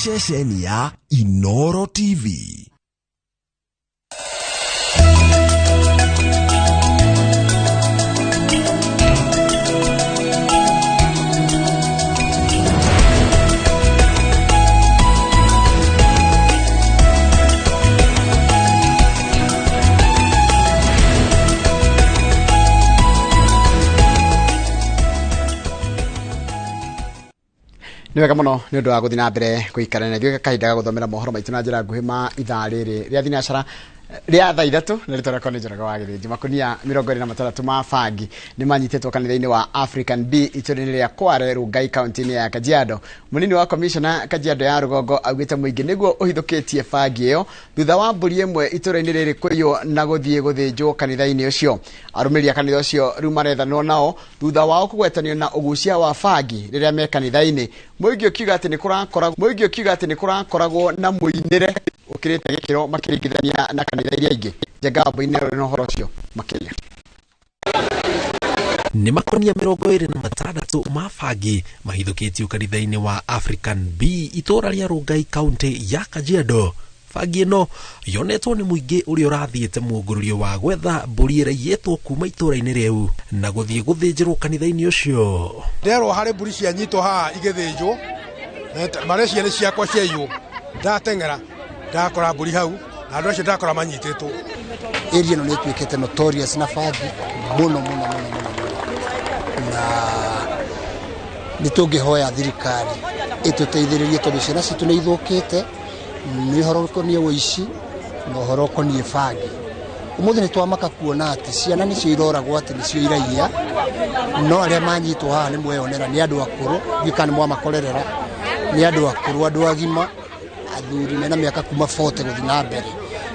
Ceceni ya Inoro TV. Nĩ wega mũno nĩ ũndũ wa gũthiĩ na mbere gũikara na ithuĩ kahinda ga gũthomera mohoro maitũ na njĩra nguhĩ ma ithaa rĩrĩ rĩa thinacara rĩa thaa 3 na rĩtwa rĩakwa nĩ Njoroge wa Gĩthĩnji. Makunia 26 ma bangi nĩ manyitĩtwo kanitha-inĩ wa African B itũũra-inĩ rĩa Kware Rungai kaunti-inĩ ya Kajiado. Mũnini wa komishona Kajiado ya rũgongo augĩte mũingĩ nĩguo ũhithũkĩtie bangi ĩyo thutha wa mbũri ĩmwe itũũra-inĩ rĩrĩ kũiywo na gũthiĩ gũthĩnjwo kanitha-inĩ ũcio. Arũmĩrĩri a kanitha ũcio rĩu marethanwo nao thutha wao kũgwetanio na ũgucia wa bangi rĩrĩa me kanitha-inĩ. Mũingĩ ũkiuga atĩ nĩ kũrakoragwo na mũinĩre ũkĩrĩte gĩkĩro makĩringithania na kanitha iria ingĩ. Njenga Wambui-inĩ ũrĩ na ũhoro ũcio makĩria. Nĩ makonia 26 ma bangi mahithũkĩtio kanitha-inĩ wa African B itũũra rĩa Rungai kaunti ya Kajiado. Bangi ĩno yonetwo nĩ mũingĩ ũrĩa ũrathiĩte mũngũrũrio wa gwetha mbũri ĩrĩa iyĩtwo kuma itũũra-inĩ rĩu na gũthiĩ gũthĩnjĩrwo kanitha-inĩ ũcio. Nderwo harĩ mbũri cianyitwo haha igĩthĩnjwo marĩa ciana ciakwa ciaiywo, ndateng'era ndakora mbũri hau na andũ acio ndakora manyitĩtwo. Area ĩno nĩ ĩtuĩkĩte notorious na bangi mũno mũno mũno mũno, na nĩ tũngĩhoya thirikari ĩtũteithĩrĩrie tondũ ciana citũ nĩ ithũkĩte nĩ ũhoro ũkoniĩ ũici na ũhoro ũkoniĩ bangi. Ũmũthĩ nĩ twamaka kuona atĩ ciana nĩcio iroragwo atĩ nĩcio iraiya, no arĩa manyitwo haha nĩ mweyonera nĩ andũ akũrũ, ndiũĩ kana nĩ mwamakorerera, nĩ andũ akũrũ, andũ agima, athuri mena mĩaka kuma 40 gũthiĩ na mbere.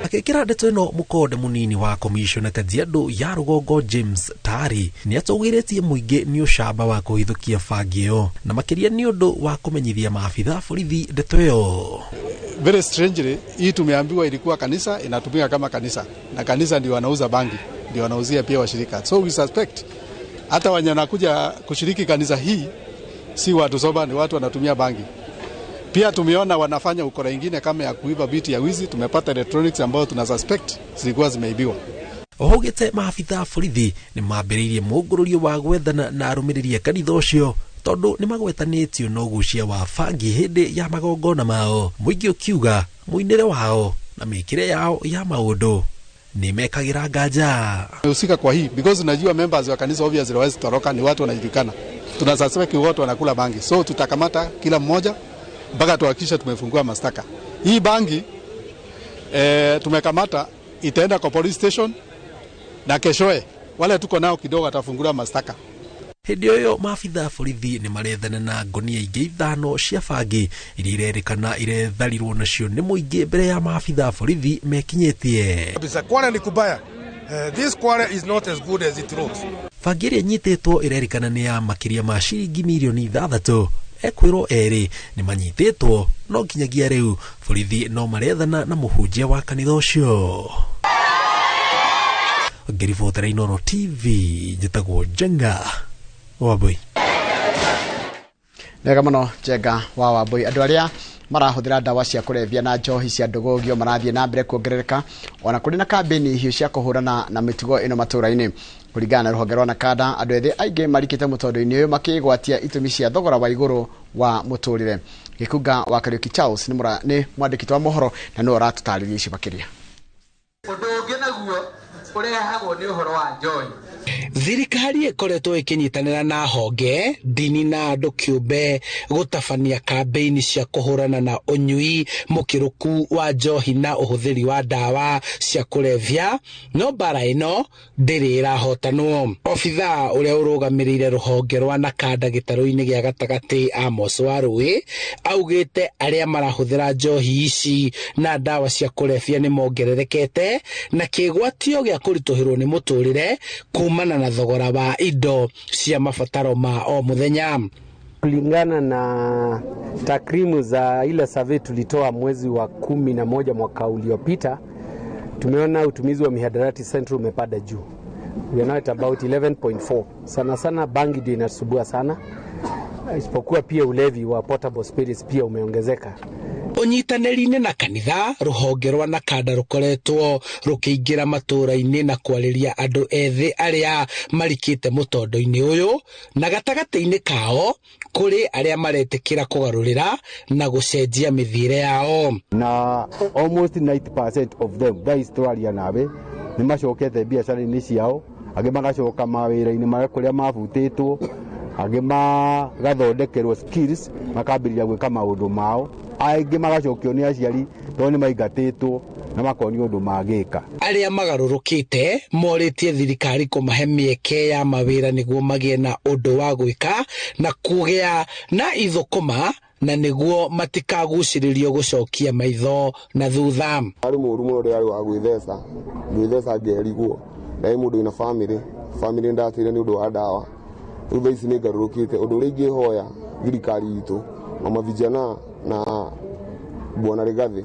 Akĩkĩra ndeto ĩno mũkonde mũnini wa komishona Kajiado ya rũgongo James Tari nĩ atũgĩrĩtie mũingĩ nĩ ũcamba wa kũhithũkia bangi ĩyo na makĩria nĩ ũndũ wa kũmenyithia maabitha borithi ndeto ĩyo. Very strangely, hii tumeambiwa ilikuwa kanisa inatumika kama kanisa na kanisa ndio wanauza bangi, ndio wanauzia pia washirika. So we suspect hata wenye wanakuja kushiriki kanisa hii si watu soba, ni watu wanatumia bangi. Pia tumeona wanafanya ukora ingine kama ya kuiba biti ya wizi. Tumepata electronics ambayo tuna suspect zilikuwa zimeibiwa. Ohogete maabitha borithi nĩ mambĩrĩirie mũngũrũrio wa gwethana na arũmĩrĩri a kanitha ũcio tondũ nĩ magwetanĩtio na ũgucia wa bangi hĩndĩ ya magongona mao. Mũingĩ ũkiuga mũinĩre wao na mĩkĩre yao ya maũndũ nĩ mekagĩra nganja. Husika kwa hii because unajua members wa kanisa obviously hawezi toroka, ni watu wanajulikana. Tuna suspect watu wanakula bangi, so tutakamata kila mmoja mpaka tuhakikishe tumefungua mashtaka. Hii bangi tumekamata itaenda kwa police station na keshoe wale tuko nao kidogo atafungua mashtaka. Hĩndĩ ĩyo maabitha borithi nĩ marethana na ngonia ingĩ 5 cia bangi iria irerĩkana iretharirwo nacio nĩ mũingĩ mbere ya maabitha borithi mekinyĩtie. Kabisa Kware ni kubaya. This Kware is not as good as it looks. Bangi ĩrĩa ĩnyitĩtwo ĩrerĩkana nĩ ya makĩria ma ciringi mirioni 6 ekwĩrwo erĩ nĩ manyitĩtwo no nginyagia rĩu borithi no marethana na mũhunjia wa kanitha ũcio. Ngĩribotera Inooro TV njĩtagwo Njenga Wambui. Wega mũno Njenga wa Wambui. Andũ arĩa marahũthĩra ndawa cia kũrebia na njohi cia ndũgũgio marathiĩ na mbere kuongerereka ona kũrĩ na kambĩini hiũ cia kũhũrana na mĩtugo ĩno matũũra-inĩ. Kũringana na rũhonge rwa Nakada, andũ ethĩ aingĩ marikĩte mũtondo-inĩ ũyũ makĩgwatia itũmi cia thogora wa igũrũ wa mũtũrĩre. Gĩkunga wa Kariuki Charles nĩ mwandĩki wa mohoro na nĩwe ũratũtarĩria ici makĩria. Ũndũ ũngĩ naguo ũrehagwo nĩ ũhoro wa njohi. Thirikari ĩkoretwo ĩkĩnyitanĩra na honge ndini na andũ kĩũmbe gũtabania kambĩini cia kũhũrana na ũnyui mũkĩrũku wa njohi na ũhũthĩri wa ndawa cia kũrebia, no mbara ĩno ndĩrĩ ĩrahotanwo. Obithaa ũrĩa ũrũgamĩrĩire rũhonge rwa Nakanda gĩtarũ-inĩ gĩa gatagatĩ Amos Warũĩ augĩte arĩa marahũthĩra njohi ici na ndawa cia kũrebia nĩ mongererekete na kĩgwatio gĩa kũritũhĩrwo nĩ mũtũrĩre kumana na thogora wa indo cia mabataro ma o muthenya. Kulingana na takrimu za ile survey tulitoa mwezi wa 11 mwaka uliopita, tumeona utumizi wa mihadarati Central umepanda juu. We are now at about 11.4. Sana sana bangi ndio inasubua sana, isipokuwa pia ulevi wa portable spirits pia umeongezeka. Ũnyitanĩri-inĩ na kanitha, rũhonge rwa Nakanda rũkoretwo rũkĩingĩra matũũra-inĩ na kwarĩria andũ ethĩ arĩa marikĩte mũtondo-inĩ ũyũ, na gatagatĩ-inĩ kao kũrĩ arĩa maretĩkĩra kũgarũrĩra na gũcenjia mĩthiĩre yao. Na almost 90% of them thaa ici tũraria nawe nĩ macokete biacara-inĩ ciao, angĩ magacoka mawĩra-inĩ marĩa kũrĩa mabutĩtwo, angĩ magathondekerwo skills makambĩrĩria gwĩka maũndũ mao, angĩ magacokio nĩ aciari tondũ nĩ maingatĩtwo na makonio ũndũ mangĩka. Arĩa magarũrũkĩte morĩtie thirikari kũmahe mĩeke ya mawĩra nĩguo magĩe na ũndũ wa gwĩka na kũgĩa na ithũkũma, na nĩguo matikagucĩrĩrio gũcokia maitho na thutha. Arĩ mũru mũno ndĩrarĩ wa gwĩtheca, gwĩtheca ngerigwo ndarĩ mũndũ wĩna famĩlĩ, famĩlĩ ndateire nĩ ũndũ wa ndawa. Rĩu thaa ici nĩ ngarũrũkĩte. Ũndũ ũrĩa ingĩhoya thirikari itũ na mavijana na bwana Rigathi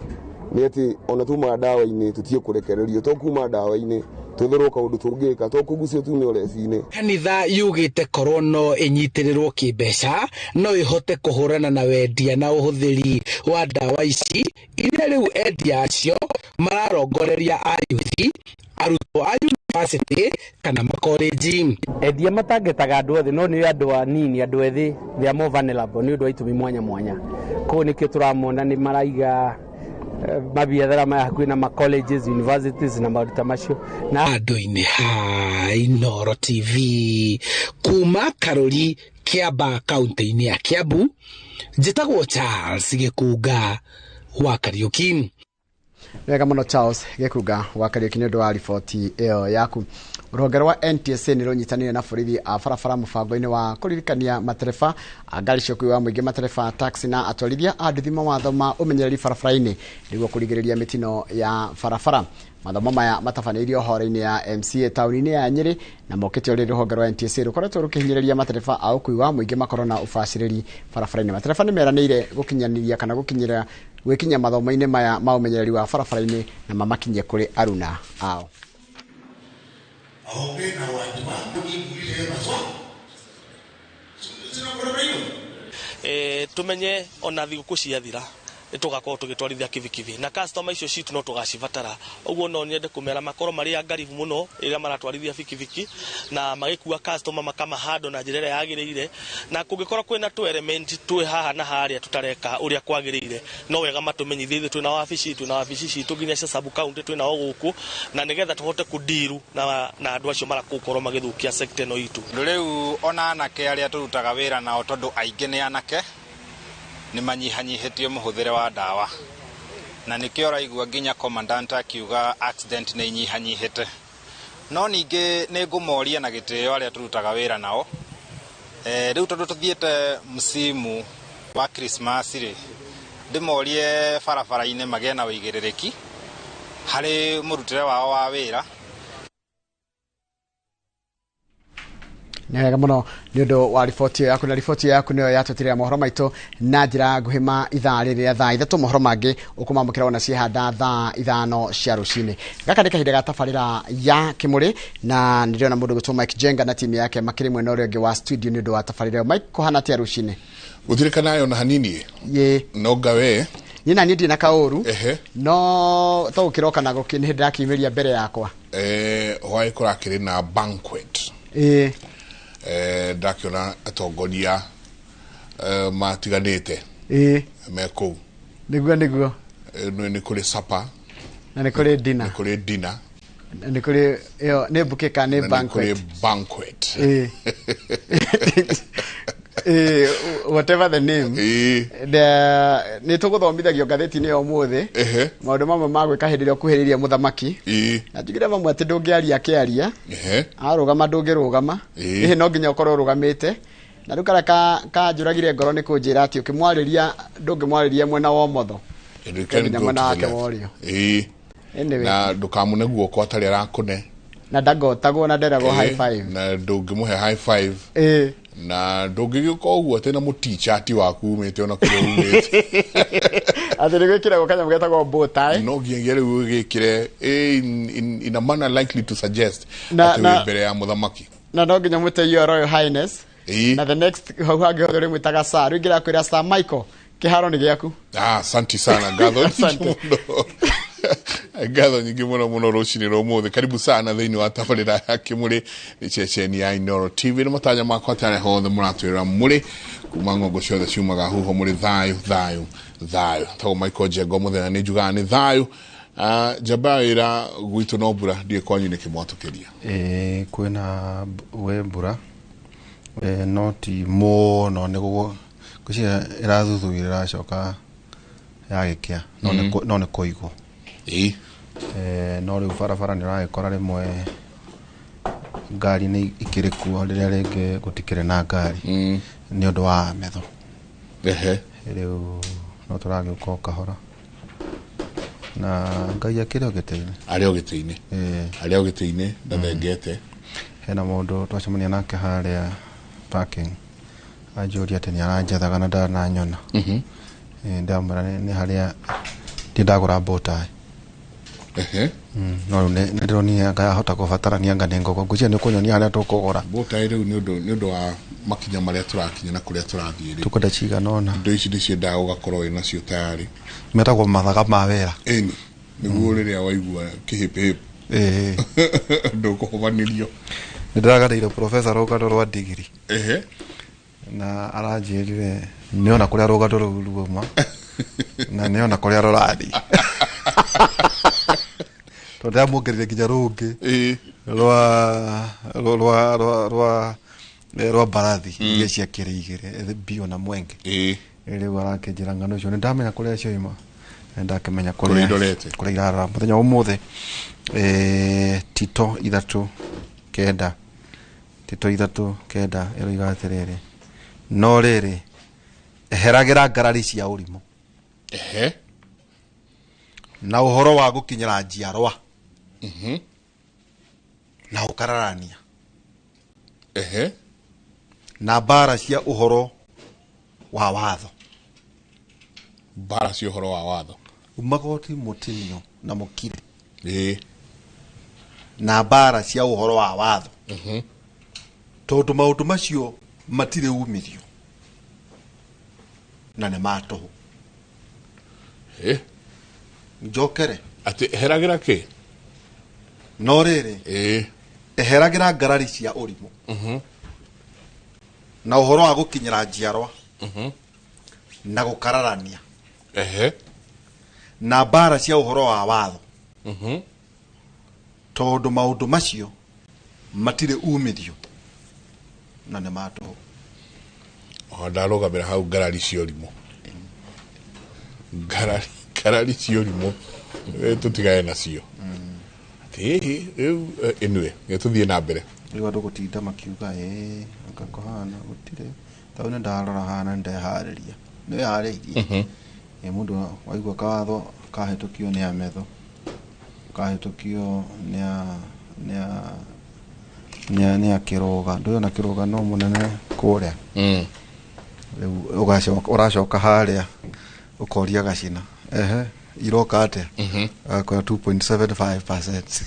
nĩ atĩ ona tumaga ndawa-inĩ tũtige kũrekererio, to kuma ndawa-inĩ twetherwo kaũndũ tũngĩka, to kũgucio tume ũreci-inĩ. Kanitha yugĩte korwo no ĩnyitĩrĩrwo kĩmbeca no ĩhote kũhũrana na wendia na ũhũthĩri wa ndawa ici iria rĩu endia acio mararongoreria ayuthi, arutwo a university kana makorenji. Endia matangetaga andũ othe, no nĩ andũ anini, andũ ethĩ, they are more vulnerable nĩ ũndũ wa itũmi mwanya mwanya. Koguo nĩkĩo tũramona nĩ maraiga mabiathara maya hakuhĩ na ma colleges, universities na maũndũ ta macio. Na andũ-inĩ ha Inooro TV kuma Karuri, Kiambaa, kaunti-inĩ ya Kiambu, njĩtagwo Charles Gĩkunga wa Kariũki. Wega mũno Charles Gĩkunga wa Kariũki nĩ ũndũ wa riboti ĩyo yaku. Rũhonge rwa NTSA nĩ rũnyitanĩire na borithi a barabara mũbango-inĩ wa kũririkania matereba a ngari cia ũkuui wa mũingĩ, matereba a taxi na atwarithia a nduthi mawatho ma ũmenyereri barabara-inĩ nĩguo kũrigĩrĩria mĩtino ya barabara. Mathomo maya matabanĩirio horo-inĩ ya MCA taũni-inĩ ya Nyĩrĩ na mokĩte ũrĩ rũhonge rwa NTSA rũkoretwo rũkĩhinyĩrĩria matereba a ũkuui wa mũingĩ makorwo na ũbacĩrĩri barabara-inĩ. Matereba nĩ meranĩire gũkinyanĩria kana gũkinyĩra gwĩkinyia mathomo-inĩ maya ma ũmenyereri wa barabara-inĩ na mamakinyie kũrĩ aruna ao. Tumenye ona thigũkũ ciathira nĩtũgakorwo tũgĩtwarithia kibikibi na customer icio citũ no tũgacibatara. Ũguo no nyende kũmera makorwo marĩ angaribu mũno rĩrĩa maratwarithia bikibiki na magĩkua customer makamahando na njĩra ĩrĩa yagĩrĩire, na kũngĩkorwo kwĩna tũ element twĩ haha na harĩa tũtareka ũrĩa kwagĩrĩire no wega matũmenyithie. Ithuĩ twĩna wabici citũ nginya cia sub county twĩna o gũkũ, na nĩgetha tũhote kũndiru na andũ acio marakũkorwo magĩthũkia sector ĩno itũ. Rĩu ona anake arĩa tũrutaga wĩra nao, tondũ aingĩ nĩ anake, nĩ manyihanyihĩtie mũhũthĩre wa ndawa, na nĩkĩo ũraigua nginya commandant akiuga accident nĩ inyihanyihĩte. No ningĩ nĩ ngũmoria na gĩtĩo arĩa tũrutaga wĩra nao, rĩu tondũ tũthiĩte msimu wa Christmas rĩ, ndĩmorie barabara-inĩ magĩe na ũigĩrĩrĩki harĩ mũrutĩre wao wa wĩra. Nĩ wega mũno nĩ ũndũ wa riboti ĩyo yaku, na riboti ĩyo yaku nĩyo yatũtirĩra mohoro maitũ na njĩra nguhĩ ma ithaa rĩrĩ rĩa thaa 3. Mohoro mangĩ ũkũmamũkĩra ona ciehanda thaa 5 cia rũcinĩ. Gaka nĩ kahinda ga tabarĩra ya Kĩmũrĩ, na nĩ ndĩrona mũndũ gwĩtwo Mike Jenga na timu yake makĩrĩ mwena ũrĩa ũngĩ wa studio nĩ ũndũ wa tabarĩra ĩyo. Mike, kũhana atĩa rũcinĩ? Gũtirĩ kanayo na hanini. Ĩ. No ngawe. Niĩ na niĩ ndirĩ na kaũru. No to gũkĩroka na gũkĩ nĩ ndĩrakiumĩria mbere yakwa. Hwaĩ kũrakĩrĩ na banquet. Ĩ. Ndakĩona atongoria matiganĩte. Ĩ. Me kũu. Nĩguo, nĩguo. Nĩ kũrĩ supper. Na nĩ kũrĩ dinner. Nĩ kũrĩ dinner. Na nĩ kũrĩ ĩyo nĩ bouquet kana nĩ banquet? Na nĩ kũrĩ banquet. Ĩ. Whatever the name. Nĩ tũgũthomithagio ngathĩti-inĩ ya ũmũthĩ. Maũndũ mamwe ma gwĩka hĩndĩ ĩrĩa ũkuhĩrĩirie mũthamaki. Na njugire mamwe atĩ ndũngĩaria akĩaria. Arũgama ndũngĩrũgama. Ĩhĩ, no nginya ũkorwo ũrũgamĩte. Na rĩu karĩa kanjũragire ngoro nĩ kũnjĩra atĩ ũkĩmwarĩria ndũngĩmwarĩria mwena wa ũmotho. Nginya mwena wake wa ũrĩo. Anyway. Na ndũkamũne guoko atarĩ arakũne. Na ndangotagwo na nderagwo high five. Na ndũngĩmũhe high five. Na ndũngĩgĩũka ũguo atĩ na mũtichati waku umĩte ona kũrĩa umĩte. Atĩ nĩ gwĩkĩragwo kanyamũ getagwo bow tie. No nginyagia rĩu ũgĩkĩre in a manner likely to suggest atĩ wĩ mbere ya mũthamaki. Na no nginya mwĩte Your Royal Highness. Na the next hau hangĩ hothe ũrĩmwĩtaga Sir. Rĩu ingĩra kwĩra Sir Michael Kĩharo nĩ gĩaku. Ah, asante sana, ngatho nyingĩ. Asante. Mũno ngatho nyingĩ mũno mũno rũcinĩ rwa ũmũthĩ. Karibu sana thĩinĩ wa tabarĩra ya Kĩmũrĩ, nĩ ceceni ya Inooro TV. Nĩ matanya makwa atĩ arĩa hothe mũratwĩrĩra mũrĩ kuma ng'ongo ciothe ciumaga huho mũrĩ thayũ thayũ thayũ. Tagwo Michael Njengo, mũthenya nĩ njugaga nĩ thayũ. Ah, njamba ya wĩra gwitũ no mbura, ndiĩ kwanyu nĩkĩ mwatũkĩria. Ĩĩ, kwĩna wĩ mbura, no ti mũno, nĩ ngwĩciria ĩrathuthuria ĩracoka yagĩkĩa, no nĩ no nĩ kũigwo. No rĩu barabara nĩ ũragĩkora rĩmwe ngari nĩ ikĩrĩ kuo, rĩrĩa rĩngĩ gũtikĩrĩ na ngari nĩ ũndũ wa metho. Rĩu no tũragĩũka o kahora na Ngai akĩrĩ o gĩtĩ-inĩ. Arĩ o gĩtĩ-inĩ. Arĩ o gĩtĩ-inĩ, ndathengete. Hena mũndũ twacemania nake harĩa parking, anjũria atĩ nĩ aranjethaga na ndananyona. Ndamwĩra nĩ harĩa ndi ndagũra botai. No rĩu nĩ ndĩronire anga yahota kũbatarania, anga nĩ ngũkũ, ngwĩciria nĩ ũkũnyonia harĩa tũkũgũra. Botai rĩu nĩ ũndũ wa makinya marĩa tũrakinya na kũrĩa tũrathiĩ rĩ. Tũkwenda cigana ũna. Indo ici nĩ ciendaga ũgakorwo wĩ nacio tayarĩ. Metagwo mathaga ma wĩra. Ĩni, nĩguo rĩrĩa waigua kĩhĩpĩhĩpũ ndũkũhobanĩrio. Nĩ ndĩraganĩire professor rũgano rwa ndigiri na aranjĩrire nĩona kũrĩa rũgano rũu ruoma na nĩona kũrĩa rũrathiĩ, tondũ ndĩramuongereire nginya rũngĩ rwa rwa rwa rwa rwa rwa mbarathi iria ciakĩrĩ igĩrĩ, mbio na mwenge. Rĩu arakĩnjĩra ng'ano icio nĩ ndamenya kũrĩa cioima na ndakĩmenya kũrĩa irorete. Kũrĩa irarora mũthenya wa ũmũthĩ. Tito 3:9, Tito 3:9 ĩroiga atĩrĩrĩ, no rĩrĩ, eheragĩra ngarari cia ũrimũ na ũhoro wa gũkinyĩra njiarwa na ũkararania na mbara cia ũhoro wa watho. Mbara cia ũhoro wa watho. Magoti mũtinio na mũkire na mbara cia ũhoro wa watho, tondũ maũndũ macio matirĩ umithio na nĩ ma tũhũ. Njokere. Atĩ heragĩra kĩ? No rĩrĩ, eheragĩra ngarari cia ũrimũ na ũhoro wa gũkinyĩra njiarwa na gũkararania na mbara cia ũhoro wa watho, tondũ maũndũ macio matirĩ umithio na nĩ ma tũhũ. O ndarũgamĩra hau, ngarari cia ũrimũ, ngarari ngarari cia ũrimũ. Tũtigane nacio atĩ hihi rĩu, anyway, nĩ tũthiĩ na mbere. Rĩu andũ gũtinda makiuga ĩ anga kũhana gũtirĩ, tondũ nĩ ndarora hana nĩ ndeharĩria, nĩ wĩharĩirie. Ĩ mũndũ waigua kawatho kahĩtũkio nĩ ametho, kahĩtũkio nĩ a kĩrũga, ndũĩ ona kĩrũga no mũnene kũrĩa. Rĩu ũgacoka ũracoka harĩa ũkoria gacina, ehe, iroka atĩa? Agakwĩra 2.75%.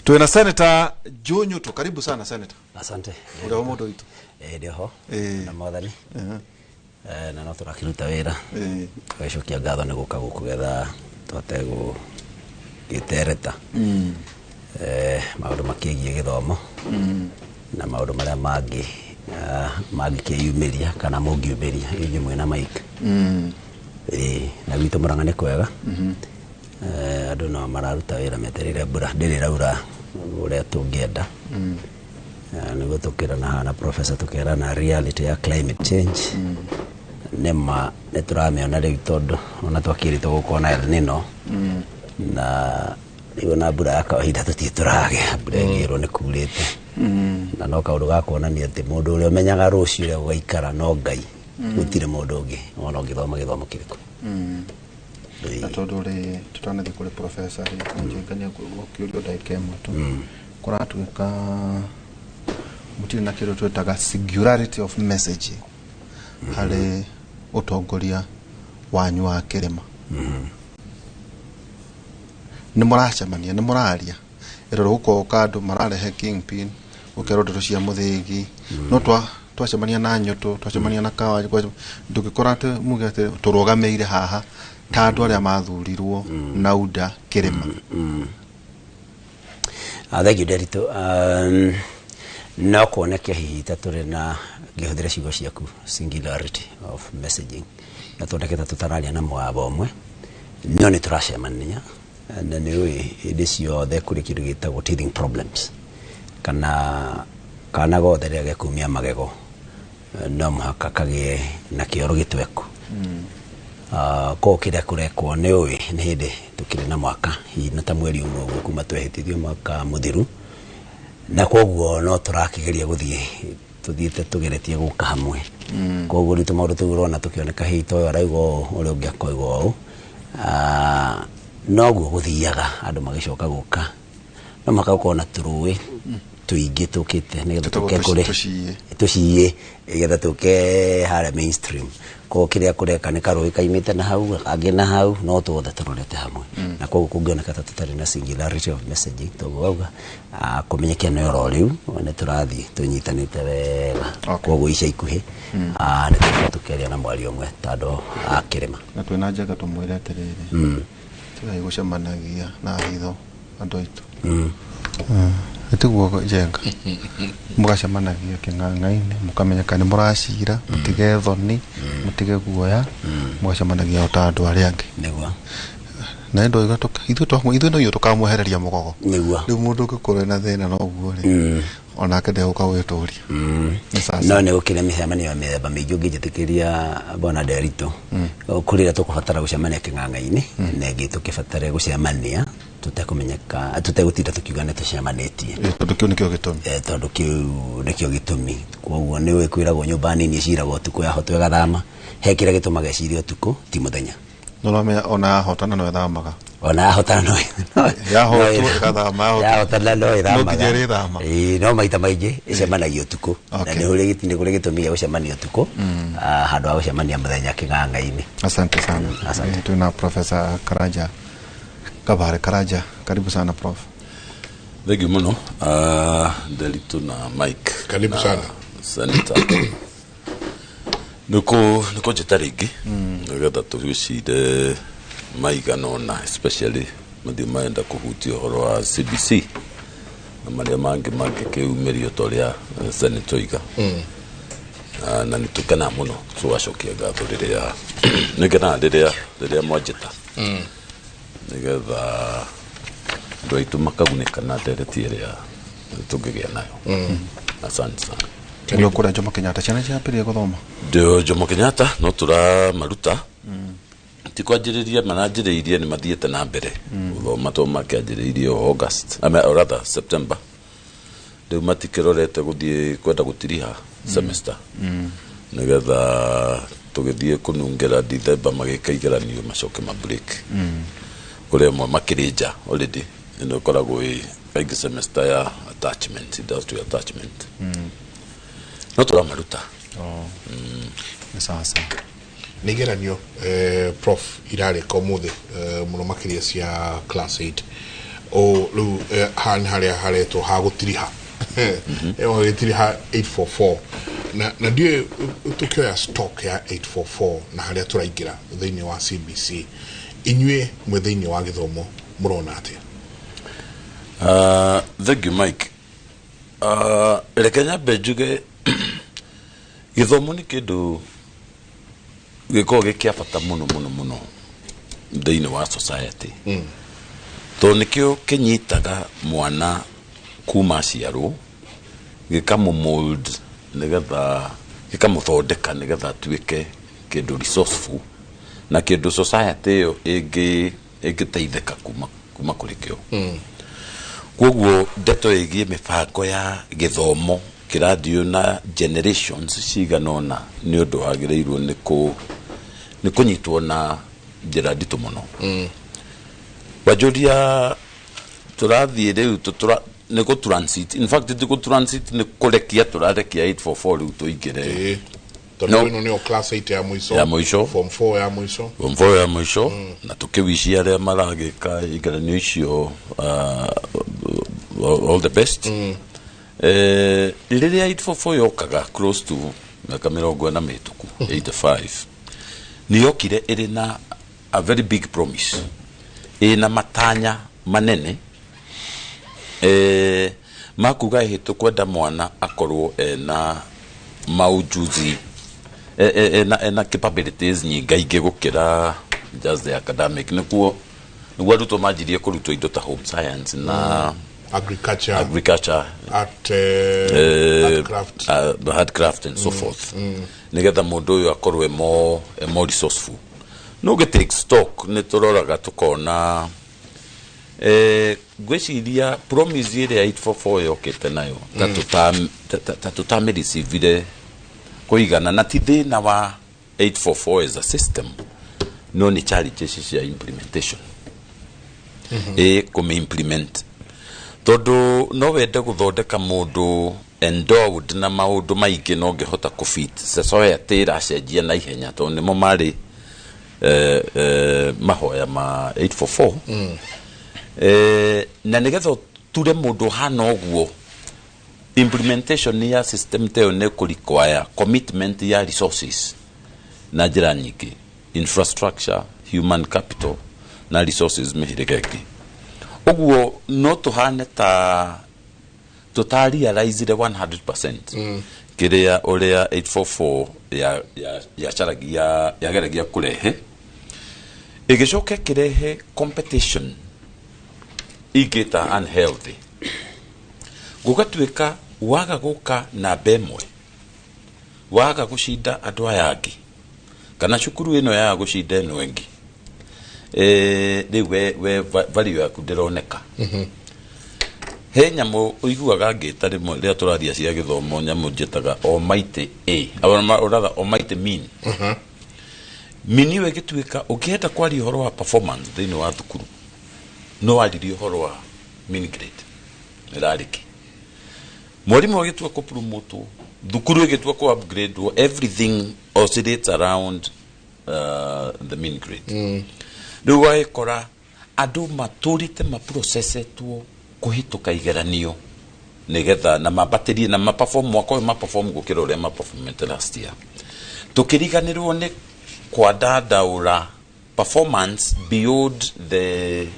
Twĩna Senator Joe Nyutu. Karibu sana, Senator. Asante. Ũrĩa wa mũndũ witũ. Ĩ ndĩho na mwathani. Na no tũrakĩruta wĩra. Tũgacokia ngatho nĩ gũka gũkũ getha tũhote gũgĩtereta maũndũ makĩgiĩ gĩthomo na maũndũ marĩa mangĩ mangĩkĩyumĩria kana mũngiumĩria inyuĩ mwĩna mic. Ĩ na gwitũ Mũrang'a nĩ kwega. Andũ no mararuta wĩra metereire mbura, ndĩrĩ ĩraura ũrĩa tũngĩenda. Nĩguo tũkĩrana haha na professor, tũkerana reality ya climate change. Nĩ ma nĩ tũramĩona rĩu, tondũ ona twakĩrĩtwo gũkorwo na El Nino na rĩu ona mbura ya kawaida tũtirĩ tũragĩa mbura ĩngĩrwo nĩ kurĩte, na no kaũndũ ga kuonania atĩ mũndũ ũrĩa ũmenyaga rũciũ ũrĩa gũgaikara no Ngai. Gũtirĩ mũndũ ũngĩ ona ũngĩthoma gĩthomo kĩrĩkũ. Na tondũ rĩ tũtanathiĩ kũrĩ professor rĩ, njĩngania gũkĩũrio ndagĩka ĩmwe tu, kũratuĩka mũtirĩ na kĩndũ twĩtaga singularity of messaging harĩ ũtongoria wanyu wa kĩrĩma. Nĩ mũracemania, nĩ mũraria ĩrora, gũkoka andũ mararehe kingpin, gũkerwo ndeto cia mũthĩgi, no Twacemania na Nyoto, twacemania na Kawa, ndũngĩkora atĩ muge atĩ tũrũgamĩire haha ta andũ arĩa mathurirwo na UDA kĩrĩma. Thank you, Derito. No kuoneke hihi ta tũrĩ na, ngĩhũthĩra ciugo ciaku, singularity of messaging, na tuoneke ta tũtararia na mũgambo ũmwe, no nĩ tũracemania. Na nĩ ũĩ hĩndĩ ciothe kũrĩ kĩndũ gĩtagwo teething problems, kana kana gothe rĩrĩa gekumia magego no mũhaka kagĩe na kĩoro gĩtweku. Koguo kĩrĩa kũrekwo, nĩ ũĩ nĩ hĩndĩ tũkĩrĩ na mwaka hihi na ta mweri ũmwe ũguo kuma twehĩtithio mwaka mũthiru, na koguo no tũrakĩgeria gũthiĩ tũthiĩte tũgeretie gũka hamwe. Koguo rĩu tũmaũndũ tũu ũrona tũkĩoneka hihi ta ũyũ arauga ũũ, ũrĩa ũngĩ akoiga ũũ. Noguo gũthiaga andũ magĩcoka gũka, no mũhaka gũkorwo na tũrũĩ tũingĩ tũkĩte nĩgetha Tũtagwo tũke kũrĩ tũciĩ. Tũciĩ nĩgetha tũke harĩa mainstream. Koguo kĩrĩa kũreka nĩ karũĩ kaimĩte na hau, kangĩ na hau, no tuothe tũrorete hamwe. Na koguo kũngĩoneka ta tũtarĩ na singularity of messaging, toguo wauga, kũmenyeke nĩ oro rĩu nĩ tũrathiĩ tũnyitanĩte wega. Koguo ica ikuhĩ nĩ tũkorwo tũkĩaria na mwario ũmwe ta andũ a kĩrĩma. Na twĩna Njenga tũmwĩre atĩrĩrĩ, tigai gũcemanagia na hitho andũ aitũ. Ĩtiguo Njenga, mũgacemanagia kĩng'ang'a-inĩ, mũkamenyeka nĩ mũracira, mũtige thoni, mũtige guoya, mũgacemanagia o ta andũ arĩa angĩ. Nĩguo. Na ndoiga ithuĩ no ithuĩ tũkamwehereria mũgogo. Nĩguo. Rĩu mũndũ ũngĩkorwo ena thĩna na ũguo rĩ, onake ndegũka gwĩtũria. Nĩ sasa. No nĩ gũkĩrĩ mĩcemanio ya mĩthemba mĩingĩ ũngĩnjĩtĩkĩria, bwana Nderitũ. Kũrĩ ĩrĩa tũkũbatara gũcemania kĩng'ang'a-inĩ, na ĩngĩ tũkĩbatare gũcemania tũtekũmenyeka, tũtegũtinda tũkiuga nĩ tũcemanĩtie. Tondũ kĩu nĩkĩo gĩtũmi. Tondũ kĩu nĩkĩo gĩtũmi. Koguo nĩ ũĩ kwĩragwo nyũmba nini ĩciragwo ũtukũ, yahotwo ĩgathama. He kĩrĩa gĩtũmaga ĩcire ũtukũ, ti mũthenya. No ũramenya ona yahotana no ĩthamaga. Ona yahotana no Yahotwo ĩgathama, yahotwo. Yahotana no ĩthamaga. No nginya ĩrĩthama. Ĩĩ, no maita maingĩ ĩcemanagia ũtukũ. Na nĩ kũrĩ gĩtũmi gĩa gũcemania ũtukũ, handũ ha gũcemania mũthenya kĩng'ang'a-inĩ. Asante sana. Asante. Tuna Professor Karanja Kabare Karanja, karibu sana Prof. Thank you muno. Nderitũ na Mike. Karibu na sana. Senator. Niko njĩta rĩngĩ nĩgetha tũgĩcire maigana ũna, especially mathiĩ marenda kũhutia ũhoro wa CBC na marĩa mangĩ mangĩkĩumĩrio ta ũrĩa Senator oiga. Na nĩ tũkenaga mũno, tũgacokia ngatho rĩrĩa nĩngenaga rĩrĩa mwanjĩta nĩgetha andũ aitũ makagunĩka na ndereti ĩrĩa tũngĩgĩa nayo. Asante sana. Nĩ ũkũrĩa Jomo Kenyatta, ciana ciambĩrĩria gũthoma? Ndio, Jomo Kenyatta no tũramaruta. Ti kwanjĩrĩria maranjĩrĩirie, nĩ mathiĩte na mbere gũthoma to makĩanjĩrĩirie o August, I mean, or rather September. Rĩu matikĩrorete gũthiĩ kwenda gũtiriha semester nĩgetha tũgĩthiĩ kũnungĩra December magĩka igeranio macoke ma break. Kũrĩ amwe makĩrĩ nja already, ĩno ĩkoragwo ĩ kaingĩ semester ya attachment, industry attachment. No tũramaruta. Nĩ sawa sawa. Nĩ igeranio, Prof, irarĩka ũmũthĩ, mũno makĩria cia class 8. O rĩu haha nĩ harĩa haretwo ha gũtiriha, gĩtiriha 844, na ndiũĩ tũkĩoya stock ya 844 na harĩa tũraingĩra thĩinĩ wa CBC, inyuĩ mwĩ thĩinĩ wa gĩthomo mũrona atĩa? Thank you, Mike. Reke nyambe njuge gĩthomo nĩ kĩndũ gĩkoragwo gĩ kĩa bata mũno mũno mũno thĩinĩ wa society, tondũ nĩkĩo kĩnyitaga mwana kuma aciarwo, gĩkamũ-mold nĩgetha gĩkamũthondeka nĩgetha atuĩke kĩndũ resourceful na kĩndũ society ĩyo ĩngĩteithĩka kuma kũrĩ kĩo. Koguo ndeto ĩgiĩ mĩbango ya gĩthomo kĩrathiĩ na generations cigana ũna nĩ ũndũ wagĩrĩirwo nĩ kũnyitwo na njĩra nditũ mũno. Wanjũria tũrathiĩ rĩu nĩ kũ transit, in fact ti kũ transit, nĩ kũrekia tũrarekia 844 rĩu tũingĩre. Tondũ No. ĩno nĩyo class 8 ya mũico. Ya mũico. Form 4 ya mũico. Form 4 ya mũico, na tũkĩwicia arĩa maragĩka igeranio icio all the best. Rĩrĩa 844 yokaga close to mĩaka 40 mĩhĩtũku, 85, nĩ yokire ĩrĩ na a very big promise, ĩna matanya manene, makuga ĩhĩ tũkwenda mwana akorwo ena maujuzi, ena capabilities nyingaingĩ gũkĩra just the academic. Nĩkuo nĩguo arutwo manjirie kũrutwo indo ta home science na agriculture, agriculture, art, handcraft, handcraft and so forth, nigetha mũndũ ũyũ akorwo e more resourceful. No gĩ take stock, nĩ tũroraga tũkona, ngwĩciria promise ĩrĩa 844 yokĩte nayo ta ta tũtamĩreceivire kũigana, na ti thĩna wa 844 as a system, no nĩ challenges cia implementation, kũmĩ implement, tondũ no wende gũthondeka mũndũ endowed na maũndũ maingĩ, no ngĩhota kũfit society ĩracenjia na ihenya, tondũ nĩmo marĩ mahoya ma 844. Na nĩgetha ũture mũndũ ũhana ũguo, implementation ya system ta ĩyo nĩ kũ require commitment ya resources na njĩra nyingĩ, infrastructure, human capital na resources mĩhĩrĩga ĩngĩ. Ũguo no tũhane ta tũtarealizire 100% kĩrĩa ũrĩa 844 ya ya yacaragia, yageragia kũrehe. Ĩgĩcoka ĩkĩrehe competition ingĩta unhealthy, gũgatuĩka waga gũka namba ĩmwe, waga gũcinda andũ aya angĩ, kana cukuru ĩno yaga gũcinda ĩno ĩngĩ, rĩu we value yaku ndĩroneka. He nyamũ ũiguaga ngĩta rĩmwe rĩrĩa tũraria cia gĩthomo, nyamũ njĩtaga almighty A or rather almighty mean. Mean ĩyo ĩgĩtuĩka ũngĩenda kwaria ũhoro wa performance thĩinĩ wa thukuru, no waririe ũhoro wa mean grade ĩrarĩ kĩ. Mwarimũ agĩtua kũpromotwo, thukuru ĩgĩtua kũ upgrade, everything oscillates around the mean grade. Rĩu wagĩkora andũ matũrĩte maprocessetwo kũhĩtũka igeranio nĩgetha na mambatĩrie na maperform mwaka ũyũ, maperform gũkĩra ũrĩa maperformete last year. Tũkĩriganĩrwo nĩ kwandandaũra performance beyond the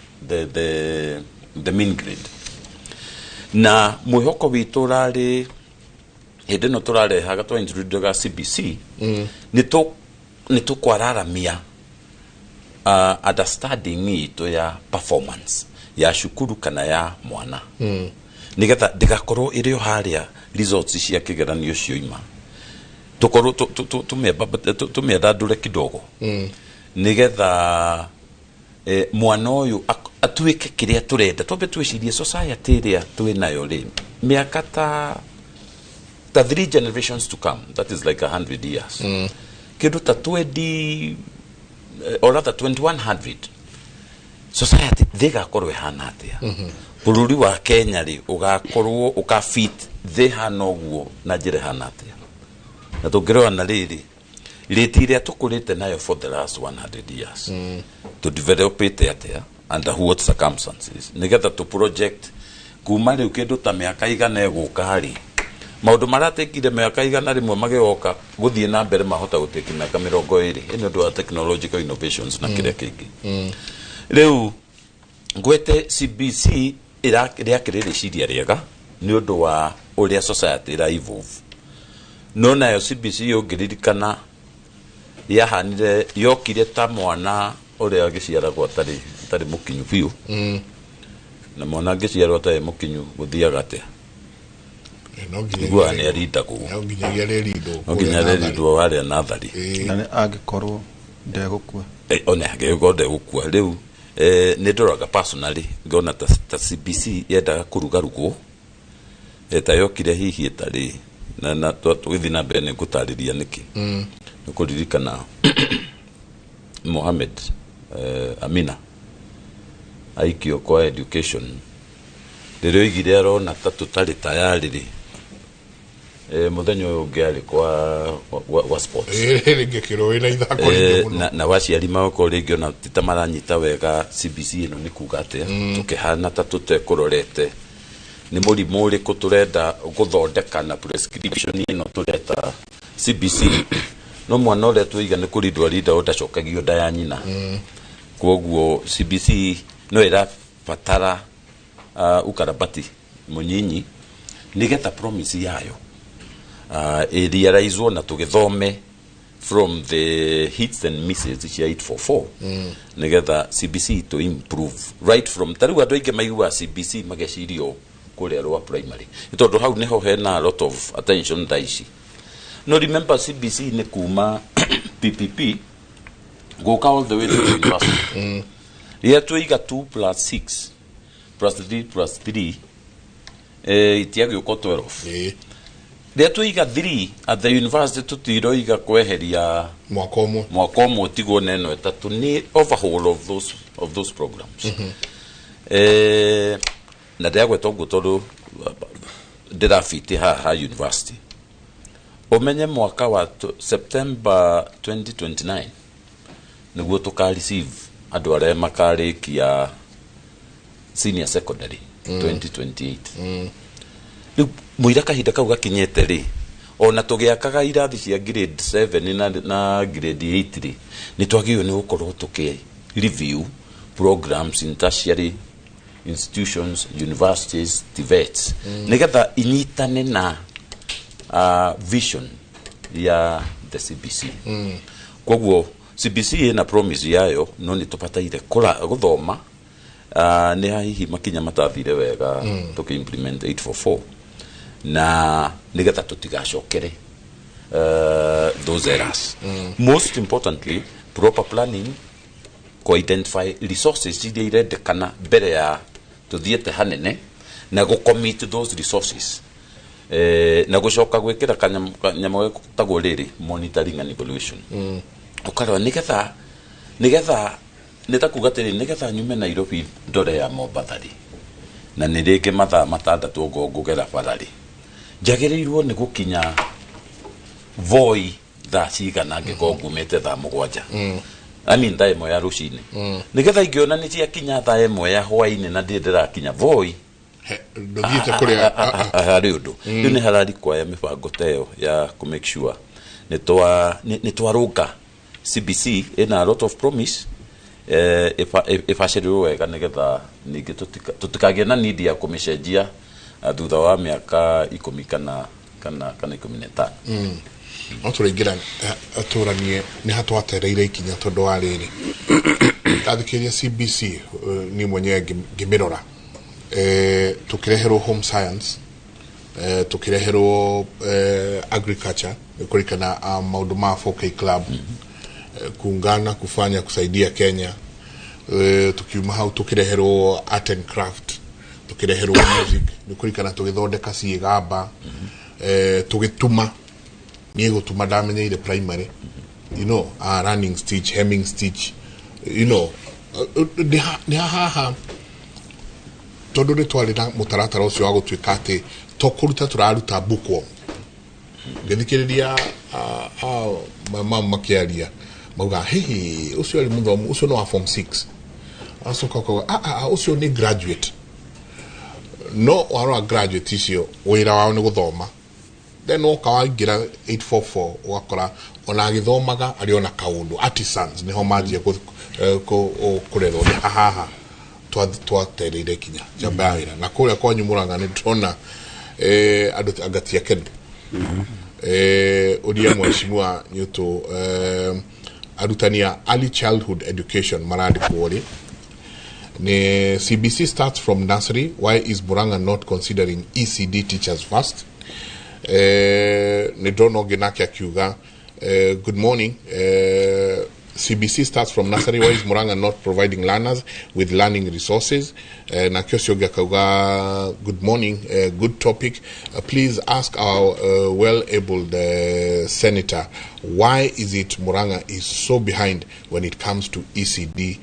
mean grade. Na mwĩhoko witũ ũrarĩ hĩndĩ ĩno tũrarehaga, twa introduce CBC, nĩ tũkwararamia understanding itũ ya performance ya cukuru kana ya mwana, nigetha ndĩgakorwo ĩrĩ o harĩa results cia kĩgeranio cioima, tũkorwo tũmĩandandũre kidogo, nigetha mwana ũyũ atuĩke kĩrĩa tũrenda. Twambe twĩcirie society ĩrĩa twĩ nayo rĩ, mĩaka ta three generations to come, that is like 100 years, kĩndũ ta 20 or rather 2100, society thĩ ĩgakorwo ĩhana atĩa? Bũrũri wa Kenya rĩ, ũgakorwo ũkafit thĩ hana ũguo na njĩra ĩhana atĩa? Na tũngĩrora na rĩrĩ rĩti ĩrĩa tũkũrĩte nayo for the last 100 years, tũdevelopĩte atĩa, under what circumstances, nĩgetha tũ project kuma rĩu kĩndũ ta mĩaka 100 ĩgũka rĩ, maũndũ maratekire mĩaka 100 magĩgoka gũthiĩ na mbere mahota gũtĩki mĩaka 20 ĩ, nĩ ũndũ wa technological innovations na kĩrĩa kĩngĩ. Rĩu ngwete CBC rĩakĩrĩ rĩciria rĩega nĩ ũndũ wa ũrĩa society ĩra evolve, no nayo CBC ũngĩririkana yahanire yokire ta mwana ũrĩa agĩciaragwo atarĩ mũkinyu biũ. Na mwana angĩciarwo atarĩ mũkinyu, gũthiaga atĩa? No nginya Iguaga nĩ arindagwo. No nginyagia arĩrindwo. No nginya arĩrindwo harĩa nathari. Na nĩ angĩkorwo ndegũkua. Ona angĩkorwo ndegũkua. Rĩu nĩ ndoraga personally ngona ta CBC yendaga kũrugarugwo, ta yokire hihi ĩtarĩ na tũgĩthiĩ na mbere nĩ ngũtarĩria nĩkĩ. Nĩ kũririkana Mohamed Amina aikio kwa education, rĩrĩa oigire arona ta tũtarĩ tayarĩ rĩ, mũthenya ũyũ ũngĩ arĩ kwa sports. Rĩngĩ kĩrwo wĩna ithako rĩingĩ mũno. Na waciari magakorwo rĩngĩ ona ti ta maranyita wega CBC ĩno nĩ kuga atĩa. Tũkĩhana ta tũtekũrorete Nĩ mũrimũ ũrĩkũ tũrenda gũthondeka na prescription ĩno tũreta CBC? No mwana ũrĩa tũiga nĩ kũrindwo arinda ndacokagio nda ya nyina. Koguo CBC no ĩrabatara ukarabati mũnyinyi nĩgetha promise yayo ĩrealizwo na tũgĩthome from the hits and misses cia 844 nĩgetha CBC to improve right from ta rĩu. Andũ aingĩ maiguaga CBC magecirio kũrĩa rwa primary nĩ tondũ hau nĩho hena a lot of attention thaa ici. No remember, CBC nĩ kuma PPP gũka all the way to the university. Rĩrĩa twaiga 2 plus 6 plus 3 plus 3 itiagĩũka 12. Rĩrĩa twaiga 3 at the university, tũtiroiga kweheria mwaka ũmwe. Mwaka ũmwe ũtigwo na ĩno ĩtatũ, nĩ overhaul of those programs. Na ndĩragweta ũguo tondũ ndĩrabiti haha university. Ũmenye mwaka wa September 2029 nĩguo tũka receive andũ arĩa makarĩkia senior secondary 2028. Rĩu mũira kahinda kau gakinyĩte rĩ, ona tũgĩakaga irathi cia grade 7 na grade 8 rĩ, nĩ twagĩrĩirwo nĩ gũkorwo tũkĩ review programs in tertiary institutions, universities, TVETs, nĩgetha inyitane na vision ya the CBC. Koguo CBC ĩna promise yayo, no nĩ tũbataire gũthoma nĩ hihi makinya matathire wega tũkĩ implement 844 na nĩgetha tũtigacokere those errors. Most importantly, proper planning, ku identify resources iria irendekana mbere ya tuthiĩte hanene na gũ commit those resources, na gũcoka gwĩkĩra kanyamũ getagwo rĩrĩ monitoring and evaluation. Ũkarora nĩgetha nĩ ta kuga atĩrĩ, nĩgetha nyume Nairobi ndore ya Mombatha rĩ, na nĩ rĩngĩ mathaa 6 ngo ngũgera bara rĩ, njagĩrĩirwo nĩ gũkinya Voi thaa cigana angĩkorwo ngumĩte thaa 7, I mean thaa 1 ya rũcinĩ, nĩgetha ingĩona nĩ ciakinya thaa 1 ya hwainĩ na ndĩ ndĩrakinya Voi, ndũthiĩte kũrĩa harĩ ũndũ. Rĩu nĩ hararikwaya mĩbango ta ĩyo ya kũ make sure nĩ twarũnga CBC. Ĩna a lot of promise, ĩbacĩrĩrwo wega nĩgetha ningĩ tũtikagĩe na need ya kũmĩcenjia thutha wa mĩaka 10 kana 15. No tũraingĩra tũranie nĩ ha twatereire ikinya tondũ wa rĩrĩ ndathikĩrĩria CBC, niĩ mwenyewe ngĩmĩrora, tũkĩreherwo home science, tũkĩreherwo agriculture kũrikana maũndũ ma 4K club, kuungana kufanya kusaidia Kenya, tukiuma hau tũkĩreherwo art and craft, tũkĩreherwo music nĩ kũrikana tũgĩthondeka ciĩgamba, tũgĩtuma. Niĩ gũtuma ndamenyeire primary, running stitch, hemming stitch, nĩ haha tondũ nĩ twarĩ na mũtaratara ũcio wa gũtuĩka atĩ to kũruta tũraruta bookworm. Ngĩthikĩrĩria mama makĩaria mauga hihi ũcio arĩ mũthomu, ũcio nĩ wa form 6, acoka ũkauga, "Ah, ah, ah, ũcio nĩ graduate." No warora graduate icio wĩra wao nĩ gũthoma. Then woka waingĩra 844 ũgakora ona agĩthomaga arĩ ona kaũndũ artisans nĩho manjia kũrerwo. Nĩ hahaha twatereire kinya njamba ya wĩra na kũrĩa kwanyu Mũrang'a nĩ ndĩrona andũ anga ti akenu. Ũria mheshimiwa Nyutu, arutani a early childhood education marandĩkwo rĩ ni CBC starts from nursery. Why is Murang'a not considering ECD teachers first? Nĩ ndona ũngĩ nake akiuga, "Good morning, CBC starts from nursery. Why is Murang'a not providing learners with learning resources?" Nake ũcio ũngĩ akauga, "Good morning, good topic. Please ask our well-abled senator, why is it Murang'a is so behind when it comes to ECD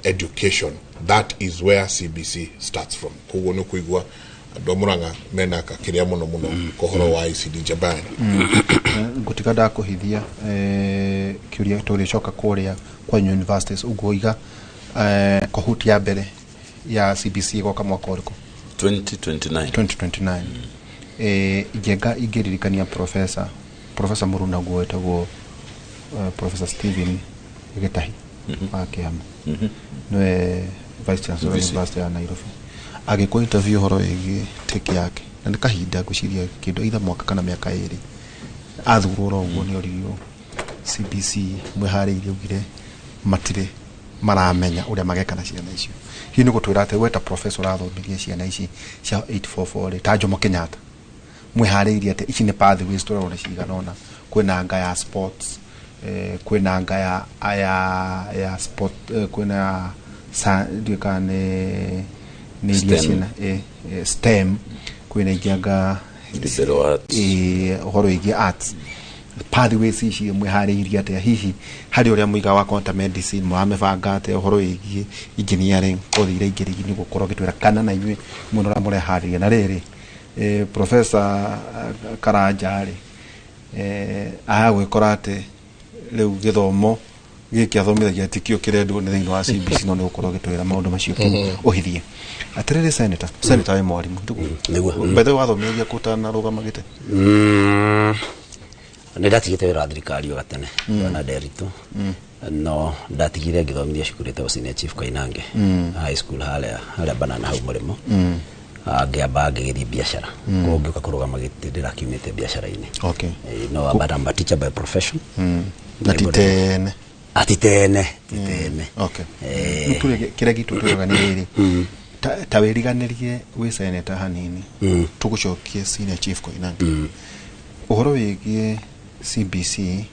education? That is where CBC starts from." Koguo nĩ kũigua andũ a Murang'a mena kakĩrĩa mũno mũno kohoro wa ECD njambani. Ngũtiga ndakũhithia kĩũria tũrĩcoka kũrĩa kwa universities ũguo iga cohort ya mbere ya CBC ĩgoka mwaka ũrĩkũ? 2029. 2029. Njenga ingĩririkania professor mũrunaguo wetagwo Professor Stephen Gĩtahi wa Kĩama, nĩwe vice chancellor wa VC. University ya Nairobi, agĩkwo interview ũhoro wĩgiĩ take yake, na nĩ kahinda ngwĩciria kĩndũ either mwaka kana mĩaka 2 athurwo oro ũguo, nĩ oririo CBC mwĩharĩirie, augire matirĩ maramenya ũrĩa mageka na ciana icio. Hihi nĩ gũtwĩra atĩ we ta professor ũrathomithirie ciana ici cia 844 rĩ, ta Jomo Kenyatta, mwĩharĩirie atĩ ici nĩ pathways tũrona cigana ũna, kwĩna anga ya sports, kwĩna anga ya sport, kwĩna ndiũĩ kana nĩ iria STEM. Ciĩna STEM, kwĩna ingĩ anga Liberal arts. Ũhoro wĩgiĩ arts pathways ici mwĩharĩirie atĩa? Hihi harĩ ũrĩa mũiga wa quantum medicine mũramĩbanga atĩa, ũhoro wĩgiĩ engineering, kothi iria ingĩ rĩngĩ nĩ gũkorwo gĩtwĩra kana na inyuĩ mwena ũrĩa mũreharĩria? Na rĩrĩ, professor Karanja rĩ, agagwĩkora atĩ rĩu gĩthomo gĩkĩ athomithagia tikio kĩrendwo nĩ thĩinĩ wa CBC, no nĩ gũkorwo gĩtwĩra maũndũ macio ũhithie. Atĩrĩrĩ, senator, wĩ mwarimũ tiguo? Nĩguo. By the way, wathomithagia kũ ũtanarũgama gĩtĩ? Nĩ ndatigĩte wĩra wa thirikari o gatene na Nderitu, no ndatigire ngĩthomithia cukuru ĩtagwo Senior Chief Koinange High School harĩa Banana hau mũrĩmo. Ngĩamba ngĩgĩthiĩ biacara. Koguo ngĩũka kũrũgama gĩtĩ ndĩrakiumĩte biacara-inĩ. No but I'm a teacher by profession. Na ti tene? Ah, ti tene, ti tene. Okay. Rĩu kĩrĩa gitũ twĩraga nĩ rĩrĩ, ta wĩriganĩrie wĩ senator hanini, tũgũcokie Senior Chief Koinange, ũhoro wĩgiĩ CBC.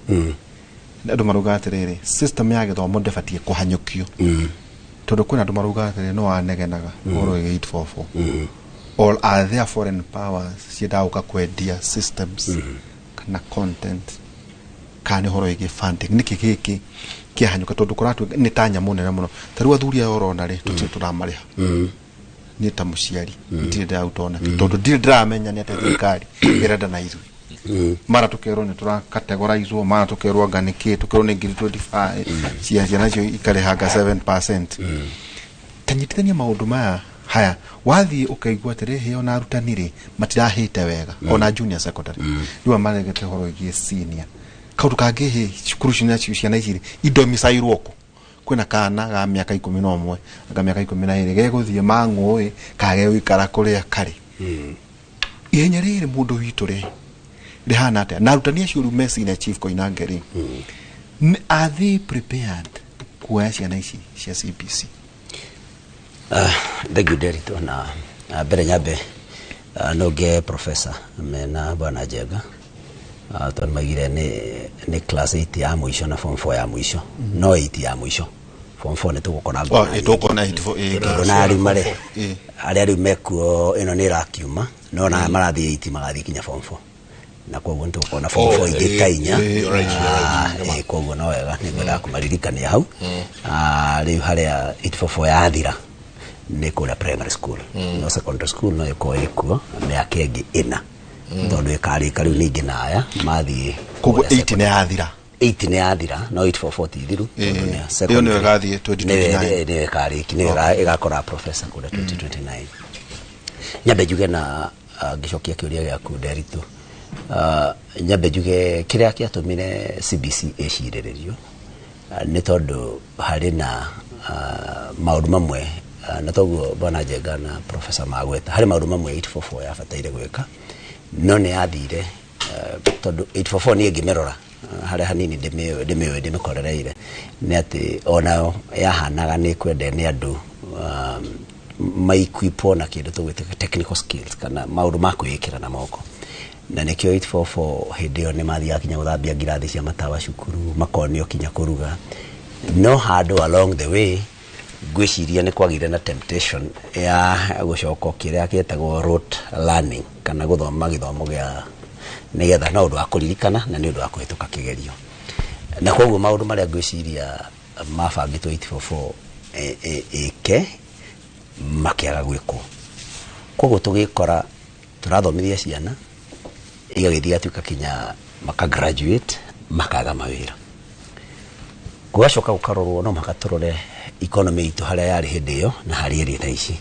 Andũ marauga atĩrĩrĩ, system ya gĩthomo ndĩbatiĩ kũhanyũkio, tondũ kwĩna andũ marauga atĩrĩrĩ, no wanegenaga ũhoro wĩgiĩ 844, or are there foreign powers ciendaga gũka kwendia systems kana content, kana nĩ ũhoro wĩgiĩ funding? Nĩkĩ gĩkĩ kĩahanyũka? Tondũ kũratuĩka nĩ ta nyamũ nene mũno. Ta rĩu athuri aya ũrona rĩ, tũtirĩ tũramarĩha. Niĩ ta mũciari ndirĩ ndĩraruta ona kĩ, tondũ ndirĩ ndĩramenya nĩ atĩa thirikari ĩrenda na ithuĩ. Mara tũkerwo nĩ tũracategorizwo, mara tũkerwo anga nĩ kĩ, tũkerwo nĩ ngiri 25 cia ciana icio ikarĩhanga 7%. Ta nyitithania maũndũ maya haya, wathiĩ ũkaigua atĩrĩ, ona arutani rĩ matirahĩte wega, ona junior secondary rĩu maregete ũhoro wĩgiĩ senior. Kaũndũ kangĩ, hĩ cukuru ici nacio ciana ici rĩ idomicilwo kũ? Kwĩna kana ga mĩaka 11 anga mĩaka 12 gegũthiĩ mang'ũĩ kana gegũikara kũrĩa karĩ? Ihenya rĩrĩ mũndũ witũ rĩ rĩhana atĩa? Na arutani acio rĩu me Senior Chief Koinange rĩ, are they prepared kuoya ciana ici cia CBC? Thank you, Nderitu. Na mbere nyambe nonge professor mena bwana Njenga, tondũ maigire nĩ class 8 ya mũico na form 4 ya mũico. No 8 ya mũico, form 4 nĩ tũgũkora. Oh, tũkona 84. Tondũ na rĩu marĩ arĩa rĩu mekuo, ĩno nĩ ĩrakiuma, no na marathiĩ 8 magathiĩ kinya form 4, na koguo nĩ tũgũkorwo na form Oh, 4 ingĩ ta 4. You're right, you're right. Koguo no wega nĩ ngwendaga kũmaririkania hau. Rĩu harĩa 844 yathira nĩ kũrĩa primary school, no secondary school no ĩkorwo ĩkuo mĩaka ĩngĩ 4, tondũ ĩkarĩka rĩu ningĩ na aya mathiĩ Koguo kũrĩa. 8 nĩ yathira? 8 nĩ yathira, no 844 ti thiru, tondũ nĩ Ĩyo nĩyo ĩgathiĩ 2029. Nĩyo ĩkarĩki, nĩyo ĩgakora professor kũrĩa 2029. Nyambe njuge na ngĩcokia kĩũria gĩaku Nderitu, nyambe njuge kĩrĩa kĩatũmire CBC ĩcirĩrĩrio, nĩ tondũ harĩ na maũndũ mamwe, na toguo bwana Njenga na professor magweta, harĩ maũndũ mamwe 844 yabataire gwĩka no nĩ yathire, tondũ 844 niĩ ngĩmĩrora, harĩa hanini ndĩmĩũĩ ndĩmĩkorereire, nĩ atĩ onayo yahanaga nĩ kwende nĩ andũ maikwipwo na kĩndũ tũgwĩta technical skills kana maũndũ ma kwĩĩkĩra na moko, na nĩkĩo 844 hĩndĩ ĩyo nĩ mathiaga kinya gũthambia ngirathi cia matawa cukuru, makonio kinya kũruga. No handũ along the way ngwĩciria nĩ kwagĩire na temptation ya gũcoka kĩrĩa gĩetagwo rote learning, kana gũthoma gĩthomo gĩa nĩgetha no ũndũ wa kũririkana na nĩ ũndũ wa kũhĩtũka kĩgerio. Na koguo maũndũ marĩa ngwĩciria mabangĩtwo 844 ĩke makĩaga gwĩkwo, koguo tũgĩkora tũrathomithia ciana igagĩthiĩ igatuĩka kinya maka graduate makaga mawĩra. Gũgacoka gũkarorwo, no mũhaka tũrore economy itũ harĩa yarĩ hĩndĩ ĩyo na harĩa ĩrĩ thaa ici.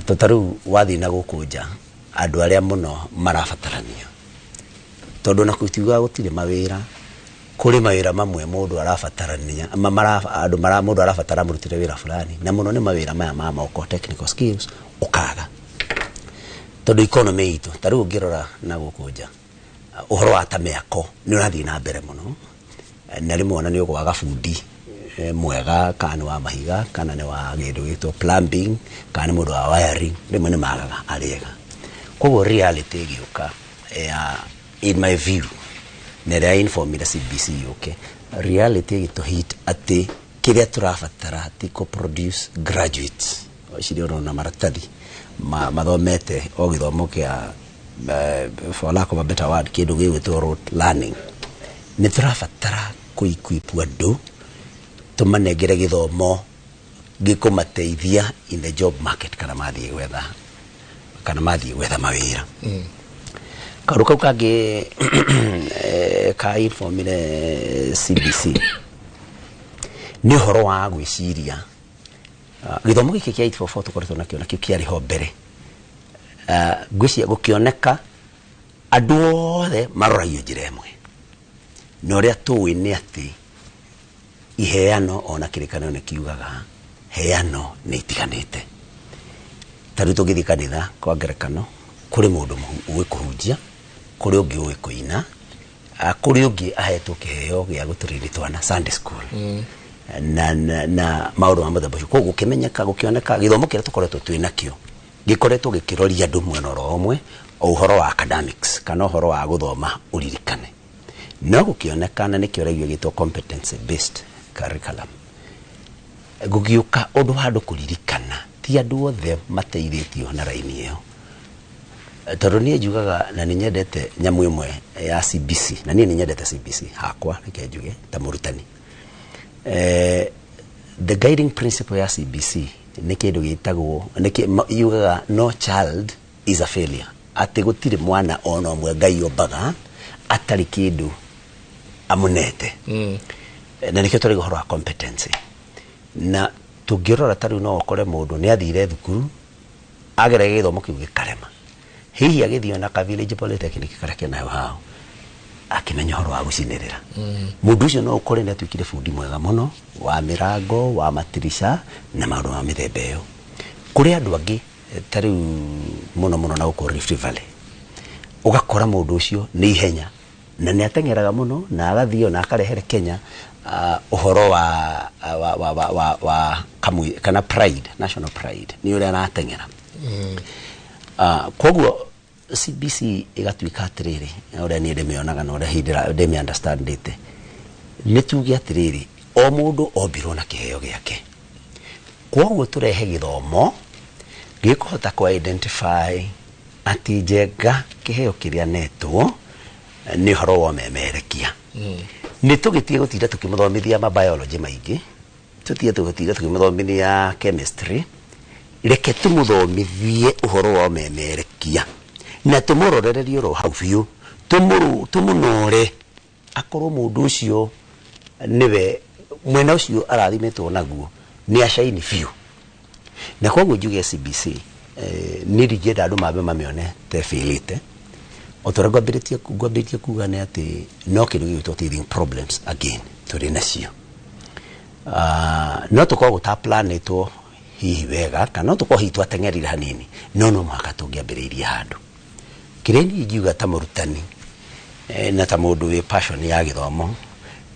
To ta rĩu wathiĩ na gũkũ nja, andũ arĩa mũno marabatarania, tondũ na kutiugaga gũtirĩ mawĩra, kũrĩ mawĩra mamwe mũndũ arabatarania, andũ mara mũndũ arabatara mũrutĩre wĩra fulani, na mũno nĩ mawĩra maya ma moko, technical skills, ũkaga tondũ economy itũ. Ta rĩu ũngĩrora na gũkũ nja, ũhoro wa ta mĩako nĩ ũrathiĩ na mbere mũno, na rĩmwe ona nĩ ũgwaga bundi mwega, kana nĩ wa mahiga, kana nĩ wa kĩndũ gĩtwo plumbing, kana nĩ mũndũ wa wiring, rĩmwe nĩ magaga arĩega. Koguo reality ĩgĩũka ya, in my view, na ĩrĩa informire CBC yũke, reality ĩgĩtũhit atĩ kĩrĩa tũrabatara ti kũ produce graduates ciria ũrona maratathi mathomete o gĩthomo kĩa, for lack of a better word, kĩndũ gĩgwĩtwo rote learning. Nĩ tũrabatara kũ-equip andũ, tũmanengere gĩthomo gĩkũmateithia in the job market, kana mathiĩ gwetha mawĩra. Kaũndũ kau kangĩ ka informire CBC nĩ ũhoro wa gwĩciria gĩthomo gĩkĩ kĩa 844 tũkoretwo nakĩo, nakĩo kĩarĩ ho mbere. Ngwĩciria gũkĩoneka andũ othe maroragio njĩra ĩmwe, na ũrĩa tũĩ nĩ atĩ iheano ona kĩrĩkanĩro nĩ kiugaga heano nĩ itiganĩte. Ta rĩu tũngĩthiĩ kanitha, kwa ngerekano, kũrĩ mũndũ ũĩ kũhunjia, kũrĩ ũngĩ ũĩ kũina, kũrĩ ũngĩ ahetwo kĩheo gĩa gũtũrĩri twana Sunday school na maũndũ ma mũthemba ũcio. Koguo gũkĩmenyeka, gũkĩoneka gĩthomo kĩrĩa tũkoretwo twĩ nakĩo gĩkoretwo gĩkĩroria andũ mwena oro ũmwe, o ũhoro wa academics kana ũhoro wa gũthoma ũririkane, no gũkĩoneka, na nĩkĩo ũraigua gĩtwo competency based curriculum, gũgĩũka ũndũ wa andũ kũririkana ti andũ othe mateithĩtio na raini ĩyo. Tondũ niĩ njugaga na nĩ nyendete nyamũ ĩmwe ya CBC, na niĩ nĩ nyendete CBC hakwa, reke njuge ta mũrutani, the guiding principle ya CBC nĩ kĩndũ gĩtagwo yugaga "No child is a failure", atĩ gũtirĩ mwana ona ũmwe Ngai ombaga atarĩ kĩndũ amũnete. Na nĩkĩo tũraiga ũhoro wa competency. Na tũngĩrora ta rĩu, no ũkore mũndũ nĩ athire thukuru, ageragia gĩthomo kĩu gĩkarema, hihi agĩthiĩ ona ka village polytechnic karĩa kenayo hao, akĩmenya ũhoro wa gũcinĩrĩra. Mũndũ ũcio no ũkore nĩ atuĩkire bundi mwega mũno wa mĩrango, wa matirica na maũndũ ma mĩthemba ĩyo. Kũrĩ andũ angĩ, ta rĩu mũno mũno na gũkũ Rift Valley, ũgakora mũndũ ũcio nĩ ihenya na nĩ ateng'eraga mũno na agathiĩ ona akarehere Kenya ũhoro wa kamwe, kana pride, national pride, nĩ ũrĩa arateng'era. Koguo CBC ĩgatuĩka atĩrĩrĩ, ũrĩa niĩ ndĩmĩonaga na ũrĩa hihi ndĩmĩ understandĩte, nĩ tuge atĩrĩrĩ, o mũndũ ombirwo na kĩheo gĩake. Koguo tũrehe gĩthomo gĩkũhota kũ identify atĩ Njenga kĩheo kĩrĩa netwo nĩ ũhoro wa ũmemerekia. Nĩ tũgĩtige gũtinda tũkĩmũthomithia ma biology maingĩ, tũtige tũgĩtinda tũkĩmũthomithia chemistry, reke tũmũthomithie ũhoro wa ũmemerekia na tũmũrorererie oro hau biũ, tũmũnore akorwo mũndũ ũcio nĩwe mwena ũcio arathimĩtwo naguo nĩ acaini biũ. Na koguo njuge CBC, niĩ ndingĩenda andũ mambe mamĩone ta ĩbĩrĩte. O ta ũrĩa ngwambĩrĩtie kuga, nĩ atĩ no kĩndũ gĩgwĩtwo teething problems again tũrĩ nacio. No tũkorwo gũtaplanĩtwo hihi wega, kana no tũkorwo hihi twateng'erire hanini, no mũhaka tũngĩambĩrĩirie handũ. Kĩrĩa niĩ ingiuga ta mũrutani, na ta mũndũ wĩ passion ya gĩthomo,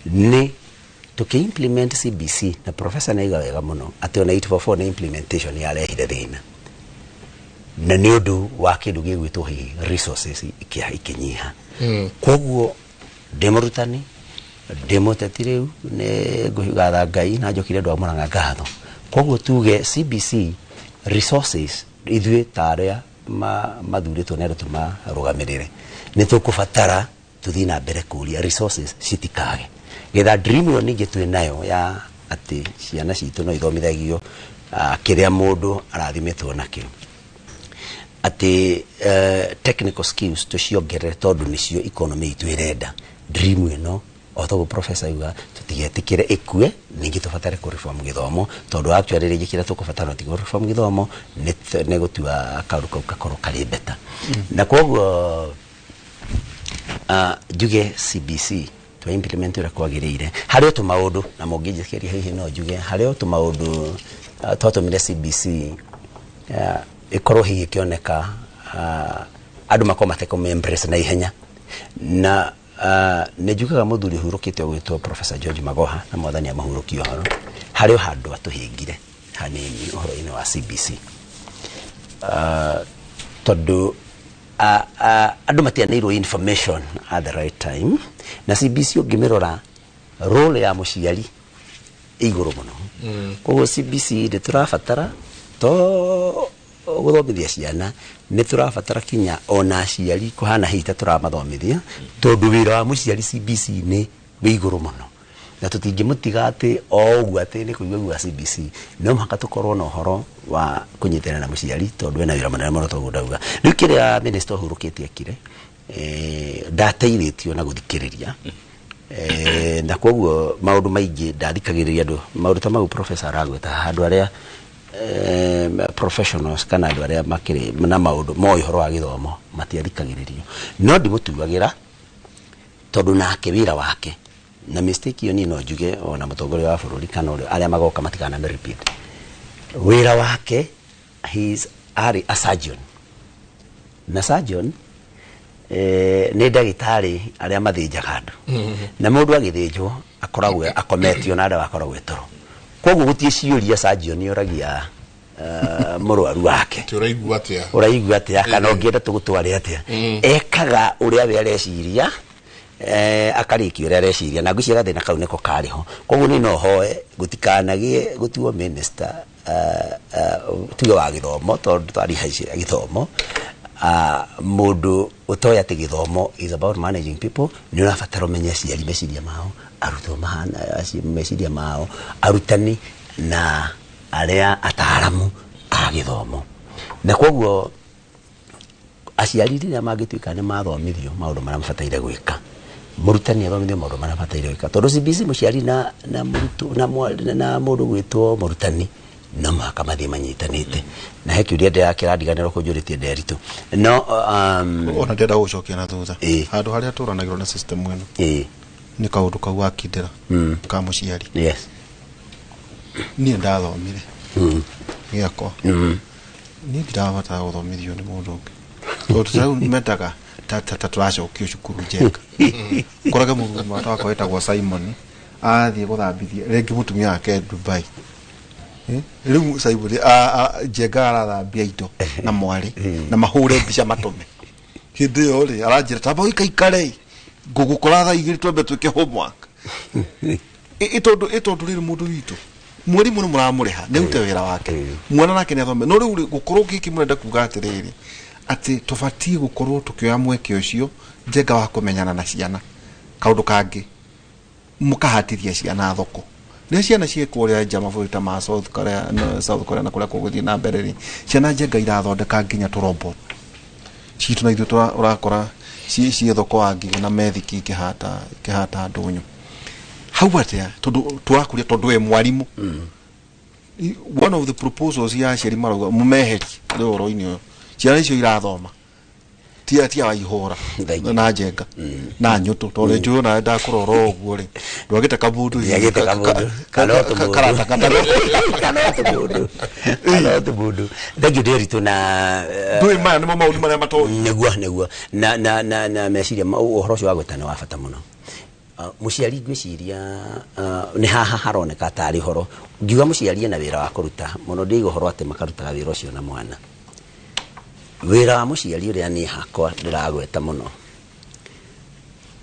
nĩ tũkĩ implement CBC, na professor nĩaiga wega mũno atĩ ona 844 nĩ implementation yarehire thĩna, na nĩ ũndũ wa kĩndũ gĩgwĩtwo hihi resources ikĩnyiha. Koguo ndĩ mũrutani, ndĩ mũteti, rĩu nĩ ngũgatha Ngai na njokire andũ a Mũrang'a ngatho. Koguo tuge CBC resources, ithuĩ ta arĩa mathurĩtwo nĩ andũ tũmarũgamĩrĩre, nĩ tũkũbatara tũthiĩ na mbere kũria resources citikage, getha dream ĩyo ningĩ twĩ nayo ya atĩ ciana citũ no ithomithagio kĩrĩa mũndũ arathimĩtwo nakĩo, atĩ technical skills tũciongerere tondũ nĩcio economy itũ ĩrenda, dream ĩno O toguo professor yuga tutigetikire ikue ningi tubatare ku reform githomo tondu actually ringi kira tukubatara ti reform githomo ni gutua kaundu kau gakorwo kari better. Na koguo njuge CBC twa implement uria kwagiriire hari o tumaundu na mũngĩnjĩkĩria hihi no njuge hari o tumaundu twatumire CBC ikorwo hihi ikioneka andu makorwo matekũmĩ embrace na ihenya na nĩ njugaga mũthuri ũhurũkĩte ũgwĩtwo Professor George Magoha na mwathani amahurũkie ũhoro harĩ o handũ atũhĩngire hanini ũhoro-inĩ wa CBC tondũ andũ matianeirwo information at the right time na CBC ũngĩmĩrora role ya mũciari ĩ igũrũ mũno. Koguo CBC nĩ tũrabatara to gũthomithia ciana nĩ tũrabatara kinya ona aciari kũhana hihi ta tũramathomithia tondũ wĩra wa mũciari CBC nĩ wĩ igũrũ mũno na tũtingĩmũtiga atĩ o ũguo atĩ nĩ kũigua gua CBC no mũhaka tũkorwo na ũhoro wa kũnyitanĩra na mũciari tondũ ena wĩra mũnene mũno toguo ndauga. Rĩu kĩrĩa minister ũhurũkĩte ekire ndateithĩtio na gũthikĩrĩria na koguo maũndũ maingĩ ndathikagĩrĩria andũ maũndũ ta mau professor aragweta handũ arĩa professionals kana andũ arĩa makĩrĩ na maũndũ moĩ ũhoro wa gĩthomo matiathikagĩrĩrio no ndimũtuagĩra tondũ nake wĩra wake na mistake iyo niĩ no njuge ona mũtongoria wa bũrũri kana arĩa magoka matikaname repeat wĩra wake he is arĩ a surgeon na surgeon nĩ ndagĩtarĩ arĩa mathĩnjaga andũ na mũndũ agĩthĩnjwo akoragwo akometio na ndawa akoragwo toro koguo gũtirĩ ciũria surgeon yoragia mũrwaru wake ũraigua atĩa ũraigua atĩa kana ũngĩenda tũgũtware atĩa ekaga ũrĩa we areciria akarĩkia ũrĩa areciria na ngwĩciria gathĩna kau nĩko karĩ ho koguo niĩ no hoe gũtikanagĩe gũtuo minister tuge wa gĩthomo tondũ twarihaicia gĩthomo mũndũ ũtoĩ atĩ gĩthomo is about managing people nĩ ũrabatara ũmenye aciari meciria mao arutwo mahana meciria mao arutani na arĩa ataaramu a gĩthomo na koguo aciari rĩrĩa mangĩtuĩka nĩ mathomithio maũndũ marĩa mabataire gwĩka mũrutani athomithio maũndũ marĩa mabataire gwĩka tondũ CBC mũciari na mũrutwo na mũndũ gwĩtwo mũrutani no mũhaka mathiĩ manyitanĩte na he kĩũria ndĩrakĩrandiganĩrwo kũnjũrĩtie Nderitũ no ona ndĩrenda gũcokia na thutha handũ harĩa tũranagĩrwo na system ĩno nĩ kaũndũ kau wakindĩra ka mũciari. Yes niĩ ndathomire gĩakwa niĩ ndirabatara gũthomithio nĩ mũndũ ũngĩ tondũ rĩu mendaga ta tũracokio cukuru Njenga korage mũthuri mwata wakwa wĩtagwo Simon athiĩ gũthambithia rĩngĩ mũtumia wake Dubai rĩu Simon Njenga arathambia indo na mwarĩ na mahũre mbica matũme hĩndĩ ĩyo rĩ aranjĩra tamba ũikaikare ngũgũkora thaa igĩrĩ twambe twĩke homework ĩtondũ rĩrĩ mũndũ witũ mwarimu nĩ mũramũrĩha nĩ arute wĩra wake mwana nake nĩ athome no rĩu gũkorwo gĩkĩ mũrenda kuga atĩrĩrĩ atĩ tũbatiĩ gũkorwo tũkĩoya mweke ũcio Njenga wa kũmenyana na ciana kaũndũ kangĩ mũkahatithia ciana thoko rĩrĩa ciana ciĩ kũrĩa nja mabũrũri ta ma South Korea na kũrĩa kũgũthiĩ na mbere rĩ ciana Njenga irathondeka nginya tũrobot citũ na ithuĩ ũrakora ciĩ thoko wa Ngigĩ na methiki ikĩhata ndũnyũ hau atĩa tondũ tũrakũria tondũ we mwarimũ one of the proposals ya aciari marauga mũmeherie rĩ ũhoro-inĩ ũyũ ciana icio irathoma tia wa ihũra na Njenga na nyũtũ tondũ njũĩ ona ndakũrora ũguo rĩ ndwagĩte kamũndũ karata thank you Nderitũ na ndũĩ maya nĩmo maũndũ marĩa matoĩ nĩguo na meciria ũhoro ũcio wa gwĩta nĩ wa bata mũno mũciari ngwĩciria nĩ haha haroneka tarĩ ũhoro ngiuga mũciari ena wĩra wa kũruta mũno ndĩiga ũhoro atĩ makarutaga wĩra ũcio na mwana wĩra wa mũciari ũrĩa niĩ hakwa ndĩragweta mũno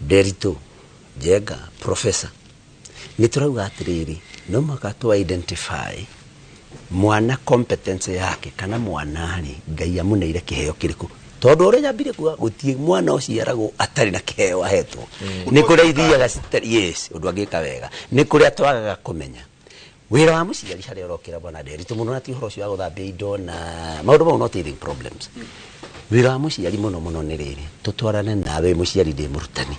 Nderitũ Njenga professor nĩ tũrauga atĩrĩrĩ no mũhaka tũ identify mwana competence yake kana mwana rĩ Ngai amũneire kĩheo kĩrĩkũ tondũ ũrĩa nyambire kuga gũtirĩ mwana ũciaragwo atarĩ na kĩheo ahetwo nĩ kũrĩa ithiaga yes ũndũ angĩka wega nĩ kũrĩa twagaga kũmenya wĩra wa mũciari harĩa ũrokĩra bwana Nderitũ mũno na ti ũhoro ũcio wa gũthambia indo na maũndũ mau no teething problems wĩra wa mũciari mũno mũno nĩ rĩrĩ tũtwarane nawe mũciari ndĩ mũrutani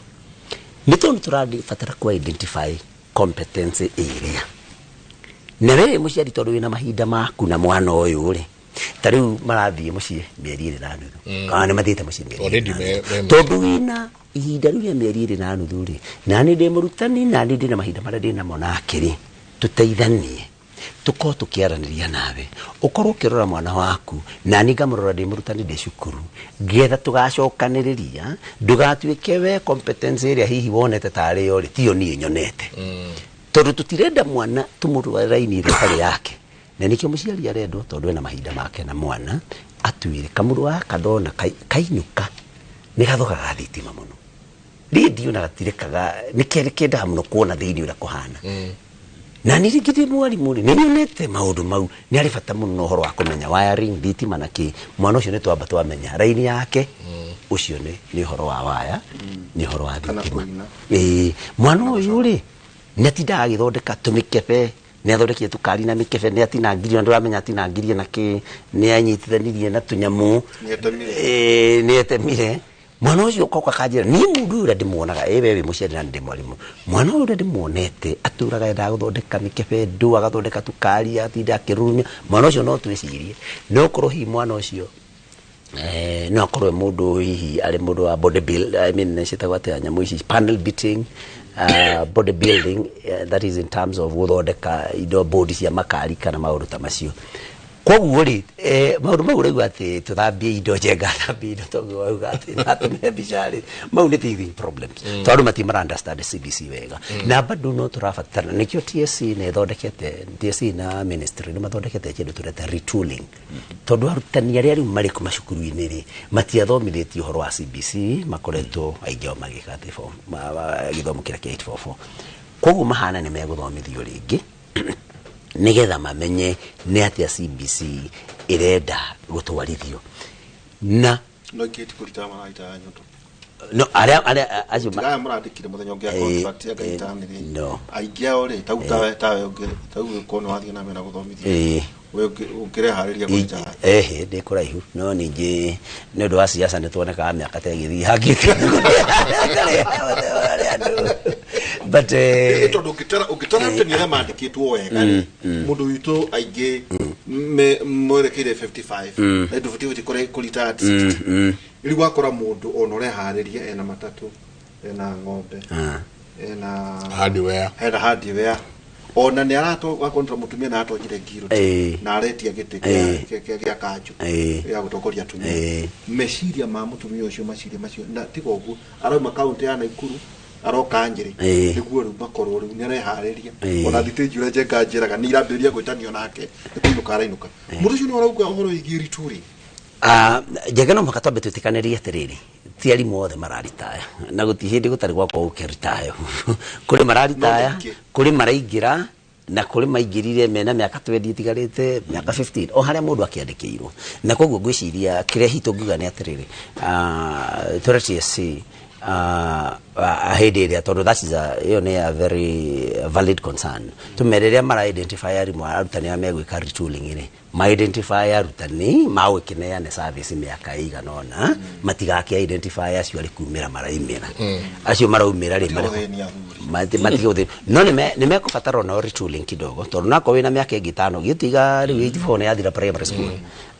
Nĩ tondũ tũrabatara ku identify competence area. Na we mũciari tondũ wĩna mahinda maku na mwana ũyũ rĩ, ta rĩu marathiĩ mũciĩ mĩeri 2.5. Kana nĩ mathiĩte mũciĩ mĩeri Already tondũ wĩna ihinda rĩu rĩa mĩeri 2.5 rĩ, na nĩ ndĩ mũrutani na nĩ ndĩ na mahinda marĩa ndĩ namo nake rĩ, tũteithanie tukorwo tukiaranĩria nawe, ũkorwo ũkĩrora mwana waku na niĩ ngamũrora ndĩ mũrutani ndĩ cukuru, ngetha tũgacokanĩrĩria ndũgatuĩke we competence ĩrĩa hihi wonete tarĩ yo rĩ tiyo niĩ nyonete. Tondũ tũtirenda mwana tũmũrware raini ĩrĩa ĩtarĩ yake, na nĩkĩo mũciari arendwo tondũ ena mahinda make na mwana atuĩre kamũrũ gaka ndona kainũka nĩ gathogaga thitima mũno, rĩndiũ na gatirekaga nĩ kendaga mũno kuona thĩinĩ ũrĩa kũhana. Na nĩ rĩngĩ ndĩ mwarimũ rĩ, nĩ nyonete maũndũ mau nĩ arĩ bata mũno ũhoro wa kũmenya wiring thitima na kĩ. Mwana ũcio nĩ twamba twamenya raini yake, ũcio nĩ ũhoro wa waya, nĩ ũhoro wa thitima. Mwana ũyũ rĩ nĩ atindaga agĩthondeka tũmĩkebe, nĩ athondekire tũkari na mĩkebe, nĩ atinangirie na ndũramenya atinangirie na kĩ, nĩ anyitithanirie na tũnyamũ, nĩ etemire. Mwana ũcio ũkoka kanjĩra niĩ mũndũ ũyũ ũrĩa ndĩmuonaga, ĩ we wĩ mũciari na ndĩ mwarimũ, mwana ũyũ ũrĩa ndĩmuonete atũraga endaga gũthondeka mĩkebe ndũ, agathondeka tũkari, atinda akĩrurumia. Mwana ũcio no twĩcirie no korwo hihi mwana ũcio no akorwo e mũndũ hihi arĩ mũndũ wa body build, I mean ciĩtagwo atĩa nyamũ ici, panel beating, body building, that is in terms of gũthondeka indo bodi cia makari kana maũndũ ta macio. Koguo rĩ, maũndũ mau ũraigua atĩ tũthambie indo, Njenga thambie indo, tondũ wauga atĩ natũme mbica rĩ, mau nĩ teething problems. Tondũ mati mara understand CBC wega. Na bado no tũrabatara, nĩkĩo TSC nĩ ĩthondekete, TSC na ministry nĩ mathondekete kĩndũ tũreta retooling. Tondũ arutani arĩa rĩu marĩ macukuru-inĩ rĩ, matiathomithĩtio ũhoro wa CBC, makoretwo aingĩ ao magĩka atĩ gĩthomo kĩrĩa kĩa 844. Koguo mahana nĩ megũthomithio rĩngĩ nigetha mamenye nĩ atĩa CBC ĩrenda gũtwarithio. Na no ingĩ kũrita maraita nyondo. No arĩa acio aya marandĩkire mũthenya ũngĩ contract ya gaitani rĩ. No. Aingĩ ao rĩ tau tawe ũngĩ tau ũkorwo nĩ wathiĩ na mbere na gũthomithia. We ũngĩreharĩria kũrita. Ndĩ kũraihu no ningĩ nĩ ũndũ wa siasa nĩ tuonekaga mĩaka ta ĩgĩthiĩ hangĩte. But tondũ ũngĩtara arutani arĩa mandĩkĩtwo wega rĩ, mũndũ witũ aingĩ mwerekeire 55 na ndũbatiĩ kũrita at 60. Rĩu wakora mũndũ ona ũreharĩria ena matatũ, ena ng'ombe, ena hardware, ona nĩ aratwakontra mũtumia na atonyire ngiro na aretia gĩtĩ kĩa kanjũ gĩa gũtongoria atumia. Meciria ma mũtumia ũcio, maciria macio na tiga ũguo arauma kaũntĩ ya Naikuru aroka Nyĩrĩ nĩguo rĩu makorwo rĩu nĩ areharĩria ona thitĩnji ũrĩa Njenga njĩraga nĩ irambĩrĩria gwĩtanio nake nĩ kũinũka arainũka. Mũndũ ũcio nĩ arauga ũhoro wĩgiĩ retooling. Njenga no mũhaka twambe twĩtĩkanĩrie atĩrĩrĩ, ti arimũ othe mararitaya na gũtirĩ hĩndĩ gũtarĩ gwakorwo gũkĩritaya. Kũrĩ mararitaya, kũrĩ maraingĩra na kũrĩ maingĩrire mena mĩaka 20 ĩtigarĩte, mĩaka 15 o harĩa mũndũ akĩandĩkĩirwo. Na koguo ngwĩciria kĩrĩa hihi tũngiuga nĩ atĩrĩrĩ, tũrĩ TSC hĩndĩ ĩrĩa tondũ that is a ĩyo nĩ a very valid concern. Tũmere rĩrĩa mara identify arimũ arutani arĩa megwĩka retooling rĩ, ma identify arutani magũkĩneane service mĩaka ĩigana ũna, matigakĩ identify acio arĩ kumĩra maraumĩra. Acio maraumĩra rĩ matige gũthĩ. No nĩ mekũbatara ona retooling kidogo tondũ nakorwo wĩna mĩaka ĩngĩ 5 gĩtiga rĩu 84 nĩ yathira primary school.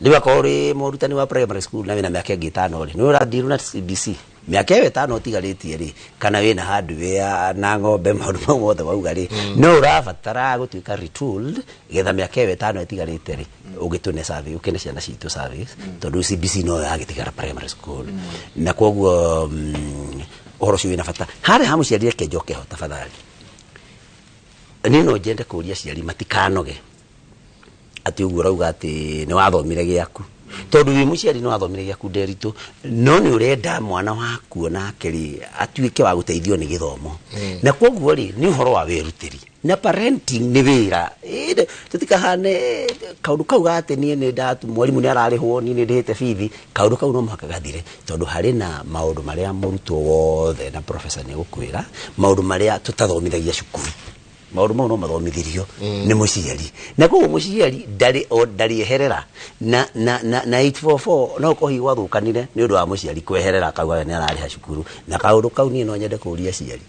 Rĩu akorwo ũrĩ mũrutani wa primary school na wĩna mĩaka ĩngĩ 5 rĩ, nĩ ũradeal na CBC. Mĩaka ĩyo 5 ũtigarĩtie rĩ, kana wĩna hardware na ng'ombe maũndũ mau mothe wauga rĩ, no ũrabatara gũtuĩka retooled getha mĩaka ĩyo 5 ĩtigarĩte rĩ, ũgĩtũne service, ũkĩne ciana citũ service tondũ CBC no yagĩtigara primary school. Na koguo ũhoro ũcio wĩna bata. Harĩa ha mũciari reke njoke ho tafadhali. Niĩ no nyende kũria aciari matikanoge atĩ ũguo ũrauga atĩ nĩ wathomire gĩaku, tondũ wĩ mũciari nĩ wathomire gĩaku Nderitũ, no nĩ ũrenda mwana waku onake rĩ atuĩke wa gũteithio nĩ gĩthomo. Na koguo rĩ nĩ ũhoro wa wĩrutĩri na parenting nĩ wĩra. Tũtikahane kaũndũ kau ga atĩ niĩ nĩ ndatu mwarimũ nĩ ararĩhwo, niĩ nĩ ndĩhĩte bithi, kaũndũ kau no mũhaka gathire tondũ harĩ na maũndũ marĩa mũrutwo wothe na professor nĩ egũkwĩra maũndũ marĩa tũtathomithagia cukuru. Maũndũ mau no mathomithirio nĩ mũciari, na koguo mũciari ndarĩ o ndarĩeherera na na na na 844 no ũkorwo hihi gwathũkanire nĩ ũndũ wa mũciari kweherera, akauga we nĩ ararĩha cukuru. Na kaũndũ kau niĩ no nyende kũũria aciari,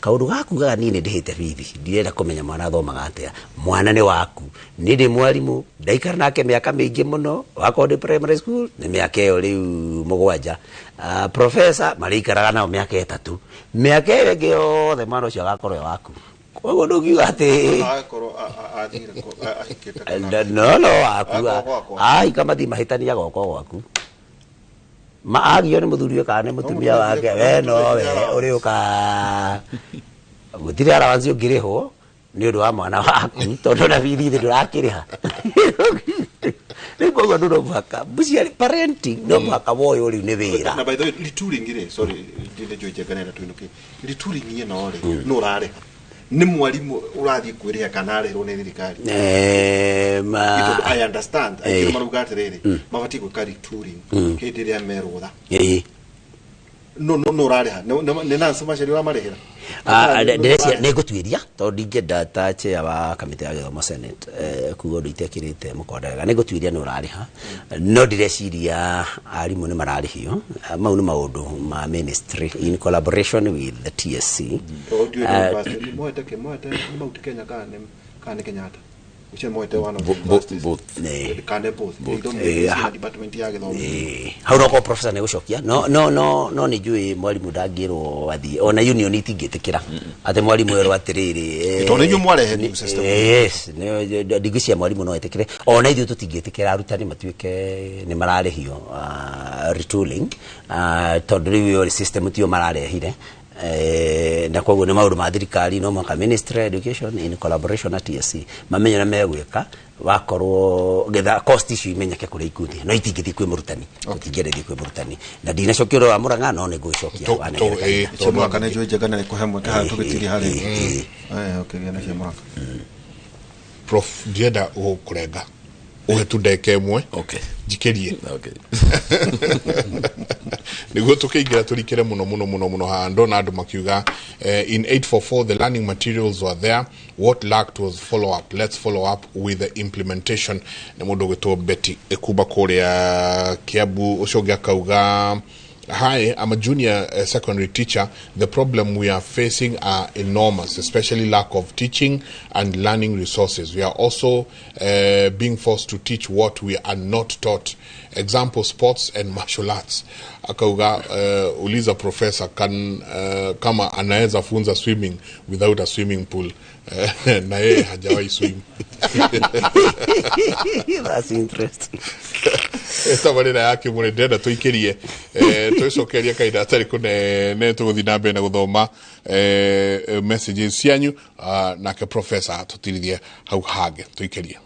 kaũndũ gakugaga niĩ nĩ ndĩhĩte bithi, ndirenda kũmenya mwana athomaga atĩa. Mwana nĩ waku. Niĩ ndĩ mwarimũ, ndaikara nake mĩaka mĩingĩ mũno. Wakorwo ndĩ primary school nĩ mĩaka ĩyo rĩu 7. Professor marĩikaraga nao mĩaka 3, mĩaka ĩyo ĩngĩ yothe mwana ũcio agakorwo e waku. Koguo ndũngiuga atĩ Akorwo athire ahikĩte kana no waku. Akorwo gwakwa. Ahika mathiĩ mahĩtania goko gwaku, ma agio nĩ mũthuri ũyũ kana nĩ mũtumia wake, we nowe ũrĩũka. Gũtirĩ allowance ũngĩrĩhwo nĩ ũndũ wa mwana waku, tondũ na bithi thĩ ndũrakĩrĩha rĩu. Koguo no mũhaka mũciari, parenting no mũhaka woywo rĩu nĩ wĩra. Na by the way, retooling rĩ, sorry, ndinde njũĩ njenganĩra tũinũke. Retooling ĩno rĩ, nũ ũrarĩha? Nĩ mwarimũ ũrathiĩ kwĩrĩha kana arĩhĩrwo nĩ thirikari? Ma Tondũ I understand aingĩ marauga atĩrĩrĩ, mabatiĩ gwĩka retooling hĩndĩ ĩrĩa me rũtha. No ũrarĩha? Nĩ Nancy Macharia ũramarĩhĩra? Ndĩreciria nĩ ngũtuĩria, tondũ ndingĩenda ta chair wa kamĩtĩ ya gĩthomo Senate kuga ũndũ itekĩrĩte mũkonde wega. Nĩ ngũtuĩria nĩ ũrarĩha, no ndĩreciria arimũ nĩ mararĩhio. Mau nĩ maũndũ ma ministry in collaboration with the TSC. Tondũ ndiũĩ nĩ university, moete kĩ, moete nĩ Mount Kenya kana nĩ Kenyatta? Ũcio moete one of the universities. Both. Kana both. Either ciĩna department ya gĩthomo. Hau no korwo professor nĩ gũcokia. No nĩ njũĩ mwarimũ ndangĩrwo athiĩ, ona union itingĩtĩkĩra atĩ mwarimũ erwo atĩrĩrĩ Tondũ inyuĩ mwarehe new system. Yes, ndingĩcia mwarimũ no etĩkĩre, ona ithuĩ tũtingĩtĩkĩra arutani matuĩke nĩ mararĩhio retooling, tondũ rĩu ĩyo system tiyo mararehire. Na koguo nĩ maũndũ ma thirikari, no mũhaka Ministry of Education in collaboration na TSC mamenye ũrĩa megwĩka, wakorwo getha cost icio imenyeke kũrĩa ikũthiĩ, no itingĩthiĩ kwĩ mũrutani. Tũtingĩenda ithiĩ kwĩ mũrutani, na ndinacokia ũrĩa wa Mũrang'a, no nĩ ngũgĩcokia wanengera kahinda. Cia Mũrang'a nĩ njũĩ njega na nĩ kũhe mweke haha tũgĩtirie harĩ ũkĩgĩa na cia Mũrang'a. Prof, ndienda gũkũrenga, ũhe tu ndagĩka 1 njikĩrie nĩguo tũkĩingĩra tũrikĩre mũno mũno mũno mũno. Haha ndona andũ makiuga, in 844 the learning materials were there, what lacked was follow up. Let's follow up with the implementation. Nĩ mũndũ ũgwĩtwo Betty kuma kũrĩa Kiambu. Ũcio ũngĩ akauga, "Hi, I'm a junior secondary teacher. The problem we are facing are enormous, especially lack of teaching and learning resources. We are also being forced to teach what we are not taught. Example, sports and martial arts." Akauga, "Uliza professor kama anaweza funza swimming without a swimming pool. Na yeye hajawahi swim." That's interesting. Tabarĩra ya Kĩmũrĩ, ndĩrenda tũikĩrie, twĩcokerie kahinda atarĩ kũnene, tũgũthiĩ na mbere na gũthoma messages cianyu, nake professor tũtirithie hau hangĩ tũikĩrie.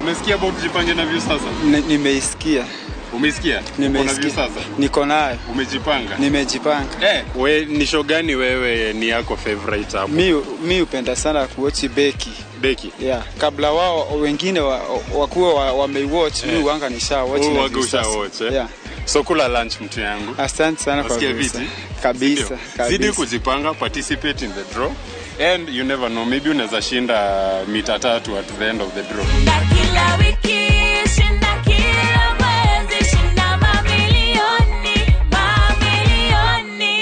Umesikia about Jipange na Viusasa? Nimeisikia. Umeisikia? Uko na Nimeisikia. Viusasa? Niko nayo. Umejipanga? Nimejipanga. We ni show gani wewe ni yako favorite hapo? Mi hupenda sana kuwatch Beki. Beki? Yeah. Kabla wao wengine wakuwa wameiwatch, mi huanga nisha watch Wewe na huwaga Viusasa. usha watch, eh? Yeah. So kula lunch, mtu yangu. Asante sana kwa Wasikia Viusasa. viti? Kabisa, Sindio? kabisa. Zidi kujipanga, participate in the draw. And you never know, maybe unaweza shinda mita 3 at the end of the draw. Kila wiki, shinda kila mwezi, shinda mamilioni, mamilioni.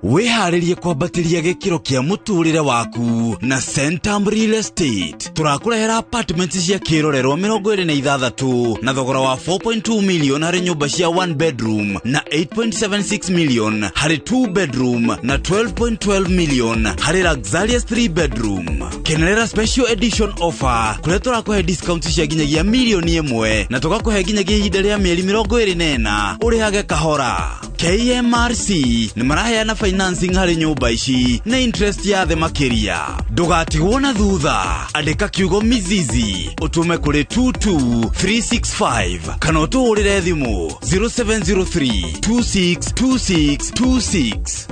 Wĩharĩrie kwambatĩria gĩkĩro kĩa mũtũrĩre waku na Centum Real Estate. Tũrakũrehera apartments cia kĩrorerwa 26 na thogora wa 4.2 million harĩ nyũmba cia 1 bedroom na 8.76 million harĩ 2 bedroom na 12.12 million harĩ luxurious 3 bedroom. Kenerera special edition offer kũrĩa tũrakũhe discount cia nginyagia mirioni 1 na tũgakũhe nginyagia ihinda rĩa mĩeri 24 ũrĩhage kahora. KMRC nĩ maraheana financing harĩ nyũmba ici na interest ya thĩ makĩria. Ndũgatigwo na thutha, andĩka kiugo Mizizi ũtũme kũrĩ 22365 kana ũtũhũrĩre thimũ 0703 262626.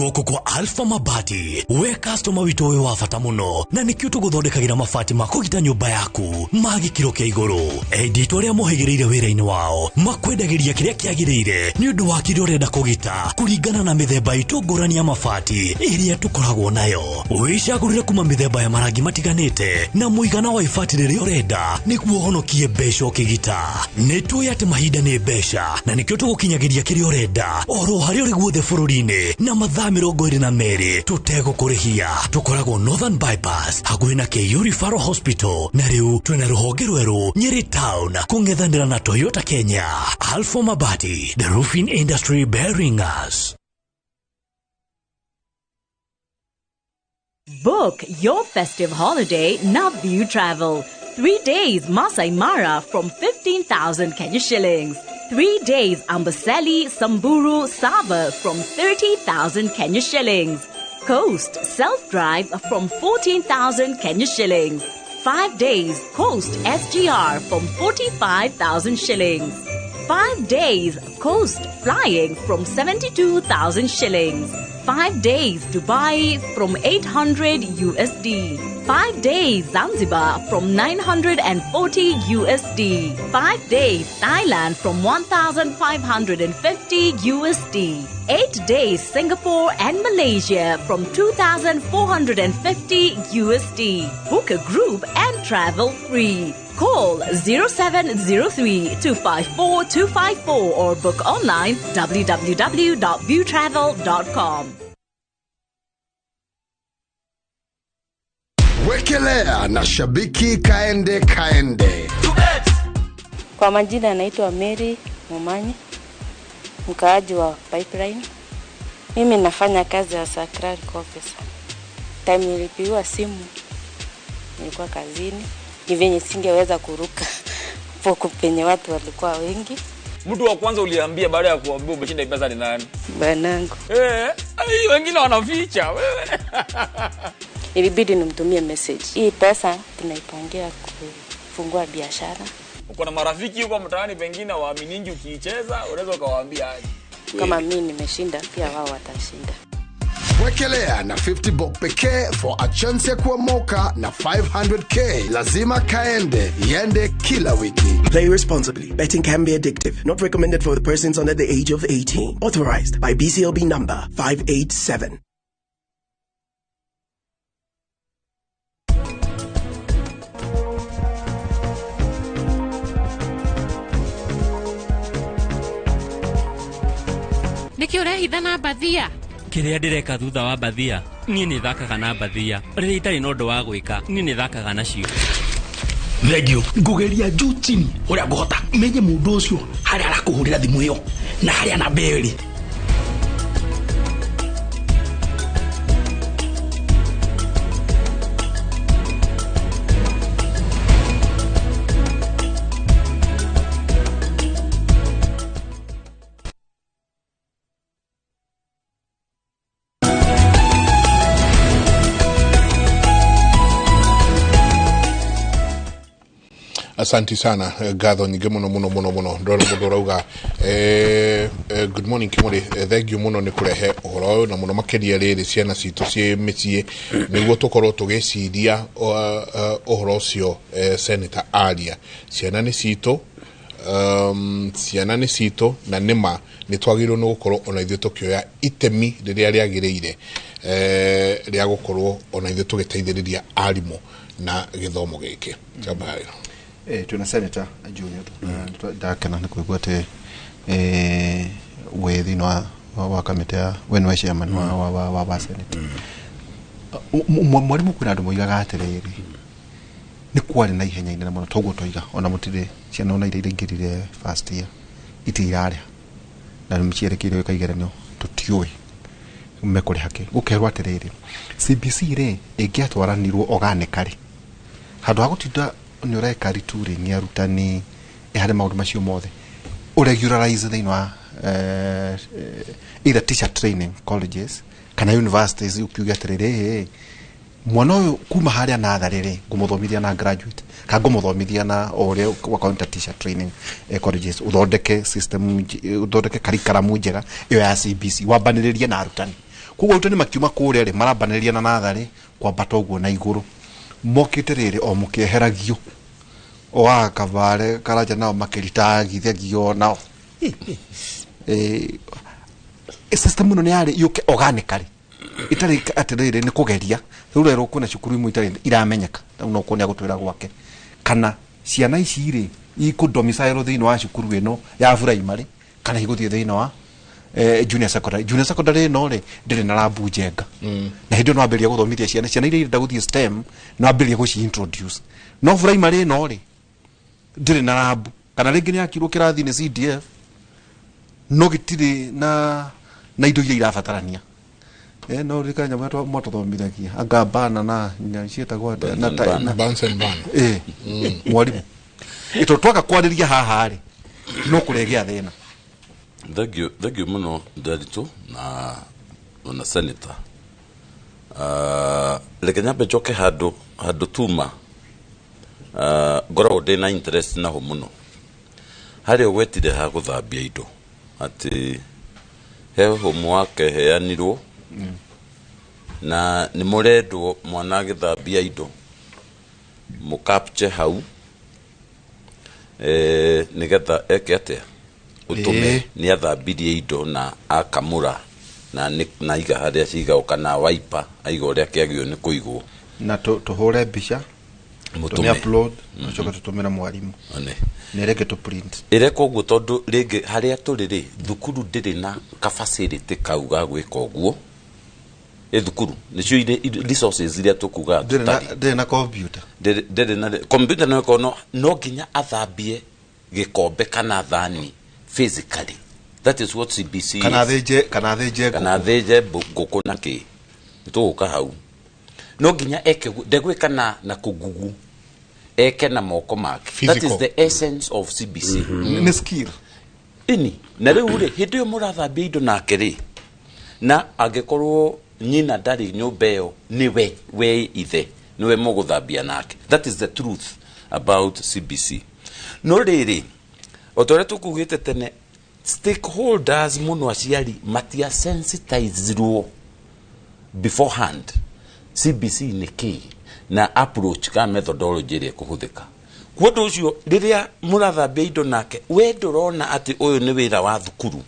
Gũkũ kwa Alpha Mabati, we customer witũ wĩ wa bata mũno, na nĩkĩo tũgũthondekagĩra mabati ma kũgita nyũmba yaku ma gĩkĩro kĩa igũrũ. Endia itũ arĩa mohĩgĩrĩire wĩra-inĩ wao makwendagĩria kĩrĩa kĩagĩrĩire nĩ ũndũ wa kĩrĩa ũrenda kũgita kũringana na mĩthemba itũ ngũrani ya mabati ĩrĩa tũkoragwo nayo. Wĩcagũrĩre kuma mĩthemba ya marangi matiganĩte na mũigana wa ibati rĩrĩa ũrenda nĩguo ũhonokie mbeca ũkĩgita. Nĩ tũĩ atĩ mahinda nĩ mbeca na nĩkĩo tũgũkinyagĩria kĩrĩa ũrenda oro harĩa ũrĩ guothe bũrũri-inĩ na mathaa 22 tũtegũkũrĩhia. Tũkoragwo Northern Bypass hakuhĩ na KU Referral Hospital, na rĩu twĩna rũhonge rwerũ Nyeri Town kũng'ethanĩra na Toyota Kenya. Alpha Mabati, the roofing industry bearing us. Book your festive holiday now View Travel. 3 days Masai Mara from 15,000 Kenya shillings. 3 days Amboseli, Samburu, Sava from 30,000 Kenya shillings. Coast self-drive from 14,000 Kenya shillings. 5 days Coast SGR from 45,000 shillings. 5 days Coast flying from 72,000 shillings. 5 days Dubai from 800 USD. 5 days Zanzibar from 940 USD. 5 days Thailand from 1,550 USD. 8 days Singapore and Malaysia from 2,450 USD. Book a group and travel free. Call 0703 254 254 or book online www.viewtravel.com. Wekelea na shabiki kaende kaende. Kwa majina naitwa Mary Mumanyi, mkaaji wa Pipeline. Mimi nafanya kazi ya clerk officer. Time nilipigiwa simu nilikuwa kazini, ni venye singeweza kuruka poko penye watu walikuwa wengi. Mtu wa kwanza uliambia baada ya kuambia umeshinda pesa ni nani? Bwanangu. Wengine wanaficha wewe. Ilibidi nimtumie message. Hii pesa tunaipangia kufungua biashara. Uko na marafiki huko mtaani pengine waaminingi ukiicheza, unaweza ukawaambia aje? Kama mimi nimeshinda pia wao watashinda. Wekelea na 50 bob pekee for a chance ya kuomoka na 500k. Lazima kaende, iende kila wiki. Play responsibly. Betting can be addictive. Not recommended for the persons under the age of 18. Authorized by BCLB number 587. Niki urehitha na mbathia? Kĩrĩa ndĩreka thutha wa mbathia, niĩ nĩ thakaga na mbathia. Rĩrĩa itarĩ na ũndũ wa gwĩka, niĩ nĩ thakaga nacio. Thengiũ. Ngũgeria juu chini ũrĩa ngũhota menye mũndũ ũcio harĩa arakũhũrĩra thimũ ĩyo na harĩa namba ĩyo ĩrĩ. Asanti sana ngatho nyingĩ mũno mũno mũno mũno ndona mũndũ ũrauga good morning Kimuri, thank you mũno nĩ kũrehe ũhoro ũyũ na mũno makĩria rĩrĩ ciana citũ ciĩ mĩciĩ nĩguo tũkorwo tũgĩciria ũhoro ũcio Senator aria. Ciana nĩ citũ, ciana nĩ citũ na nĩma nĩ twagĩrĩirwo nĩ gũkorwo ona ithuĩ tũkĩoya itemi rĩrĩa rĩagĩrĩire rĩa gũkorwo ona ithuĩ tũgĩteithĩrĩria arimũ na gĩthomo gĩkĩ. Jambarĩro. Tuna Senator Junior ndakena nĩ kũigua atĩ wĩ thĩinĩ wa kamĩtĩ ya we nĩwe chairman wa Senate. Mwarimũ kwĩna andũ moigaga atĩrĩrĩ nĩ kwarĩ na ihenya inene mũno toguo toiga ona mũtirĩ ciana ona iria iraingĩrire first year itirarĩha na nĩ cierekeire gwĩka igeranio tũtiũĩ mekũrĩha kĩ. Gũkerwo atĩrĩrĩ CBC rĩ ĩngĩatwaranirwo organically handũ ha gũtinda nĩ ũreka retooling ya arutani Harĩ maũndũ macio mothe ũregularize thĩinĩ wa either teacher training colleges kana universities, ukiuge atĩrĩrĩ, mwana ũyũ kuma harĩa natharĩ rĩ, ngũmũthomithia na graduate kana ngũmũthomithia na o ũrĩa wakonta teacher training colleges, ũthondeke system, ũthondeke curriculum njega ĩyo ya CBC, wambanĩrĩrie na arutani. Koguo arutani makiuma kũrĩa rĩ, marambanĩrĩria na natharĩ kwambata ũguo na igũrũ mokĩte rĩrĩ o mũkĩeheragio o aka Kabare Karanja nao makĩritagithagio nao. System ĩno nĩ yarĩ yũke organically, itarĩ atĩrĩrĩ nĩ kũgeria. Rĩu rero kwĩna cukuru imwe itarĩ iramenyeka, rĩu no kuonia gũtwĩra gwake kana ciana ici rĩ ikũ domicile thĩinĩ wa cukuru ĩno ya primary kana igũthiĩ thĩinĩ wa junior secondary. Junior secondary ĩno rĩ ndĩrĩ na rambu njenga, na hĩndĩ ĩyo no ambĩrĩria gũthomithia ciana iria irenda gũthiĩ STEM, no ambĩrĩria gũci introduce. No primary ĩno rĩ ndĩrĩ na rambu, kana rĩngĩ nĩ yakirwo kĩrathi nĩ CDF no gĩtirĩ na indo iria irabatarania. No rika nyamũ mwatũthomithagia anga bana na ciĩtagwo atĩa? Na Bunsen burner. Mwarimũ ĩto twaga kwarĩria haha rĩ no kũregea thĩna. Thank you mũno, Nderitu na ona senator. Reke nyambe njoke handũ tuma ngoragwo ndĩ na interest naho mũno, harĩa ũgwetire ha gũthambia indo, atĩ he homework ĩheanirwo na nĩ mũrendwo mwana agĩthambia indo mũkapche hau, nĩgetha eke atĩa, ũtũme nĩ athambirie indo na akamũra na aiga harĩa cigagwo, kana waipa aiga ũrĩa kĩagĩrĩirwo nĩ kũigwo. Na tũhũre mbica, Mũtũme. tũmĩ upload, tũcoke tũtũmĩre mwarimũ One. na ĩreke tũ print. Ĩreka ũguo tondũ rĩngĩ harĩa tũrĩ rĩ, thukuru ndĩrĩ na ka-facility kau ga gwĩka ũguo. Ĩ thukuru nĩcio resources iria tũkugaga tũtarĩ. Ndĩrĩ na computer. Ndĩrĩ na computer, no ĩkorwo no nginya athambie gĩkombe kana thani physically. That is what CBC kana is. Athĩnje kana ngũkũ. Athĩnje ngũkũ na kĩ tũgũka hau, no nginya eke ũguo. Ndegwĩka na kũgugu, eke na moko make. That is Physical. the essence of CBC. Nĩ skill. Ini na rĩu rĩ, hĩndĩ ĩyo mũrathambia indo nake rĩ, na angĩkorwo nyina ndarĩ nyũmba ĩyo, nĩwe we ithe nĩwe mũgũthambia nake. That is the truth about CBC. No rĩrĩ, o ta ũrĩa tũkugĩte tene, stakeholders mũno aciari matia sensitizirwo beforehand CBC nĩ kĩ na approach ka methodology ĩrĩa ĩkũhũthĩka. Kwa ũndũ ũcio, rĩrĩa mũrathambia indo nake, we ndũrona atĩ ũyũ nĩ wĩra wa thukuru,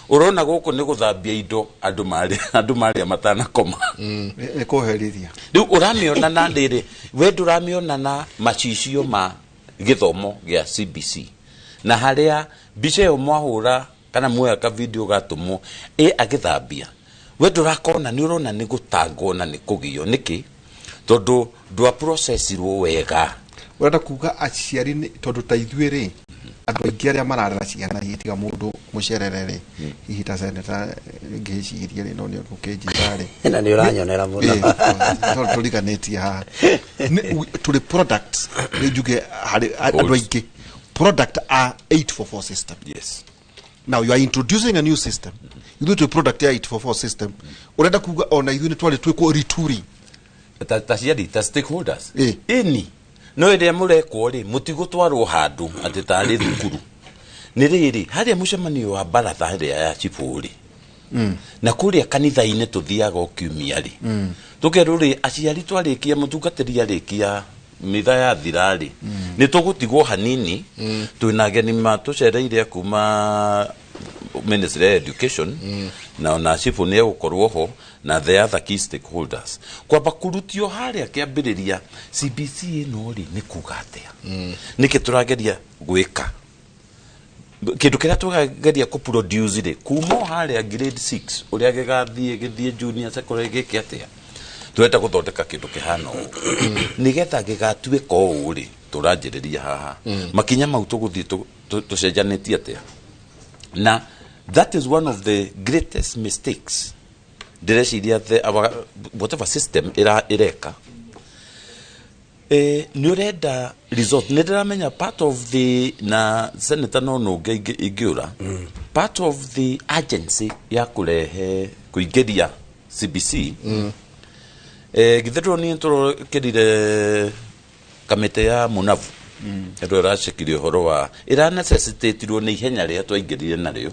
ũrona gũkũ nĩ gũthambia indo andũ marĩa matanakoma. Nĩ kũherithia. Rĩu ũramĩona na rĩrĩ, we ndũramĩona na macicio ma gĩthomo gĩa CBC, na harĩa mbica ĩyo mwahũra kana muoya ka video gatũmwo ĩ agĩthambia, we ndũrakona, nĩ ũrona nĩ gũtangwo na nĩ kũgio. Nĩkĩ? Tondũ ndwa processirwo wega. Ũrenda kuga aciari tondũ ta ithuĩ rĩ, andũ aingĩ arĩa mararera ciana hihi tiga mũndũ mũcerere rĩ, hihi ta seneta ngĩciria rĩ, no nĩ ũkĩnjĩra rĩ. Na nĩ ũranyonera mũno. Tondũ tũriganĩtie haha. Tũrĩ products nĩ njuge harĩ andũ aingĩ product a 844 system. Now you are introducing a new system. Ithuĩ twĩ product ya 844 system. Ũrenda kuga ona ithuĩ nĩ twarĩ twĩkwo retooling. Ta ciari, ta stakeholders, ĩni no ĩrĩa mũrekwo rĩ, mũtigũtwarwo handũ atĩ tarĩ thukuru. Nĩ rĩrĩ, harĩa mũcemanio wa baratha ĩrĩa ya cibũ rĩ, na kũrĩa kanitha-inĩ tũthiaga o kiumia rĩ, tũkerwo rĩ, aciari twarĩkia, mũtungatĩri arĩkia mitha yathira rĩ, nĩ tũgũtigwo hanini, twĩna ageni matũcereire kuma Ministry ya Education, na ona cibũ nĩ egũkorwo ho na the other key stakeholders, kwamba kũrutio harĩa kĩambĩrĩria CBC ĩno rĩ nĩ kuga atĩa, nĩkĩ tũrageria gwĩka kĩndũ kĩrĩa tũrageria kũ produce rĩ, kuma o harĩa grade 6 ũrĩa gĩgathiĩ gĩthiĩ junior secondary gĩke atĩa. Tũrenda gũthondeka kĩndũ kĩhana ũũ nĩgetha gĩgatuĩka ũũ rĩ, tũranjĩrĩria haha, makinya mau tũgũthiĩ tũcenjanĩtie atĩa. Na that is one of the greatest mistakes ndĩreciria the our whatever system ĩreka. Nĩ ũrenda result. Nĩ ndĩramenya part of the, na senator no nũnge ingĩũra, part of the agency ya kũrehe kũingĩria CBC. Githĩ ndũronire tũrokĩrire kamĩtĩ ya Munavu ĩrĩa ĩracekire ũhoro wa ĩra necessitatirwo nĩ ihenya rĩrĩa twaingĩrire narĩo,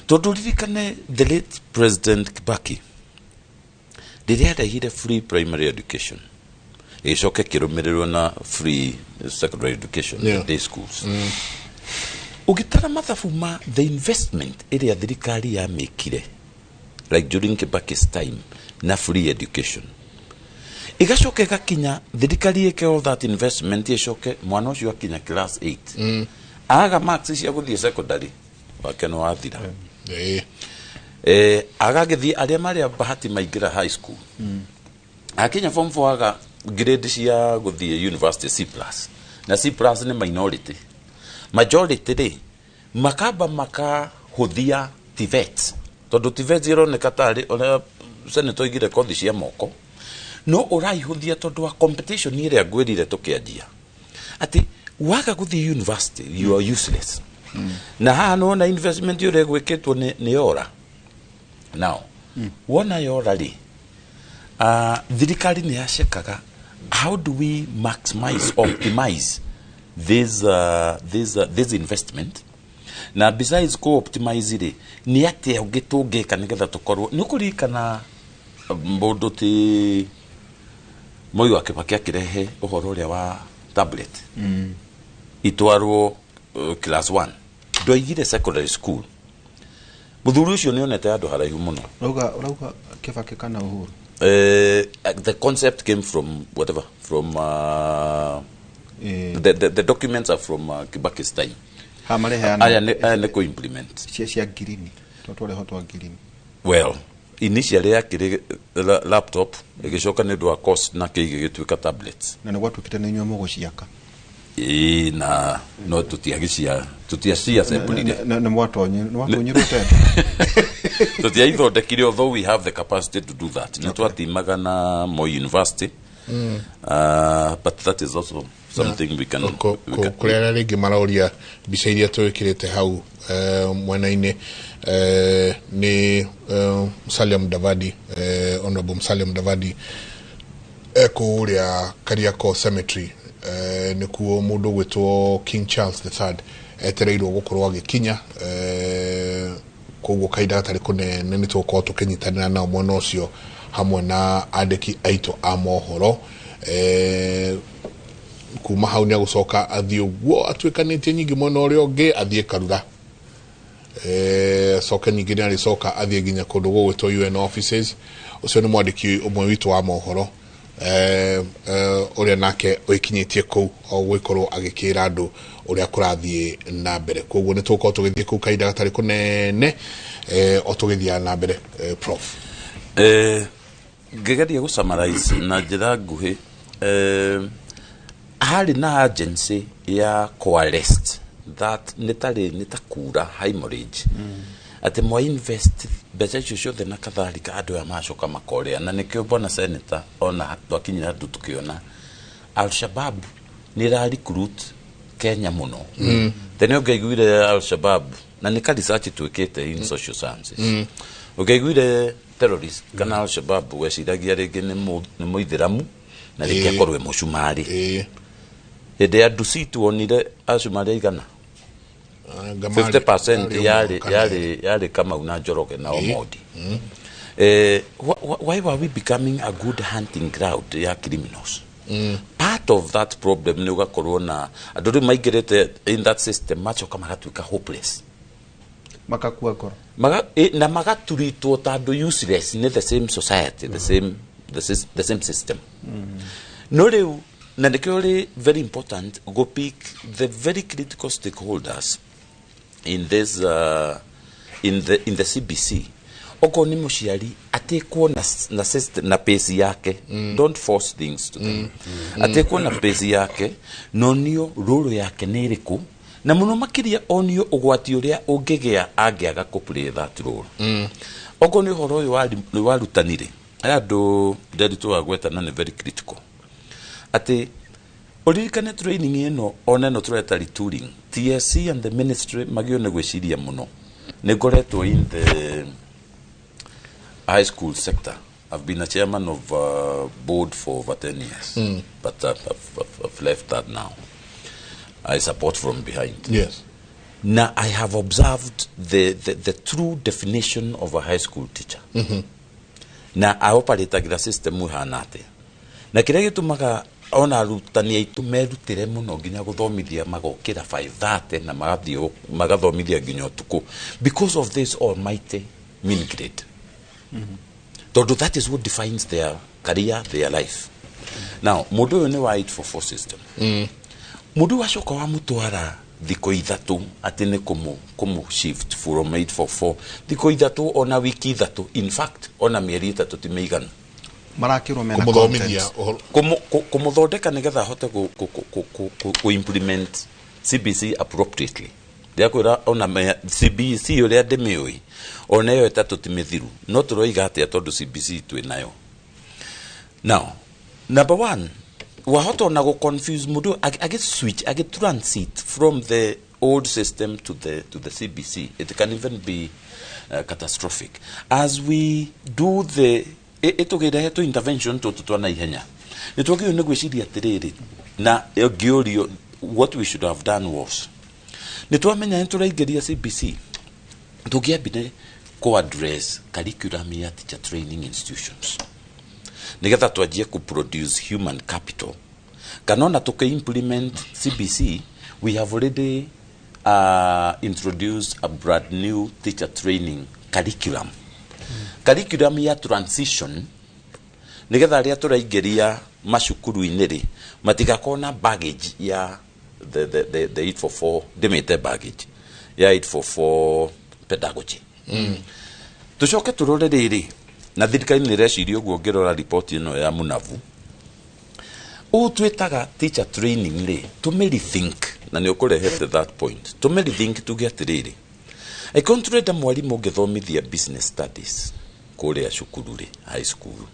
tondũ ririkane the late President Kibaki rĩrĩa arehire free primary education, ĩgĩcoka ĩkĩrũmĩrĩrwo na free secondary education, day schools. Ũgĩtara mathabu ma the investment ĩrĩa thirikari yamĩkire like during Kibaki's time na free education, ĩgacoka ĩgakinya thirikari ĩke all that investment, ĩcoke mwana ũcio akinya class 8, aga marks cia gũthiĩ secondary wake nĩ wathira. Agagĩthiĩ arĩa marĩa bahati maingĩra high school, akinya form 4 aga grade cia gũthiĩ university C plus, na C plus nĩ minority. Majority rĩ makamba makahũthia TVET, tondũ TVET ironeka tarĩ ũrĩa senator oigire kothi cia moko, no ũraihũthia tondũ wa competition ĩrĩa ngwĩrire tũkĩanjia atĩ waga gũthiĩ university you are useless. Na haha nĩwona investment ũrĩa ĩgwĩkĩtwo nĩ yora. Now wona yora rĩ, thirikari nĩ yacekaga how do we maximize, optimize this investment, na besides ko optimize rĩ, nĩ atĩa ũngĩ tũngĩka nĩgetha tũkorwo nĩ ũkũririkana mũndũ ti Moi wa Kibaki akĩrehe ũhoro ũrĩa wa tablet itwarwo class 1, ndoigire secondary school. Mũthuri ũcio nĩ onete handũ haraihu mũno. Urauga Kibaki kana Uhuru? The concept came from whatever, from the documents are from Kibaki's time. Ha mareheana Aya nĩ kũ-implement. Cia ngirini twareho twa ngirini. Well, initially yakĩrĩ laptop, ĩgĩcoka nĩ ũndũ wa cost na kĩ gĩgĩtuĩka tablets. Na nĩ gwatuĩkĩte nĩ inyuĩ mũgũciaka. Ĩĩ, na no tũtiagĩcia tũtiaciassemblire. Nĩ mwatonyirwo tenda. Tũtiaithondekire, although we have the capacity to do that. Nĩ twatimaga na Moi University. But that is also something we can, we can. Kũrĩ arĩa rĩngĩ maroria mbica iria twĩkĩrĩte hau mwena-inĩ, nĩ Musalia Mudavadi, Honorable Musalia Mudavadi ekũrĩa Kariakoo Cemetery, nĩkuo mũndũ ũgwĩtwo King Charles III etereirwo gũkorwo agĩkinya. Koguo kahinda gatarĩ kũnene nĩ tũgũkorwo tũkĩnyitanĩra nao mwena ũcio hamwe na andĩki aitũ a mohoro. Kuma hau nĩ agũcoka athiĩ ũguo atuĩkanĩtie nyingĩ mwena ũrĩa ũngĩ, athiĩ Karura, acoke nyingĩ nĩ arĩcoka athiĩ nginya kũndũ gũgwĩtwo UN offices. Ũcio nĩ mwandĩki ũmwe witũ wa mohoro ũrĩa nake ũikinyĩtie kũu o gwĩkorwo agĩkĩra andũ ũrĩa kũrathiĩ na mbere. Koguo nĩ tũgũkorwo tũgĩthiĩ kũu kahinda gatarĩ kũnene, o tũgĩthiaga na mbere, Prof. Ngĩgeria gũ summarize na njĩra nguhĩ, harĩ na agency ya coalesced that nĩ tarĩ nĩ ta kura hemorrhage, atĩ mwa invest mbeca icio ciothe na kadhalika, andũ aya macoka makorea. Na nĩkĩo bwana senator, ona twakinyĩra andũ tũkĩona Al-Shabab nĩ ĩra recruit Kenya mũno. Tene ũngĩaiguire Al-Shabab, na nĩ ka research twĩkĩte in social sciences, ũngĩaiguire terrorist kana Al-Shabab weciragia rĩngĩ nĩ mũithĩramu na rĩngĩ akorwo e mũcumarĩ. Hĩndĩ ya Dusit wonire acumarĩ aigana? 50% yarĩ Kamau na Njoroge na Omondi. Why were we becoming a good hunting ground ya criminals? Part of that problem nĩ ũgakorwo na andũ rĩu maingĩrĩte in that system, macoka magatuĩka hopeless. Makakua ngoro. Na magaturitwo ta andũ useless nĩ the same society, the same system. No rĩu na nĩkĩo rĩ very important go pick the very critical stakeholders in this in the CBC. Okorwo nĩ mũciari atikwo na system na pace yake. Don't force things to them. Atikwo na pace yake, nonio role yake nĩ ĩrĩkũ, na mũno makĩria onio ũgwati ũrĩa ũngĩgĩa angĩaga kũ play that role. Okorwo nĩ ũhoro ũyũ warutanire aya andũ nderitũ wa gwetana nĩ very critical atĩ Ũririkane training ĩno ona ĩno tũreta retooling, TSC and the ministry magĩrĩirwo nĩ gwĩciria mũno. Nĩ ngoretwo in the high school sector. I've been a chairman of board for over 10 years, but I've left that now. I support from behind. Now I have observed the true definition of a high school teacher. Na aoperatagira system ĩhana atĩa, na kĩrĩa gĩtũmaga ona arutani aitũ merutĩre mũno nginya gũthomithia, magokĩra 5:30 na magathiĩ magathomithia nginya ũtukũ, because of this almighty mean grade, tondũ that is what defines their career, their life. Now mũndũ ũyũ nĩ wa 844 system. Mũndũ ũyũ acoka wamũtwara thikũ 3 atĩ nĩ kũmũ shift from 844, thikũ 3, ona wiki 3, in fact ona mĩeri 3 ti mĩiganu. Marakĩrwo mena Kũmũthomithia content. ũhoro. Kũmũthondeka nĩgetha ahote kũ implement CBC appropriately. Ndiakwĩra ona CBC ũrĩa ndĩmĩũĩ, ona ĩyo 3 ti mĩthiru, no tũroiga atĩa tondũ CBC twĩ nayo. Now number one, wahota ona gũ confuse mũndũ agĩ switch, agĩ transit from the old system to the CBC. It can even be catastrophic. As we do the ĩtũgĩrehe tũ intervention tũtũ twa naihenya, nĩ twagĩrĩirwo nĩ gwĩciria atĩrĩrĩ, na ngĩũrio, what we should have done was, nĩ twamenya nĩ tũraingĩria CBC, tũngĩambire kũ address curriculum ya teacher training institutions nigetha twanjie ku produce human capital, kana ona tuki implement CBC, we have already introduced a brand new teacher training curriculum ya transition, nigetha arĩa tũraingĩria macukuru-inĩ rĩ, matigakorwo na baggage ya the 844, ndĩmĩte baggage ya 844 pedagogy. Tucoke turore rĩrĩ, na thirikari nĩ ĩreciria ũguo. Ngĩrora riboti ĩno ya Munavu, ũũ twĩtaga teacher training rĩ, tũmĩ rethink, na nĩ ũkũrehete that point, tũmĩ rethink, tuge atĩrĩrĩ, angĩkorwo nĩ tũrenda mwarimũ ũngĩthomithia business studies kũrĩa cukuru rĩ, high school,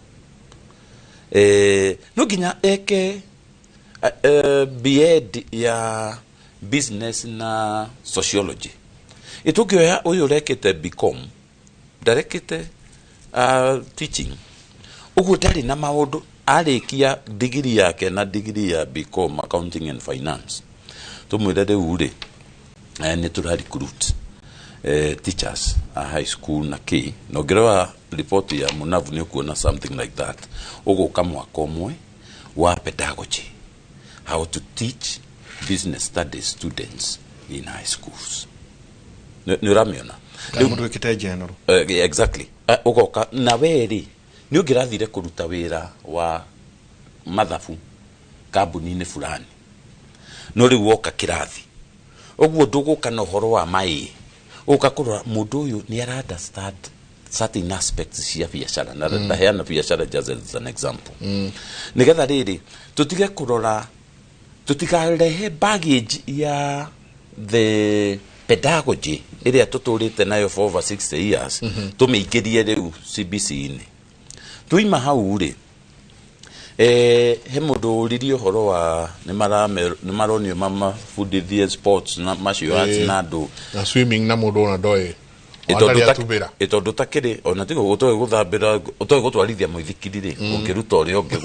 no nginya eke BEd ya business na sociology. Ĩtũngĩoya ũyũ ũrekĩte BCom, ndarekĩte teaching, ũguo ndarĩ na maũndũ, arĩkia digiri yake na digiri ya BCom accounting and finance, tũmwĩre rĩu rĩ, nĩ tũra recruit teachers a high school na kĩ, na ũngĩrora riboti ya Munavu nĩ ũkuona something like that. Ũgũka mwaka ũmwe wa pedagogy, how to teach business studies students in high schools. Nĩ ũramĩona? Kana mũndũ wĩkĩte general. Exactly. Ũgoka na we rĩ, nĩ ũngĩrathire kũruta wĩra wa mathabu kambuni-inĩ fulani, no rĩu woka kĩrathi ũguo, ndũgũka na ũhoro wa maĩ, ũka kũrora mũndũ ũyũ nĩ ara understand certain aspects cia biacara, na ndaheana biacara just as an example, nĩgetha rĩrĩ tũtige kũrora, tũtikarehe baggage ya the pedagogy ĩrĩa tũtũrĩte nayo for over 60 years, tũmĩingĩrie rĩu CBC-inĩ. Tuima hau rĩ, he mũndũ ũririe ũhoro wa nĩ maronio mamabundithie sports na macio arts na andũ na swimming, na mũndũ ona ndoĩ Ĩ, ona atubĩra. Ĩ, tondũ takĩrĩ ona tiga ũtoĩ gũthambĩra, ũtoĩ gũtwarithia mũithikiri rĩ, ũngĩruta ũrĩa ũngĩ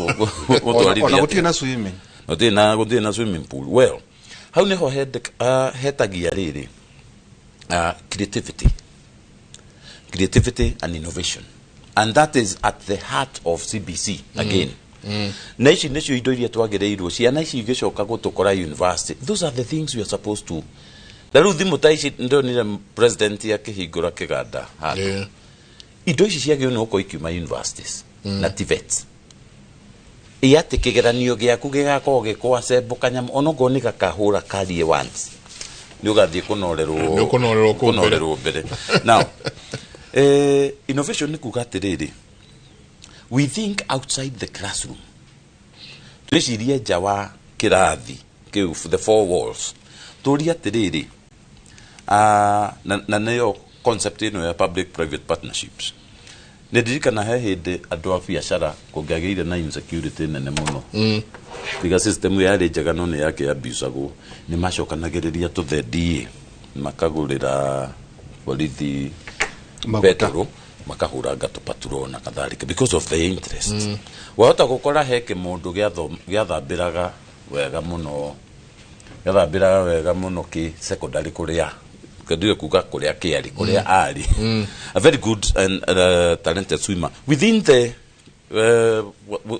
gũtwarithia Ona gũtirĩ atĩa? Na swimming. Gũtirĩ na swimming pool. Well, hau nĩho hetagia rĩrĩ, creativity and innovation, and that is at the heart of CBC again. Na ici nĩcio indo iria twagĩrĩirwo ciana ici igĩcoka gũtũkora university. Those are the things we are supposed to. Na rĩu thimũ ta ici, ndonire president akĩhingũra kĩganda handũ. Indo ici ciagĩrĩirwo nĩ gũkorwo ikiuma universities na TVET, ĩ atĩ kĩgeranio gĩaku gĩgakorwo gĩkwacembo kanyamũ, onokorwo nĩ gakahũra karie once, nĩ ũgathiĩ kũnorerwo. Nĩ ũkũnorerwo kũu mbere. Kũnorerwo mbere. Now innovation nĩ kuga atĩrĩrĩ, we think outside the classroom, twĩcirie nja wa kĩrathi kĩu, the four walls, tũrie atĩrĩrĩ, na nĩyo concept ĩno ya public private partnerships. Nĩ ndirikana he hĩndĩ andũ a biacara kũngĩagĩire na insecurity nene mũno, tiga system yarĩ njega no nĩ yake abusagwo, nĩ macokanagĩrĩria tũthendi makagũrĩra borithi petro, makahũranga tũpaturo na kadhalika because of the interest. Wahota gũkora he kĩmũndũ gĩathambĩraga wega mũno, gĩathambĩraga wega mũno kĩ secondary kũrĩa kĩndio kuga kũrĩa kĩarĩ kũrĩa arĩ a very good and talented swimmer within the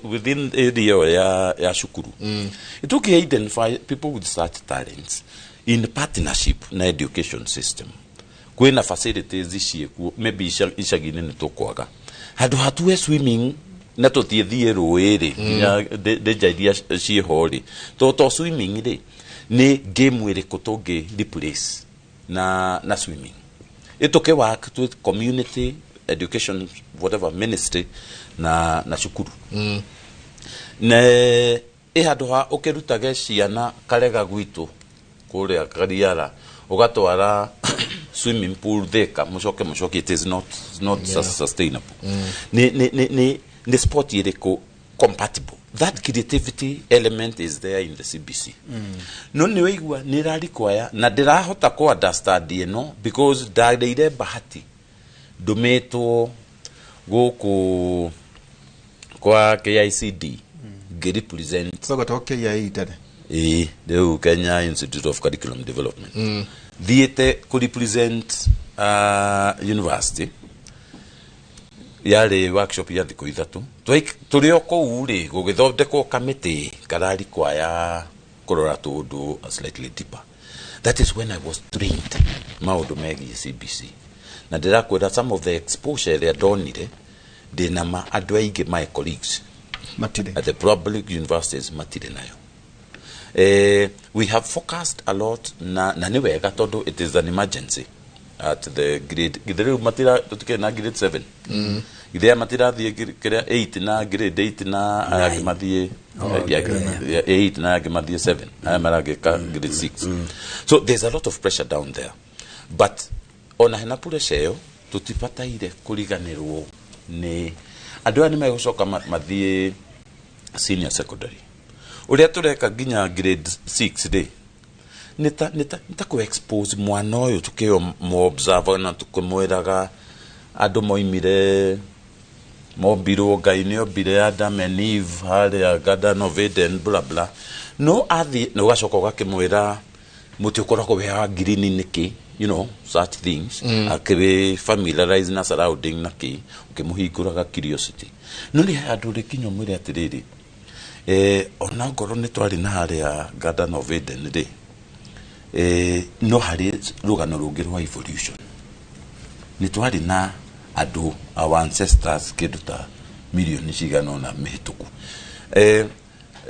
within area ya cukuru. It identify people with such talents in partnership na education system, kwina facilities ciĩkuo, maybe icagi-inĩ nĩ tũkwaga handũ hatue swimming na tũthiĩ rũĩ rĩ, nginya ndeja iria ciĩho rĩ, to swimming rĩ nĩ game ĩrĩkũ tũngĩ replace na swimming ĩtũke work with community education, whatever ministry na cukuru ne ĩ handũ ha ũkĩrutage ciana karega gwitũ kũrĩa Kariara ũgatwara swimming pool Thika, mũcoke mũcoke, it is not sustainable. Nĩ sport ĩrĩkũ compatible? That creativity element is there in the CBC. No nĩ waigua nĩ ĩra na ndĩrahota kũ understand ĩno because ndarĩire bahati ndũmĩtwo gũkũ kwa KICD ngĩ represent. So KIE tene? Ĩĩ, rĩu Kenya Institute of Curriculum Development. Thiĩte kũ represent university, yarĩ workshop ya thikũ 3. Tũrĩ o kũu rĩ, gũgĩthondekwo kamĩtĩ kararikwaya kũrora tũũndũ slightly deeper. That is when I was trained maũndũ megiĩ CBC, na ndĩrakwĩra some of the exposure ĩrĩa ndonire, ndĩna ma andũ aingĩ, my colleagues matirĩ at the public universities matirĩ nayo. We have focused a lot na nĩ wega tondũ it is an emergency at the grade githĩ rĩu matira tũtikĩrĩ na grade 7, githĩ aya matirathiĩ kĩrĩa 8 na grade 8 na aya angĩ mathiĩ 8 na aya angĩ mathiĩ 7, aya maragĩka grade 6. So there's a lot of pressure down there, but ona hena pressure ĩyo tũtibataire kũriganĩrwo nĩ andũ aya nĩ megũcoka mathiĩ senior secondary. Ũrĩa tũreka nginya grade 6 rĩ, nĩ ta kũ expose mwana ũyũ, tũkĩo mo observe na tũkĩmwĩraga andũ moimire mombirwo, Ngai nĩ ombire Adam and Eve harĩa Garden of Eden, bla bla, no athiĩ na ũgacoka ũgakĩmwĩra mũtĩ ũkoragwo wĩ wa green nĩkĩ, such things, akĩrĩ familiarize na surrounding na kĩ, ũkĩmũhingũraga curiosity. No nĩ handũ rĩkinya ũmwĩre atĩrĩrĩ, ona ngorwo nĩ twarĩ na harĩa Garden of Eden rĩ, no harĩ rũgano rũngĩ rwa evolution, nĩ twarĩ na andũ, our ancestors, kĩndũ ta mirioni cigana ũna mĩhĩtũku.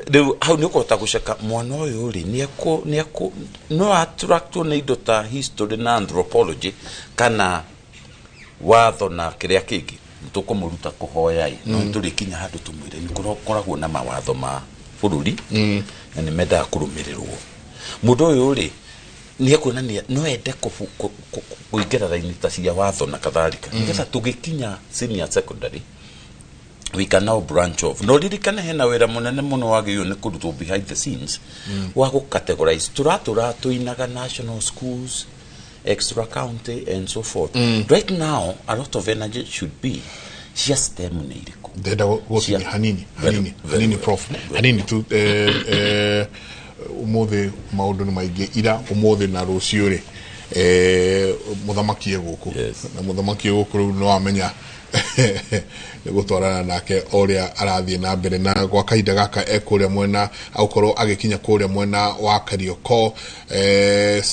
Rĩu hau nĩ ũkũhota gũceka mwana ũyũ rĩ, nĩ ekũ no attractwo nĩ indo ta history na anthropology kana watho na kĩrĩa kĩngĩ. Nĩ tũkũmũruta kũhoya ĩ, no tũrĩkinya handũ tũmwĩre nĩ kũkoragwo na mawatho ma bũrũri na nĩ mendaga kũrũmĩrĩrwo. Mũndũ ũyũ rĩ, nĩ ekuonania no ende kũingĩra raini ta cia watho na kadhalika, nĩgetha tũgĩkinya senior secondary we can now branch off. No ririkane hena wĩra mũnene mũno wagĩrĩirwo nĩ kũrutwo behind the scenes wa gũ categorize tũratũra tũinaga national schools, extra county and so forth. Right now a lot of energy should be cia STEM nĩ irĩkũ. Ndenda gũkinya hanini hanini hanini, prof, hanini tu. Umuthi maundu nĩ maingĩ, ira, umuthi na rũciũ rĩ, mũthamaki e gũkũ, na mũthamaki e gũkũ rĩu nĩ wamenya nĩ gũtwarana nake o ũrĩa arathiĩ na mbere, na gwa kahinda gaka e kũrĩa mwena, agũkorwo agĩkinya kũrĩa mwena wa Karioko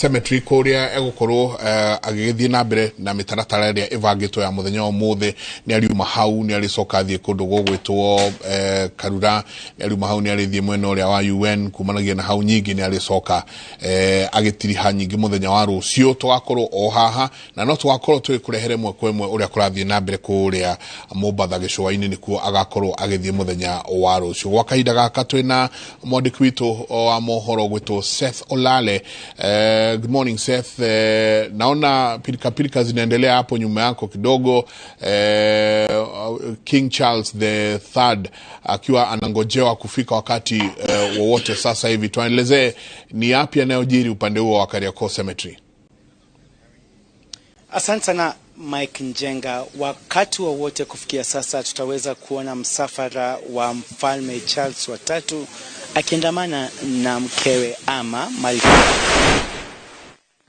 cemetery, kũrĩa egũkorwo agĩgĩthiĩ na mbere na mĩtaratara ĩrĩa ĩbangĩtwo ya mũthenya wa ũmũthĩ. Nĩ ariuma hau, nĩ arĩcoka athiĩ kũndũ gũgwĩtwo Karura, nĩ ariuma hau, nĩ arĩthiĩ mwena ũrĩa wa UN. Kumanagia na hau nyingĩ nĩ arĩcoka agĩtiriha nyingĩ. Mũthenya wa rũciũ tũgakorwo o haha na no tũgakorwo tũgĩkũrehere ĩmwe kwa ĩmwe ũrĩa kũrathiĩ na mbere kũrĩa. kũrĩa Mombatha gĩcũa-inĩ nĩkuo agakorwo agĩthiĩ mũthenya wa rũciũ. Gwa kahinda gaka twĩna mwandĩki witũ wa mohoro gwĩtwo Seth Olale. Good morning Seth. Naona pilika pilika zinaendelea hapo nyuma yako kidogo. King Charles the Third akiwa anangojewa kufika wakati wowote sasa hivi. Tuelezee ni yapi yanayojiri upande huo wa Kariakoo Cemetery. Asante sana Mike Njenga. Wakati wowote kufikia sasa tutaweza kuona msafara wa Mfalme Charles wa tatu akiandamana na mkewe ama Malkia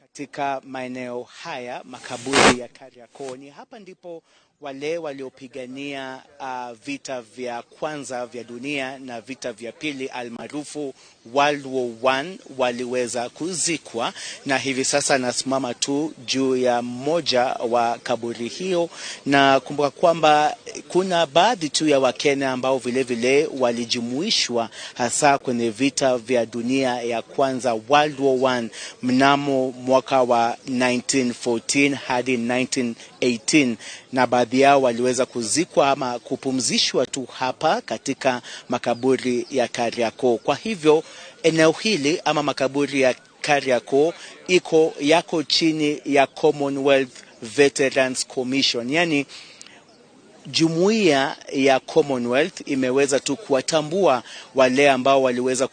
katika maeneo haya makaburi ya Kariakoo. Ni hapa ndipo wale waliopigania vita vya kwanza vya dunia na vita vya pili almaarufu World War I waliweza kuzikwa, na hivi sasa nasimama tu juu ya mmoja wa kaburi hiyo, na kumbuka kwamba kuna baadhi tu ya Wakenya ambao vile vile walijumuishwa hasa kwenye vita vya dunia ya kwanza World War I mnamo mwaka wa 1914 hadi 1918, na baadhi yao waliweza kuzikwa ama kupumzishwa tu hapa katika makaburi ya Kariakoo. Kwa hivyo eneo hili ama makaburi ya Kariakoo yako chini ya Commonwealth Veterans Commission, yani jumuiya ya Commonwealth imeweza tu kuwatambua wale ambao waliweza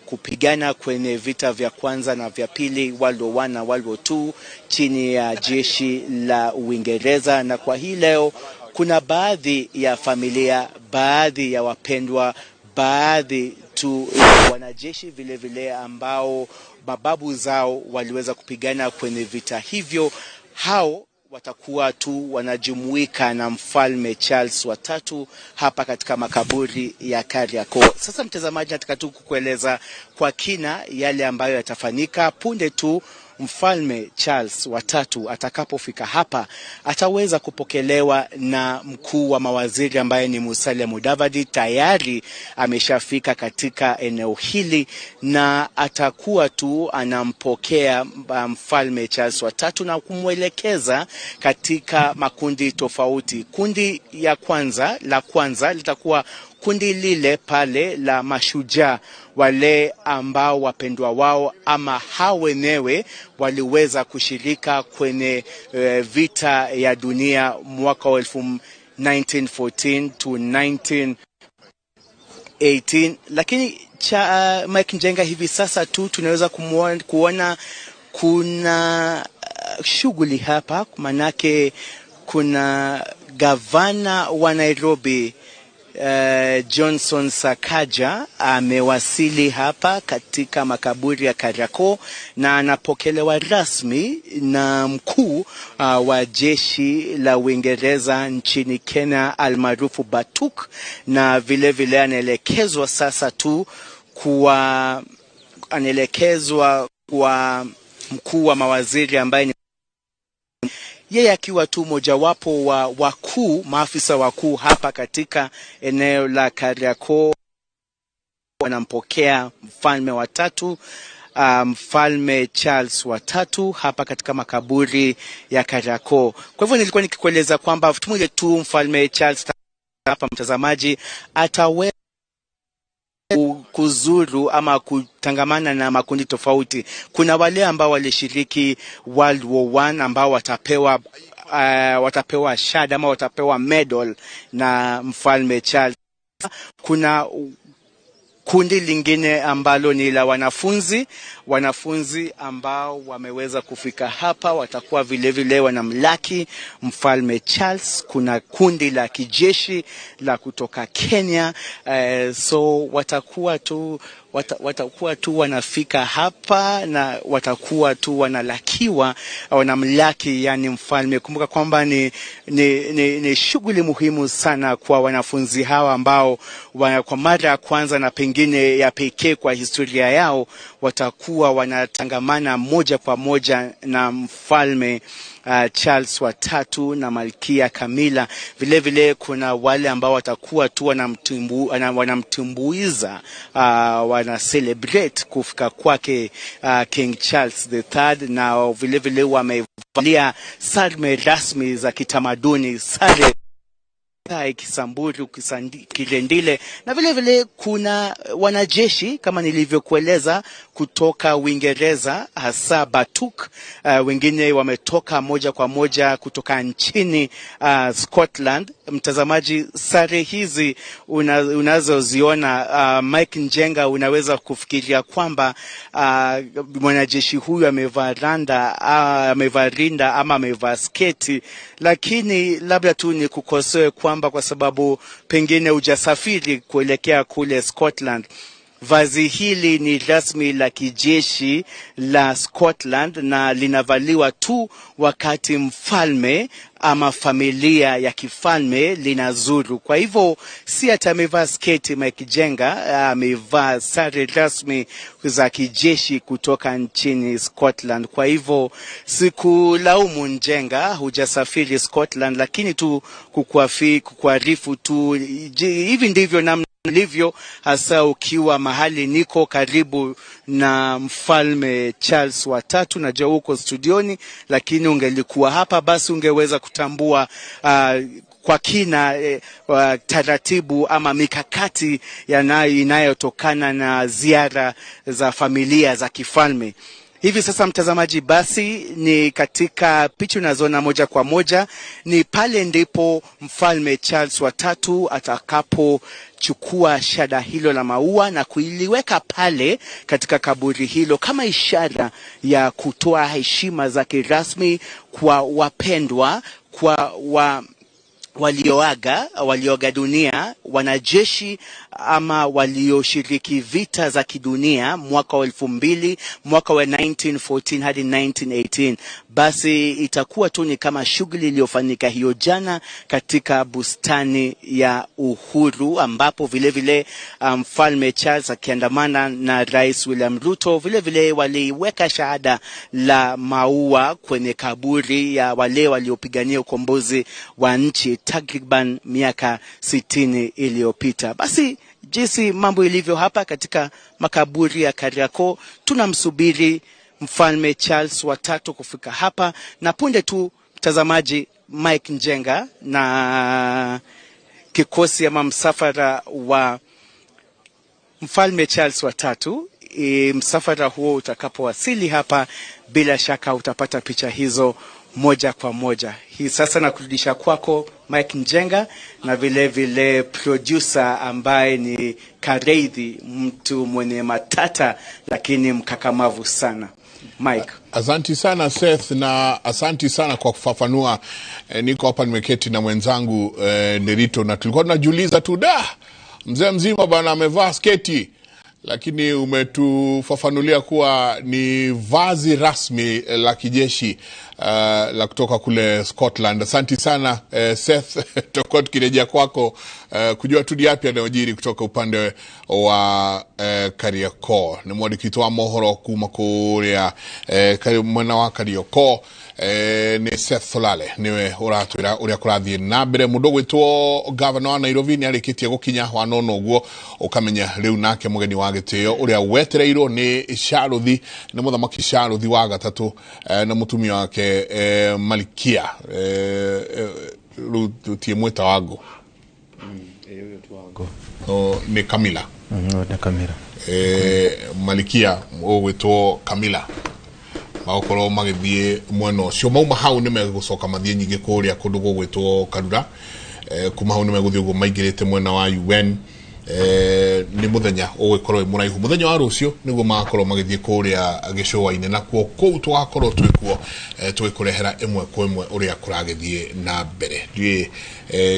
kupigana kwenye vita vya kwanza na vya pili World War I na World War II chini ya jeshi la Uingereza. Na kwa hii leo kuna baadhi ya familia, baadhi ya wapendwa, baadhi tu wanajeshi vile vile ambao mababu zao waliweza kupigana kwenye vita hivyo, hao watakuwa tu wanajumuika na Mfalme Charles wa tatu hapa katika makaburi ya Kariakoo. Sasa mtazamaji, nataka tu kukueleza kwa kina yale ambayo yatafanyika punde tu Mfalme Charles wa tatu atakapofika hapa. Ataweza kupokelewa na mkuu wa mawaziri ambaye ni Musalia Mudavadi. Tayari ameshafika katika eneo hili na atakuwa tu anampokea Mfalme Charles wa tatu na kumwelekeza katika makundi tofauti. Kundi ya kwanza, la kwanza litakuwa kundi lile pale la mashujaa, wale ambao wapendwa wao ama hao wenyewe waliweza kushirika kwenye vita ya dunia mwaka wa 1914 to 1918. Lakini Mike Njenga, hivi sasa tu tunaweza kuona kuna shughuli hapa, manake kuna gavana wa Nairobi Johnson Sakaja amewasili hapa katika makaburi ya Kariakoo na anapokelewa rasmi na mkuu wa jeshi la Uingereza nchini Kenya almaarufu Batuk, na vile vile anaelekezwa sasa tu kuwa kwa mkuu wa mawaziri ambaye ni yeye akiwa tu mojawapo wa wakuu, maafisa wakuu hapa katika eneo la Kariakoo. Wanampokea mfalme wa tatu, Mfalme Charles wa tatu hapa katika makaburi ya Kariakoo. Kwa hivyo nilikuwa nikikueleza kwamba tumoja tu Mfalme Charles hapa, mtazamaji, atawe kuzuru ama kutangamana na makundi tofauti. Kuna wale ambao walishiriki World War I ambao watapewa shada ama watapewa medal na Mfalme Charles. Kuna kundi lingine ambalo ni la wanafunzi ambao wameweza kufika hapa, watakuwa vile vile wanamlaki Mfalme Charles. Kuna kundi la kijeshi la kutoka Kenya, so watakuwa tu wanafika hapa na watakuwa tu wanalakiwa, wanamlaki yani mfalme. Kumbuka kwamba ni shughuli muhimu sana kwa wanafunzi hawa ambao kwa mara ya kwanza na pengine ya pekee kwa historia yao watakuwa wanatangamana moja kwa moja na Mfalme Charles wa tatu na Malkia Camilla. Vile vile kuna wale ambao watakuwa tu wanamtumbuiza, wana celebrate kufika kwake King Charles the Third, na vile vile wamevalia sare rasmi za kitamaduni, sare Kisamburu, Kirendile, na vile vile kuna wanajeshi kama nilivyokueleza kutoka Uingereza, hasa Batuk. Wengine wametoka moja kwa moja kutoka nchini Scotland. Mtazamaji, sare hizi unazoziona, Mike Njenga, unaweza kufikiria kwamba mwanajeshi huyu amevaa randa, amevaa rinda ama amevaa sketi, lakini labda tu ni kukosoe kwamba kwa sababu pengine hujasafiri kuelekea kule Scotland. Vazi hili ni rasmi la kijeshi la Scotland na linavaliwa tu wakati mfalme ama familia ya kifalme linazuru. Kwa hivyo si hata amevaa sketi Mike Jenga, amevaa sare rasmi za kijeshi kutoka nchini Scotland. Kwa hivyo sikulaumu Njenga, hujasafiri Scotland, lakini tu kukuarifu tu hivi ndivyo namna livyo, hasa ukiwa mahali niko karibu na mfalme Charles wa tatu. Najua uko studioni, lakini ungelikuwa hapa basi ungeweza kutambua kwa kina taratibu ama mikakati inayotokana na ziara za familia za kifalme. Hivi sasa mtazamaji, basi ni katika picha unazoona moja kwa moja, ni pale ndipo mfalme Charles wa tatu atakapochukua shada hilo la maua na kuiliweka pale katika kaburi hilo kama ishara ya kutoa heshima za kirasmi kwa wapendwa, kwa walioaga dunia, wanajeshi ama walioshiriki vita za kidunia mwaka wa 2000, mwaka wa 1914 hadi 1918. Basi itakuwa tu ni kama shughuli iliyofanyika hiyo jana katika bustani ya Uhuru, ambapo vile vile mfalme Charles akiandamana na Rais William Ruto vile vile waliweka shahada la maua kwenye kaburi ya wale waliopigania ukombozi wa nchi takriban miaka 60 iliyopita. Basi jinsi mambo ilivyo hapa katika makaburi ya Kariakoo, tunamsubiri mfalme Charles wa tatu kufika hapa, na punde tu mtazamaji, Mike Njenga na kikosi ama msafara wa mfalme Charles wa tatu, msafara huo utakapowasili hapa, bila shaka utapata picha hizo moja kwa moja. Hii sasa nakurudisha kwako Mike Njenga na vile vile producer ambaye ni Kareithi, mtu mwenye matata lakini mkakamavu sana. Mike. Asanti sana Seth, na asanti sana kwa kufafanua. Niko hapa nimeketi na mwenzangu Nerito, na tulikuwa tunajiuliza tu, da, mzee mzima bana amevaa sketi, lakini umetufafanulia kuwa ni vazi rasmi la kijeshi la kutoka kule Scotland. Asanti sana Seth, tutakuwa tukirejea kwako kujua tu yapi yanayojiri kutoka upande wa Kariakoo. Ni mwandiki wa mohoro kuma kuria mwena wa Kariakoo, ni Seth Solale niwe uratwira uria kurathie na mbere. Mundu gwitwo governor wa Nairobi ni arikitie gukinya wanona uguo ukamenya riu nake mugeni wa gitio uria wetereirwo ni Charles, ni muthamaki Charles wa gatatu na mutumia wake Malkia rutie mwita wangu ni Camilla. Ni Camilla. Malkia ugwitwo Camilla magokorwo magithie mwena ucio mauma hau ni megucoka mathie nyingi kuria kundu gugwitwo Karura. Kuma hau ni meguthie uguo maingirite mwena wa UN. Ni muthenya ugikorwo muraihu, muthenya wa rucio niguo magakorwo magithie kuria gicũa-inĩ, na kuo kũu tũgakorwo twĩkuo tũgĩkũrehera ĩmwe kwa ĩmwe ũrĩa kũragĩthiĩ na mbere. Ndiũĩ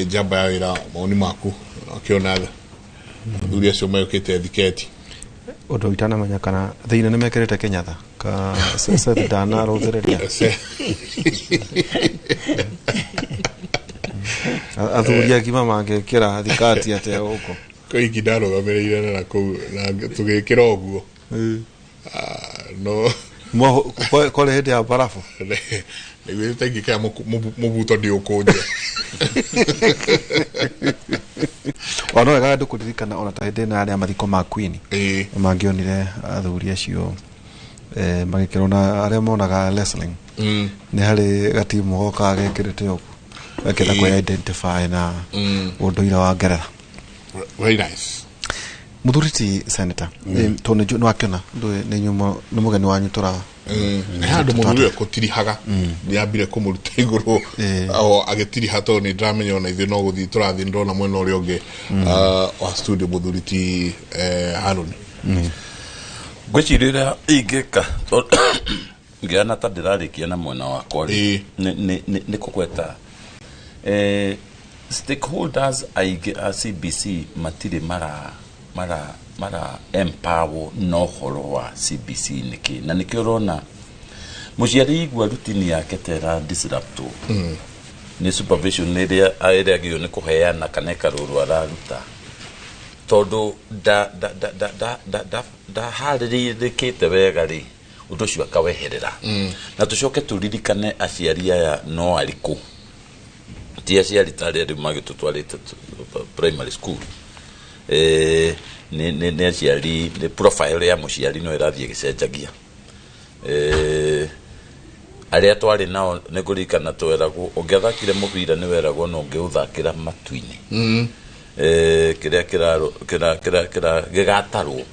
njamba ya wĩra, maoni maku akĩona athuri acio mekĩte thiketi ũndũ itanamenya kana thĩinĩ nĩ mekĩrĩte kĩnyatha ka Seth ndanarũthĩrĩria athuri agima mangĩkĩra thikati atĩa gũkũ koiki ndarũgamĩrĩire na kũu na tũgĩkĩra ũguo no Kore hĩndĩ ya barafu. Nĩguo ingĩkaya mũbuto ndiũkũnje. Ona wega andũ kũririkana ona ta hĩndĩ ĩno yarĩ ya mathiko ma Queen. Mangĩonire athuri acio magĩkĩrwo na arĩa monaga wrestling. Nĩ harĩ gatimu gokaga gekĩrĩte ũguo gakĩenda kwĩ identify na ũndũire wa Ngeretha. Very nice. Mũthuri ti senator, tondũ nĩ wakĩona nĩ nyuma nĩ mũgeni wanyu tũra Nĩ handũ mũthuri ũyũ kũtirihaga, nĩambire kũmũruta igũrũ o agĩtiriha, tondũ nĩ ndĩramenya ona ithuĩ no gũthiĩ tũrathiĩ, ndĩrona mwena ũrĩa ũngĩ wa studio mũthuri ti Harũni. Ngwĩciria ũrĩa ingĩka ngĩana ta ndĩrarĩkia na mwena wakwa rĩ, nĩ kũgweta stakeholders aingĩ a CBC matirĩ mara empower na ũhoro wa CBC nĩkĩ, na nĩkĩo ũrona mũciari igua rutini yake ta ĩra disruptwo nĩ supervision ĩrĩa ĩrĩagĩrĩirwo nĩ kũheana kana ĩkarũrũ araruta, tondũ ndaharĩrĩkĩte wega rĩ, ũndũ ũcio akaweherera. Na tũcoke tũririkane aciari aya no arĩkũ, ti aciari ta arĩa rĩu magĩtũtwarĩte primary school. Nĩ aciari, nĩ profile ya mũciari no ĩrathiĩ ĩgĩcenjagia. Arĩa twarĩ nao nĩ ngũririkana tweragwo ũngĩathakire mũbira nĩ weragwo no ũngĩũthakĩra matu-inĩ. Kĩrĩa kĩra gĩgatarwo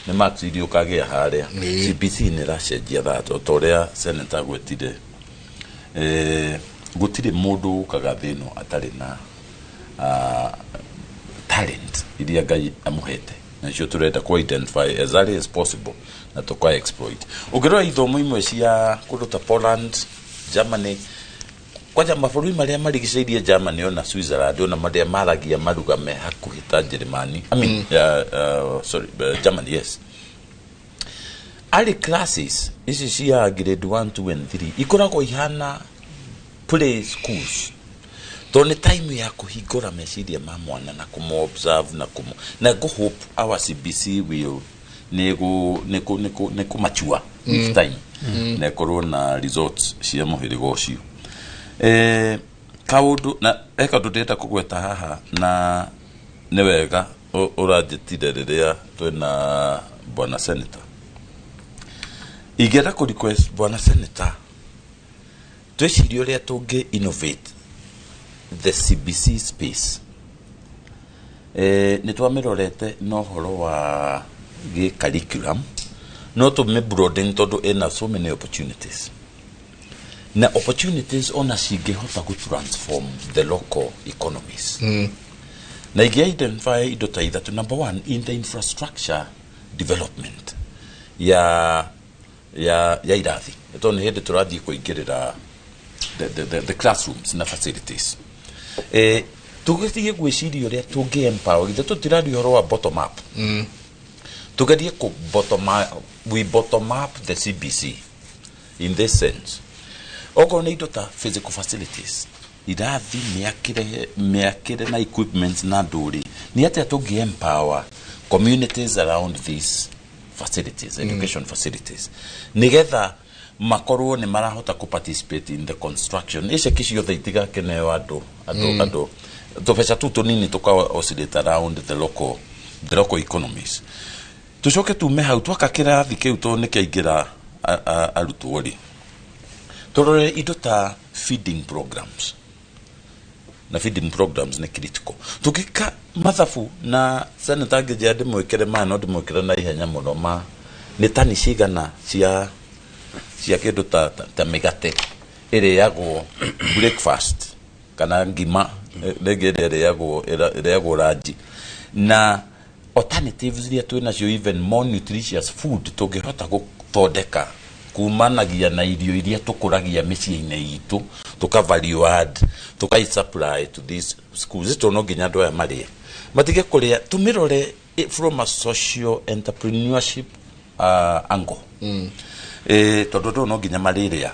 nĩ marks iria ũkagĩa harĩa. CBC nĩ ĩracenjia that o ta ũrĩa senator agwetire. Gũtirĩ mũndũ ũkaga thĩ ĩno atarĩ na talent iria Ngai amũhete, nacio tũrenda kũ identify as early as possible na tũka exploit. Ũngĩrora ithomo imwe cia kũndũ ta Poland, Germany, kwanja mabũrũri marĩa marigicĩirie Germany ona Switzerland, ona marĩa maragia maruga me hakuhĩ ta Njĩrĩmani, I mean, sorry, Germany, yes, early classes ici cia grade 1, 2 and 3 ikoragwo ihana play schools, tondũ nĩ time ya kũhingũra meciria ma mwana na kũmũ observe na kũmũ na ngũ hope our CBC will nĩ kũ mature with time na ĩkorwo na results cia mũhĩrĩga ũcio. Kaũndũ na he kaũndũ ndĩrenda kũgweta haha, na nĩ wega ũranjĩtire rĩrĩa twĩna bwana senator. Ingĩenda kũ request bwana senator twĩcirie ũrĩa tũngĩ innovate the CBC space. Nĩ twamĩrorete na ũhoro wa gĩ curriculum, no tũmĩ broaden tondũ ĩna so many opportunities, na opportunities ona cingĩhota gũ transform the local economies. Na ingĩ identify indo ta ithatũ. Number one, in the infrastructure development ya irathi, tondũ nĩ hĩndĩ tũrathiĩ kũingĩrĩra the classrooms na facilities. Tũgĩthiĩ gwĩciria ũrĩa tũngĩ empower, githĩ tũtiraria ũhoro wa bottom up? Tũgerie kũ bottom up, we bottom up the CBC in this sense. Okorwo nĩ indo ta physical facilities, irathi, mĩakĩre na equipment na ndũrĩ, nĩ atĩa tũngĩ empower communities around these facilities, education facilities, nĩgetha makorwo nĩ marahota kũ participate in the construction. Iceki ciothe itigakeneo andũ tũbeca tu tũnini tũka oscillate around the local economies. Tũcoke tume hau twaka kĩrathi kĩu, tondũ nĩ kĩaingĩra arutwo rĩ, tũrore indo ta feeding programs, na feeding programs nĩ critical. Tũngĩka mathabu na senator angĩnjĩra ndĩmwĩkĩre maya, no ndĩmwĩkĩre na ihenya mũno, ma nĩ tani cigana cia kĩndũ ta mĩgate ĩrĩagwo breakfast kana ngima rĩngĩ ĩrĩa ĩrĩagwo ranji, na alternatives iria twĩ nacio, even more nutritious food tũngĩhota gũthondeka kumanagia na irio iria tũkũragia mĩciĩ-inĩ itũ, tũka value add, tũkai supply to these schools, tondũ no nginya andũ aya marĩe, matige kũrĩa. Tũmĩrore from a social entrepreneurship angle, tondũ andũ no nginya marĩrĩa,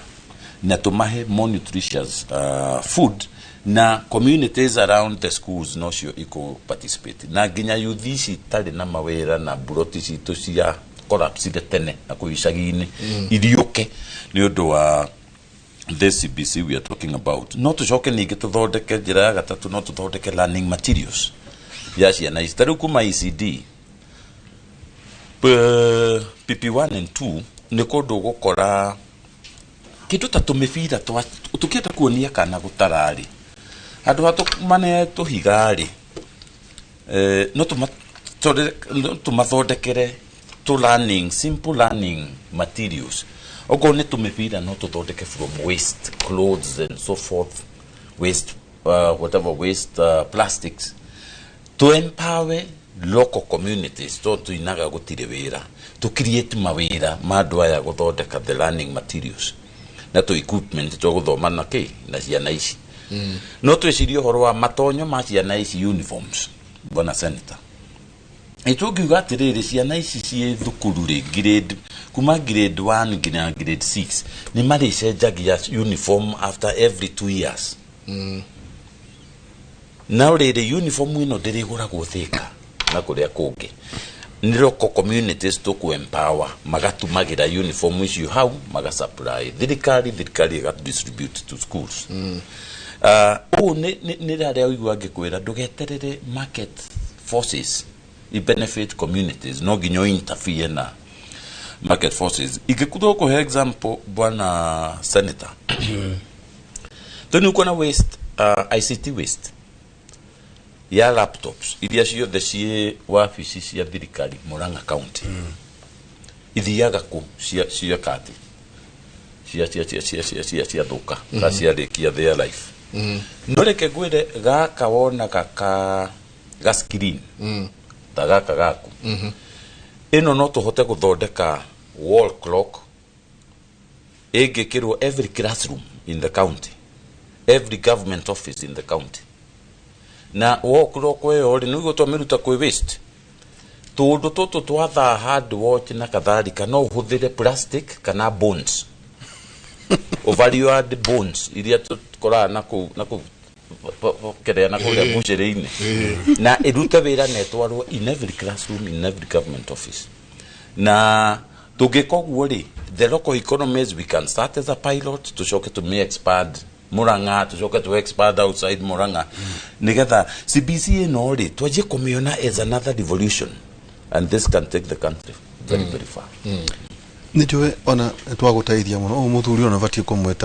na tũmahe more nutritious food, na communities around the schools nocio ikũ participate, na nginya youth ici itarĩ na mawĩra na mburoti citũ cia collapsire tene na kũu icagi-inĩ iriũke nĩ ũndũ wa this CBC we are talking about. No tũcoke ningĩ tũthondeke njĩra ya gatatũ, no tũthondeke learning materials ya ciana ici. Ta rĩu kuma ECD PP1 and 2 nĩ kũndũ ũgũkora kĩndũ ta tũmĩbira tũkĩenda kuonia kana gũtararĩ handũ ha tũmane tũhiga-rĩ, no tũmathondekere tũ learning, simple learning materials. Okorwo nĩ tũmĩbira no tũthondeke from waste clothes and so forth, waste whatever waste plastics, to empower local communities to tuinaga gũtirĩ wĩra, to create mawĩra ma andũ aya gũthondeka the learning materials na tũ equipment twa gũthoma na kĩ na ciana ici. No twĩcirie ũhoro wa matonyo ma ciana ici, uniforms, bwana senator. Ĩtũngiuga atĩrĩrĩ, ciana ici ciĩ thukuru rĩ, grade kuma grade 1 nginya grade 6 nĩ marĩcenjagia uniform after every 2 years. No rĩrĩ, uniform ĩno ndĩrĩgũragwo Thĩka na kũrĩa kũngĩ, nĩ local communities tũkũ empower magatumagĩra uniform icio hau, magasupply thirikari, thirikari ĩga distribute to schools. Ũũ nĩ rarĩa ũigua ngĩkwĩra ndũgeterere market forces i benefit communities, no nginya interfere na market forces. Ingĩkuthwo kũhe example, bwana senator, tondũ nĩ waste, ICT waste ya laptops iria ciothe ciĩ wabici cia thirikari Murang'a County ithiaga kũ cia kati cia cia cia cia cia cia cia thũka ka ciarĩkia their life. No reke ngwĩre, gaka wonaga ka ga screen ta gaka gaku ĩno, no tũhote gũthondeka wall clock ĩngĩkĩrwo every classroom in the county, every government office in the county. Na wall clock ĩyo rĩ, nĩguo twamĩruta kwĩ waste tũndũ tũtũ twa thaa, hard watch na kadhalika, no ũhũthĩre plastic kana bones, overload bones iria tũkoraga na kũu na kũu kĩrĩa na kũrĩa bucĩrĩ-inĩ, na ĩrute wĩra na ĩtwarwo in every classroom, in every government office. Na tũngĩka ũguo rĩ, the local economies, we can start as a pilot, tũcoke tũmĩ expand Murang'a, tũcoke tũ expand outside Murang'a, nĩgetha CBC ĩno rĩ twanjie kũmĩona as another revolution, and this can take the country very very far. Nä njå ona twagå mũno å må thuri ona batiä kå mwä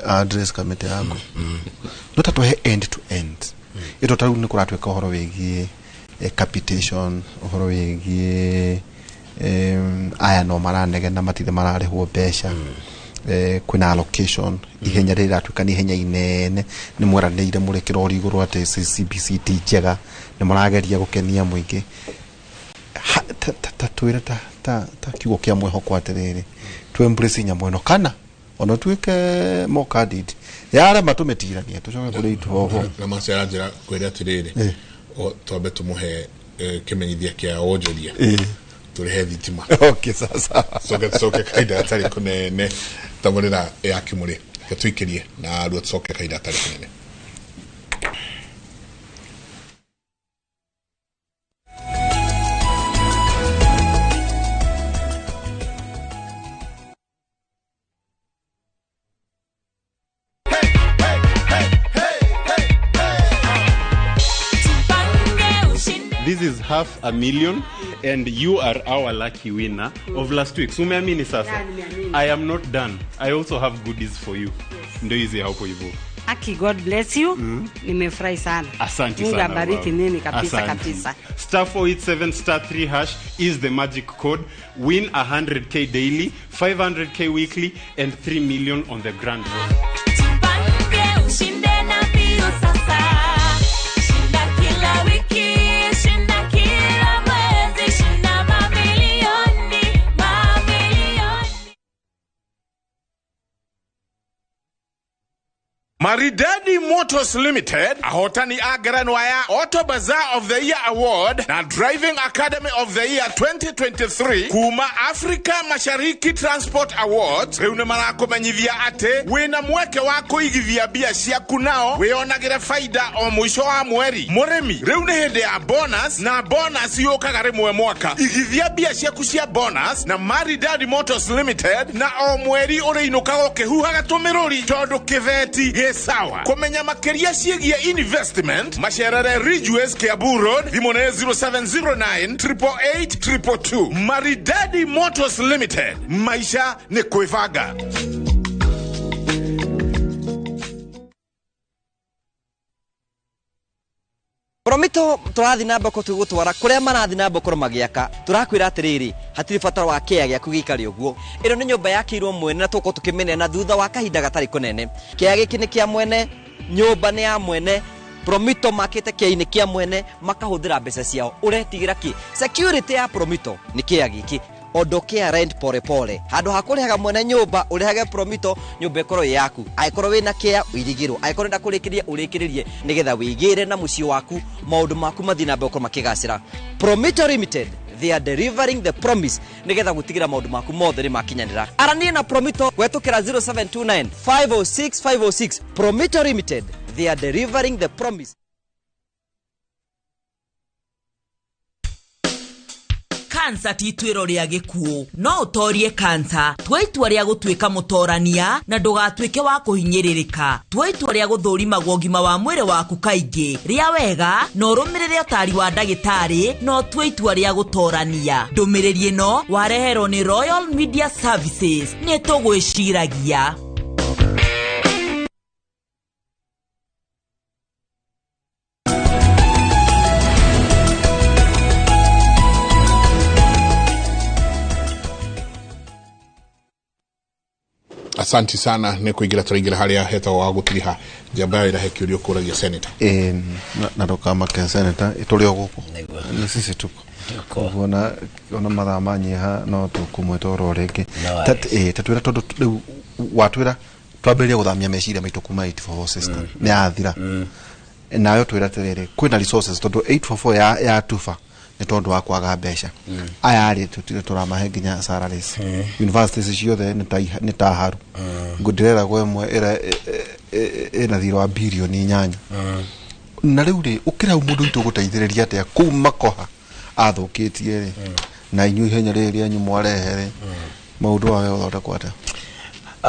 address kamĩtĩ yaku, no ta tũhe end to end ĩto. Ta rĩu nĩ kũratuĩka ũhoro wĩgiĩ capitation, ũhoro wĩgiĩ aya no maranegena matirĩ mararĩhwo mbeca, kwĩna allocation, ihenya rĩrĩ rĩratuĩka nĩ ihenya inene. Nĩ mweranĩire mũrĩ kĩrori igũrũ atĩ CBC ti njega, nĩ mũrageria gũkenia mũingĩ. Ta twĩre ta kiugo kĩa mwĩhoko atĩrĩrĩ, tũ embrace nyamũ ĩno kana ona tuĩke more candid, yarema tũmĩtiranie tũcoke kũrĩ ituoho. Na macera njĩra kwĩra atĩrĩrĩ, twambe tũmũhe kĩmenyithia kĩa wonjoria, tũrĩhe thitima. Okay, sasa coke kahinda gatarĩ kũnene tabarĩra ya Kĩmũrĩ. Reke tũikĩrie na ruo, tũcoke kahinda gatarĩ kũnene. This is 500,000 and you are our lucky winner of last week. So umeamini sasa? Yeah, nimeamini. I am not done. I also have goodies for you. Ndio hizi hapo hivyo. Aki, God bless you. Nimefurahi sana. Asante Mungu sana. abariki Mama. nini kabisa. Asante. Kabisa. Star 487 star 3 hash is the magic code. Win 100K daily, 500K weekly and 3 million on the grand draw. Jipange ushinde na mbio sasa. Shinda kila wiki, shinda kila mwezi, shinda mamilioni, mamilioni. Maridadi Motors Limited ahotani a ngerenwa ya Auto Bazaar of the Year Award na Driving Academy of the Year 2023 kuma Africa Mashariki Transport Awards riu ni marakumenyithia ati wina mweke wa kuigithia mbia ciaku nao wionagire faida o mwisho wa mweri. Murimi riu ni hindi ya bonus na bonus yukaga rimwe mwaka. Igithia mbia ciaku cia bonus na Maridadi Motors Limited na o mweri uriinukaga ukihuhaga tumiruri tondu kiveti gi sawa. Kumenya makiria ciĩgiĩ investment macerere Ridgeways Kiambu Road, thimũ nĩ 0709 888 222. Maridadi Motors Limited, maisha ni kwĩbanga. Promito turathi na mbere tugutwara kuria marathi na mbere magiaka turakwira atiriri hatiri batara wa kĩa gĩaku gĩikare ũguo. Ĩno nĩ nyũmba yakĩirwo mwene na tũgũkorwo tũkĩmĩneana thutha wa kahinda gatarĩ kũnene. Kĩa gĩkĩ nĩ kĩa mwene, nyũmba nĩ ya mwene. Promito makĩte kĩa-inĩ kĩa mwene makahũthĩra mbeca ciao. Ũretigĩra kĩ? Security ya Promito nĩ kĩa gĩkĩ. Ondokea rent pole pole. Handũ ha kũrĩhaga mwene nyũmba ũrĩhage Promito nyũmba ĩkorwo ĩ yaku. Angĩkorwo wĩna kĩa ũirigĩrwo, angĩkorwo ũrenda kũrĩkĩrĩria ũrĩkĩrĩrie nĩgetha wĩigĩre na mũciĩ waku maũndũ maku mathiĩ na mbere gũkorwo makĩgacĩra. Promito Limited, they are delivering the promise nĩgetha gũtigĩra maũndũ maku mothe nĩ makinyanĩra. Arania na Promito gwetũkĩra 0729 506 506. Promito Limited, they are delivering the promise. Kansa ti ituĩro rĩa gĩkuũ no ũtorie kansa. Tua itua rĩa gũtuĩka mũtorania na ndũgatuĩke wa kũhinyĩrĩrĩka. Tua itua rĩa gũthũrimagwo ũgima wa mwĩrĩ waku kaingĩ. Rĩa wega na ũrũmĩrĩre ũtari wa ndagĩtarĩ na ũtue itua rĩa gũtorania. Ndũmĩrĩri ĩno wareherwo nĩ Royal Media Services. Nĩ tũgwĩciragia. Asanti sana nä kå ingä ra tå raingä ra harä a hetagwo wa gå tiriha njamba ya irahe kä å ria å kå ragia senator. Na ndũkamake senator, tũrĩ o gũkũ nĩ sisi tuko koguo ona mathaa manyiha no tũkũmwĩta oro rĩngĩ. Tatwĩra tondũ rĩu watwĩra twambĩrĩrie gũthamia meciria maitũ kuma 844 system nĩ yathira nayo twĩra atĩrĩrĩ kwĩna resources tondũ 844 ya tuba nĩ tondũ wa kwaga mbeca. Aya rĩ tũtirĩ tũramahe nginya salaries. Universities ciothe nĩ ta haru ngũndĩrera gwe ĩmwe ĩna thirĩ wa birioni 8. Na rĩu rĩ ũkĩra hau mũndũ witũ ũgũteithĩrĩria atĩa kũu makoha athũkĩtie rĩ na inyuĩ ihenya rĩrĩ rĩanyu mwarehe rĩ maũndũ maya gũthondekwo atĩa?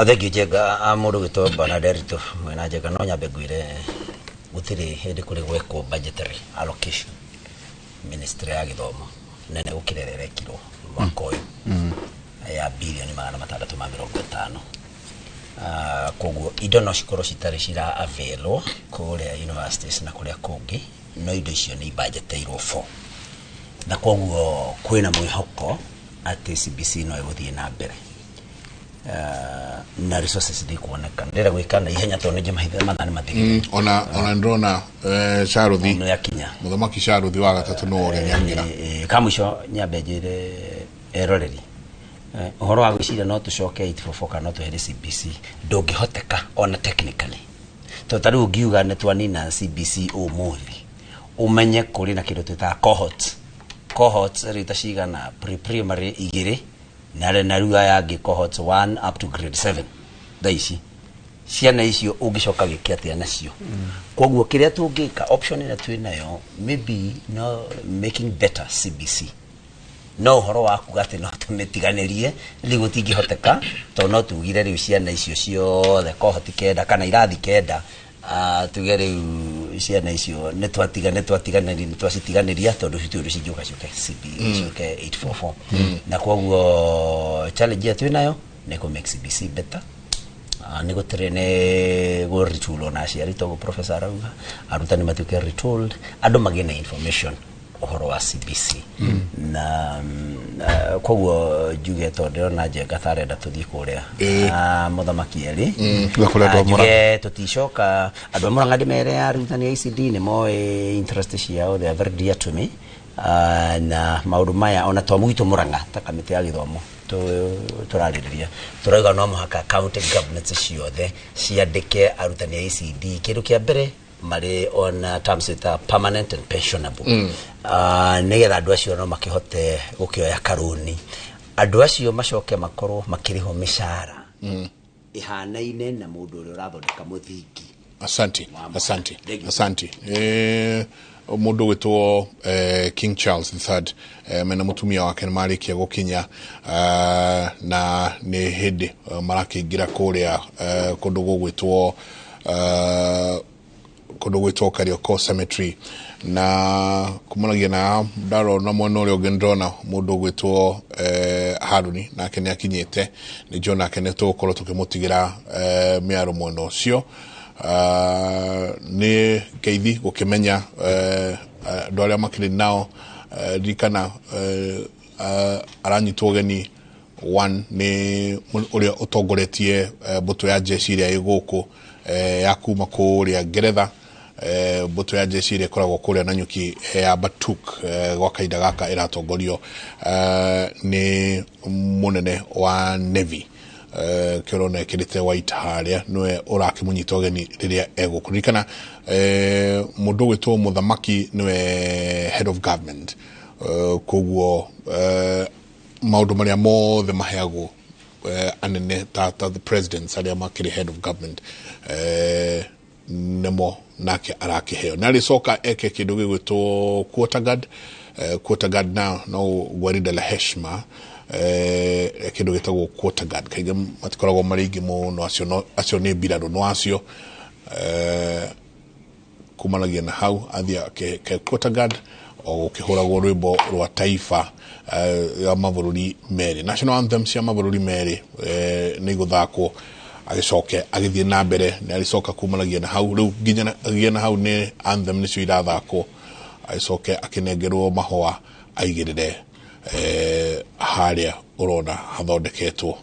Thengiũ Njenga. Mũndũ gwĩtwo Bernard mwena Njenga no nyambe ngwĩre gũtirĩ hĩndĩ kũrĩ gwekwo budgetary allocation ministry ya gĩthomo nene gũkĩra ĩrĩa ĩrekirwo mwaka ũyũ ya birioni 650. Koguo indo no cikorwo citarĩ cira availwo kũrĩa universities na kũrĩa kũngĩ no indo icio nĩ ibudgeteirwo for na koguo kwĩna mwĩhoko atĩ CBC no ĩgũthiĩ na mbere na resources ndikuoneka. Ndĩrenda gwĩka na ihenya tondũ nĩ mahinda mathaa nĩ mathirire. Ona ndĩrona Charũthi mũthamaki Charũthi wa gatatũ no ũrĩa nĩaingĩra. Kamũico nyambe njĩre eroreri ũhoro wa gwĩciria no tũcoke 844 kana no tũhere CBC ndũngĩhoteka ona technically tondũ ta rĩu ũngiuga nĩ twanina CBC ũmũthĩ ũmenye kũrĩ na kĩndũ twĩtaga cohort. Cohorts rĩu ta cigana pre-primary 2 na rĩu aya angĩ cohort 1 up to grade 7 thaa ici ciana icio ũngĩcoka wĩke atĩa nacio. Koguo kĩrĩa tũngĩka option ĩrĩa twĩ nayo maybe no making better CBC no ũhoro wa kuga atĩ no tũmĩtiganĩrie rĩu gũtingĩhoteka tondũ no tugire rĩu ciana icio ciothe cohort 9 kana irathi 9 tuge rĩu ciana icio nĩ twacitiganĩria tondũ citirĩ ũndũ cingĩũka ciũke CB ciũke 844. Na koguo challenge ĩrĩa twĩ nayo nĩ kũ make CBC better nĩ gũtirĩ nĩ gũ retool ona aciari toguo professor arauga arutani matuĩke retooled andũ magĩe na information ũhoro wa CBC. Na koguo njuge tondũ ndĩrona Njenga ta arenda tũthiĩ kũrĩa mũthamaki erĩ njuge tũticoka andũ a Mũrang'a ndĩmere arutani a ECD nĩ moĩ interest ciao, they are very dear to me. Na maũndũ maya ona to gwitũ Mũrang'a ta kamĩtĩ ya gĩthomo Tũrarĩrĩria tũrauga no mũhaka county governments ciothe ciandĩke arutani a ECD kĩndũ kĩa mbere marĩ on terms ta permanent and pensionable. Nĩgetha andũ acio no makĩhote gũkĩoya karũni, andũ acio macoke makorwo makĩrĩhwo mĩcara ihanaine na mũndũ ũrĩa ũrathondeka mũthingi. Asante, asante, asante. Mũndũ gwĩtwo King Charles III mena mũtumia wake nĩ marĩkia gũkinya, na nĩ hĩndĩ marakĩingĩra kũrĩa kũndũ gũgwĩtwo Karioko Cemetery, na kumanagia na ndarona mwena ũrĩa ũngĩ ndĩrona mũndũ ũgwĩtwo Haruni nake nĩ akinyĩte, nĩ njũĩ nake nĩ tũgũkorwo tũkĩmũtigĩra mĩaro mwena ũcio. Nĩ ngeithi gũkĩmenya andũ arĩa makĩrĩ nao. Ririkana aranyitwo ũgeni one nĩ ũrĩa ũtongoretie mbũtũ ya jeshi ĩrĩa ĩ gũkũ ya kuma kũrĩa Ngeretha, mbũtũ ya jeshi ĩrĩa ĩkoragwo kũrĩa Nanyuki ya Batuk, gwa kahinda gaka ĩratongorio nĩ mũnene wa Navy kĩrona ekĩrĩte white harĩa nĩwe ũrakĩmũnyita ũgeni rĩrĩa egũkũ. Ririkana mũndũ ũgwĩtwo mũthamaki nĩwe head of government, koguo maũndũ marĩa mothe maheagwo anene ta the presidents arĩa makĩrĩ head of government, nĩmo nake arakĩheo. Na arĩcoka eke kĩndũ gĩgwĩtwo quarter guard. Quarter guard now no gwarida la heshima, kĩndũ gĩtagwo quarter guard kaingĩ matikoragwo marĩ aingĩ mũno, acio nĩ mbirarũ no acio kumanagia na hau athiĩ ke quarter guard o gũkĩhũragwo rwĩmbo rwa taifa ya mabũrũri merĩ, national anthem cia mabũrũri merĩ nĩ igũthakwo, agĩcoke agĩthiĩ na mbere. Nĩ arĩcoka kumanagia na hau rĩu nginyagia na hau nĩ anthem nĩcio irathakwo, agĩcoke akĩnengerwo mahũa aigĩrĩre harĩa ũrona hathondeketwo.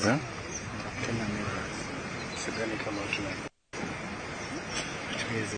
Yeah? Tena mimi sidhani kama hatuwezi.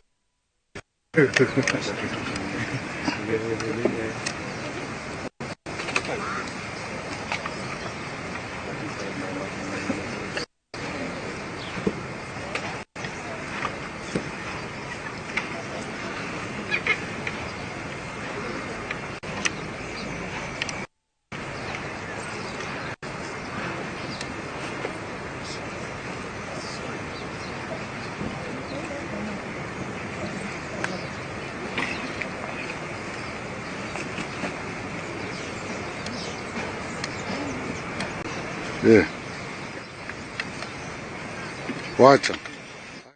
Yeah. Wacha.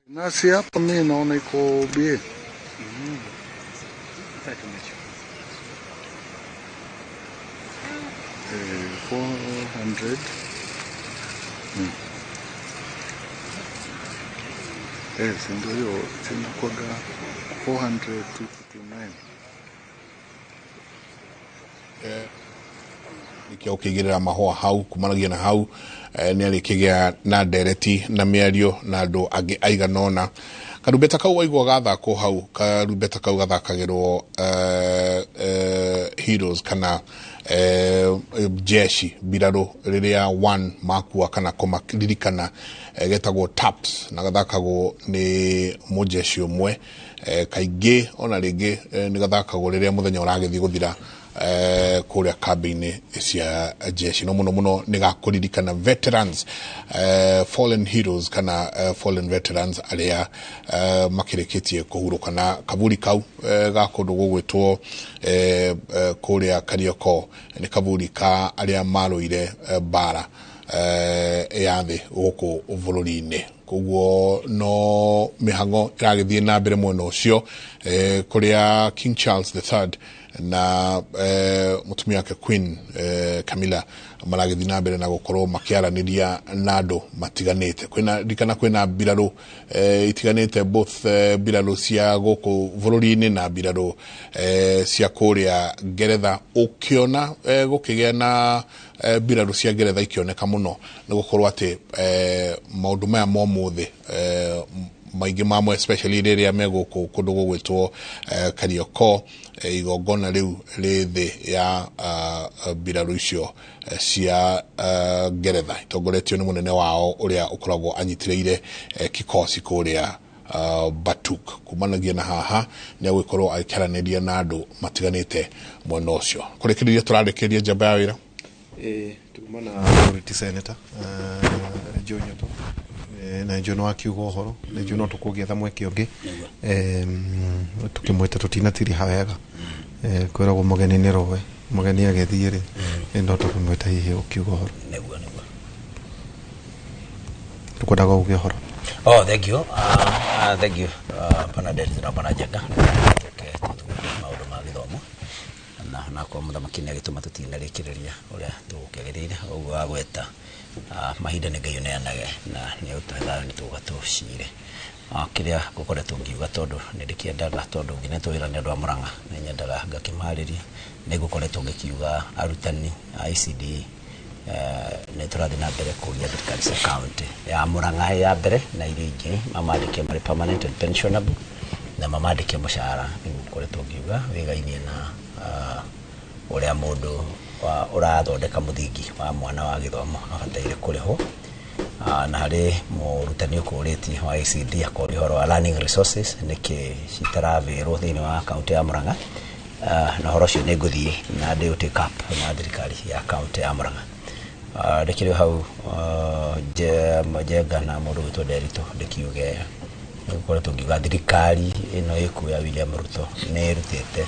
Nasi hapa mimi naona iko bie. Eh, 400. Eh, si ndio hiyo zinakuwaga 400 259. Nikio ukigirira mahũa hau kumanagia na hau nĩ arĩkĩgĩa na ndereti na mĩario na andũ angĩ aigana ũna. Karumbeta kau waigua gathakwo hau, karumbeta kau gathakagĩrwo heroes kana jeshi mbirarũ rĩrĩa one makua kana kũmaririkana, getagwo taps na gathakagwo nĩ mũjeshi ũmwe, kaingĩ ona rĩngĩ nĩ gathakagwo rĩrĩa mũthenya ũragĩthiĩ gũthira kũrĩa kambĩ-inĩ cia jeshi, no mũno mũno nĩ gakũririkana veterans, fallen heroes kana fallen veterans arĩa makĩrĩkĩtie kũhurũka. Na kaburi kau ga kũndũ gũgwĩtwo kũrĩa Kariokor nĩ kaburi ka arĩa marũire mbara ya thĩ gũkũ bũrũri-inĩ. Koguo no mĩhang'o ĩragĩthiĩ na mbere mwena ũcio, kũrĩa King Charles III na mũtumia wake Queen Camilla maragĩthiĩ na mbere na gũkorwo makĩaranĩria na andũ matiganĩte. Kwĩna ririkana kwĩna mbirarũ itiganĩte, both mbirarũ cia gũkũ bũrũri-inĩ na mbirarũ cia kũrĩa Ngeretha. Ũkĩona gũkĩgĩa na mbirarũ cia Ngeretha ikĩoneka mũno nĩ gũkorwo atĩ maũndũ maya ma ũmũthĩ maingĩ mamo especially rĩrĩa me gũkũ kũndũ gũgwĩtwo Kariokor, igongona rĩu rĩ thĩ ya mbirarũ icio cia Ngeretha itongoretio nĩ mũnene wao ũrĩa ũkoragwo anyitĩrĩire kikosi kũrĩa Batuk. Kumanagia na haha nĩ agũgĩkorwo agĩkĩaranĩria na andũ matiganĩte mwena ũcio. Kũrĩkĩrĩria tũrarĩkĩria njamba ya wĩra. Tuma na Authority Senator Joe Nyoto, na njũ no akiuga ũhoro na njũ no tũkũgĩetha mweke ũngĩ tũkĩmwĩta tũtinatiriha wega, kwĩragwo mũgeni nĩ rowe, mũgeni agĩthiĩ rĩ no tũkũmwĩta hihi ũkiuga ũhoro. Nĩguo nĩguo. Tũkwendaga uge ũhoro. Oh, thank you. Thank you. Bwana Dennis na Bwana Njenga. Okay, maũndũ ma gĩthomo. Na kwa mũthamaki nĩ agĩtũma tũtinarĩkĩrĩria ũrĩa tũgũkĩagĩrĩire ũguo wa gweta mahinda nĩ Ngai ũneanage na nĩ egũtũhe thayũ nĩ tũgũka tũcire. Kĩrĩa ngũkoretwo ngiuga tondũ nĩ ndĩkĩendaga tondũ nginetwo wĩra nĩ andũ a Mũrang'a nĩ nyendaga ngakĩmarĩria, nĩ ngũkoretwo ngĩkiuga arutani a ECD nĩ tũrathiĩ na mbere kũria thirikari cia county ya Mũrang'a ya mbere na iria ingĩ mamandĩke marĩ permanent and pensionable na mamandĩke mũcara. Nĩ ngũkoretwo ngiuga wĩgainie na ũrĩa mũndũ ũrathondeka mũthingi wa mwana wa gĩthomo abataire kũrĩhwo. Na harĩ mũrutani ũkũrĩtie wa ECD akoria ũhoro wa learning resources nĩkĩ citaravĩrwo thĩinĩ wa kaunti ya Mũrang'a, na ũhoro ũcio nĩ ngũthiĩ na ndĩ take up na thirikari ya kaunti ya Mũrang'a. Ndĩkĩrĩ hau Njenga na mũndũ gwĩtwo Nderitu ndĩkiuge nĩgũkoretwo ngiuga thirikari ĩno ĩkuo ya William Ruto nĩ ĩrutĩte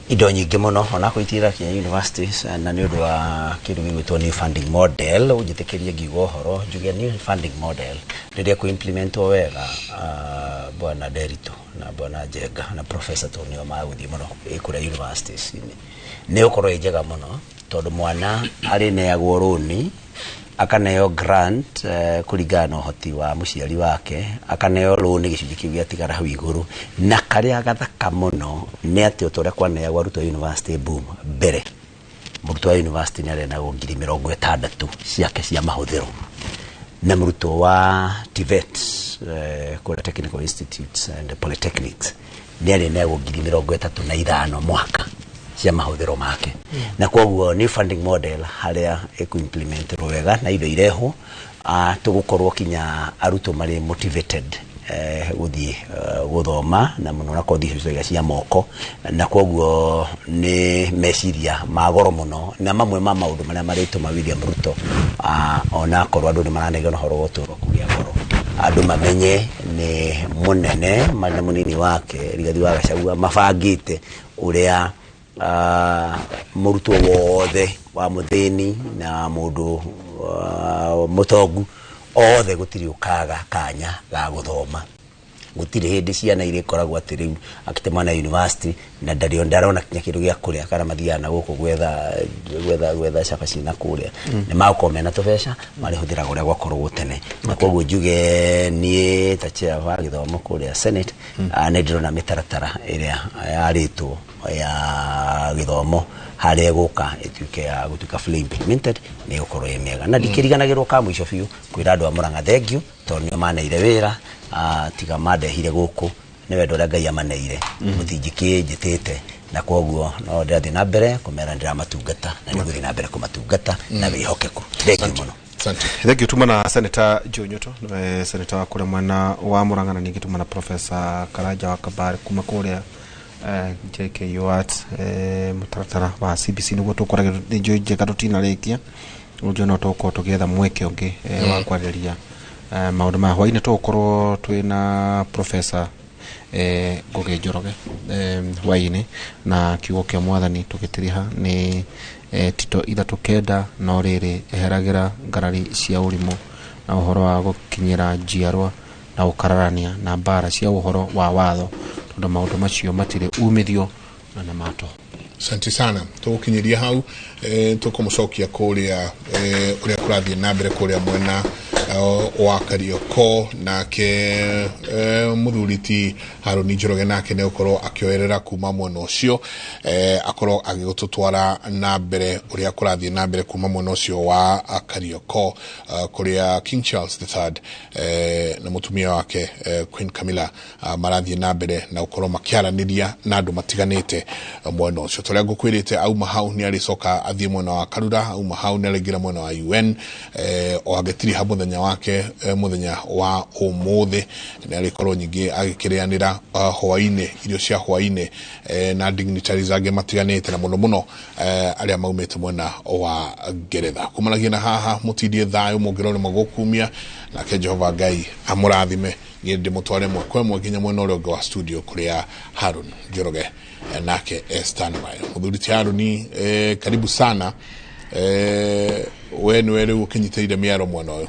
indo nyingĩ mũno onakorwo itirakinya universities, na nĩ ũndũ wa kĩndũ gĩgwĩtwo new funding model. Ũnjĩtĩkĩrie ngiuga ũhoro njuge new funding model rĩrĩa kũ-implementwo wega, bwana Nderitu na bwana Njenga na professor tondũ nĩo magũthiĩ mũno kũrĩa universities nĩ ũkorwo ĩ njega mũno tondũ mwana arĩneagwo rũni akaneo grant kũringana na ũhoti wa mũciari wake, akaneo rũni gĩcunjĩ kĩu gĩatigara hau igũrũ. Na karĩa gathaka mũno nĩ atĩ o ta ũrĩa kwaneagwo arutwo university boom mbere Mũrutwo wa university nĩ arĩnagwo 60,000 ciake cia mahũthĩro, na mũrutwo wa TVET, kũrĩa Technical Institutes and Polytechnics, nĩ arĩneagwo 35,000 mwaka cia mahũthĩro make. Na koguo new funding model harĩa ĩkũ-implementerwo wega na indo irehwo, tũgũkorwo kinya arutwo marĩ motivated gũthiĩ gũthoma na mũno na kothi icio cia moko. Na koguo nĩ meciria ma goro mũno na mamwe ma maũndũ marĩa marĩtũma William Ruto, ona akorwo andũ nĩ maranegena ũhoro wa ũtũũro kũgĩa goro, andũ mamenye nĩ mũnene marĩ na mũnini wake Rigathi wa Gachagua mabangĩte ũrĩa mũrutwo wothe wa mũthĩni na mũndũ mũtongu othe gũtirĩ ũkaga kanya ga gũthoma. Gũtirĩ hĩndĩ ciana irĩkoragwo atĩ rĩu akĩtemana university na ndarĩ ndarona kinya kĩndũ gĩa kũrĩa, kana mathiaga na gũkũ gwetha gwetha gwetha cabaci na kũrĩa. Nĩ magũkorwo mena tũbeca marĩhũthĩraga ũrĩa gwakoragwo tene. Na koguo njuge niĩ ta chair wa gĩthomo kũrĩa Senate, nĩ ndĩrona mĩtaratara ĩrĩa yarĩtwo ya gĩthomo harĩa ĩgũka ĩtuĩke ya gũtuĩka fully implemented nĩ ĩgũkorwo ĩ mĩega. Na ndikĩriganagĩrwo ka mũico biũ kwĩra andũ a Murang'a thengiũ, tondũ nĩo maneire wĩra, tiga mandehire gũkũ nĩ wendo ũrĩa Ngai amaneire, mũtingĩkĩnjĩtĩte. Na koguo no ndĩrathiĩ na mbere kũmera ndĩramatungata na nĩngũthiĩ na mbere kũmatungata na wĩhokeku. Thengiũ mũno. Thengiũ. Tuma na Senator Joe Nyoto, nĩwe senator wa kũrĩa mwena wa Murang'a, na ningĩ tuma na Professor Karanja wa Kabare kuma kũrĩa JKUAT. Mũtaratara wa CBC nĩguo tũkoragwo nĩ njũĩ njega tũtinarĩkia ũnjũ, no tũgũkorwo tũgĩetha mweke ũngĩ wa kwarĩrĩria maũndũ maya. Hwaĩ-inĩ tũgũkorwo twĩna Professor Ngugi Njoroge hwaĩ-inĩ na kiugo kĩa mwathani tũgĩtiriha nĩ Tito 3:9, no rĩrĩ eheragĩra ngarari cia ũrimũ na ũhoro wa gũkinyĩra njiarwa na gũkararania na mbara cia ũhoro wa watho, tondũ maũndũ macio matirĩ umithio na nĩ ma tũhũ. Asante sana. Tũgũkinyĩria hau, tũkũmũcokia kũrĩa ũrĩa kũrathiĩ na mbere kũrĩa mwena wa Karioko, nake mũthuri ti Harũni Njoroge nake nĩ gũkorwo akĩoerera kuma mwena ũcio, akorwo agĩgũtũtwara na mbere ũrĩa kũrathiĩ na mbere kuma mwena ũcio wa Karioko, kũrĩa King Charles III na mũtumia wake Queen Camilla marathiĩ na mbere na gũkorwo makĩaranĩria na andũ matiganĩte mwena ũcio. Tũrĩa ngũkwĩrĩte, auma hau nĩ arĩcoka athiĩ mwena wa Karura, auma hau nĩ arĩingĩra mwena wa UN, o agĩtiriha mũthenya wake, mũthenya wa ũmũthĩ nĩ arĩkorwo nyingĩ agĩkĩrĩanĩra hwaĩ-inĩ, irio cia hwaĩ-inĩ na dignitaries angĩ matiganĩte, na mũno mũno arĩa maumĩte mwena wa Ngeretha. Kumanagia na haha, mũtindie thayũ mũngĩrora magũkumia, nake Jehova Ngai amũrathime. Niĩ ndĩmũtware ĩmwe kwa ĩmwe nginya mwena ũrĩa ũngĩ wa studio kũrĩa Harun Njoroge nake standby. Mũthuri ti Haruni, karibu sana. We nĩwe rĩu ũkĩnyitĩrĩire mĩaro mwena ũyũ.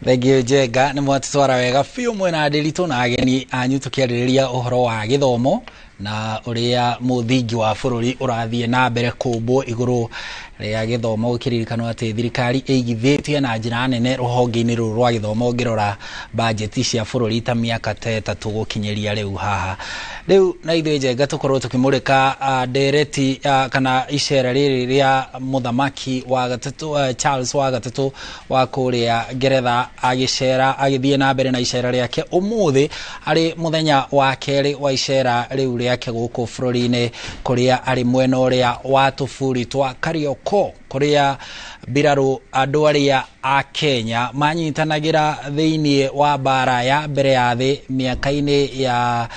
Thengiũ Njenga, nĩ mwatũtwara wega biũ mwena ndĩritũ na ageni anyu tũkĩarĩrĩria ũhoro wa gĩthomo na ũrĩa mũthingi wa bũrũri ũrathiĩ na mbere kũmbwo igũrũ rĩa gĩthomo, gũkĩririkanwo atĩ thirikari ĩigithĩtie na njĩra nene rũhonge-inĩ rũrũ rwa gĩthomo ũngĩrora bajeti cia bũrũri ta mĩaka ta 3 gũkinyĩria rĩu haha. Rĩu na ithuĩ Njenga tũkorwo tũkĩmũrĩka ndereti kana icera rĩrĩ rĩa mũthamaki wa gatatũ, Charles wa gatatũ wa kũrĩa Ngeretha, agĩcera agĩthiĩ na mbere na icera rĩake ũmũthĩ arĩ mũthenya wa kerĩ wa icera rĩu rĩake gũkũ bũrũri-inĩ, kũrĩa arĩ mwena ũrĩa wa tũburi twa Karioko, kũrĩa mbirarũ andũ arĩa a Kenya manyitanagĩra thĩinĩ wa mbara ya mbere ya thĩ mĩaka-inĩ ya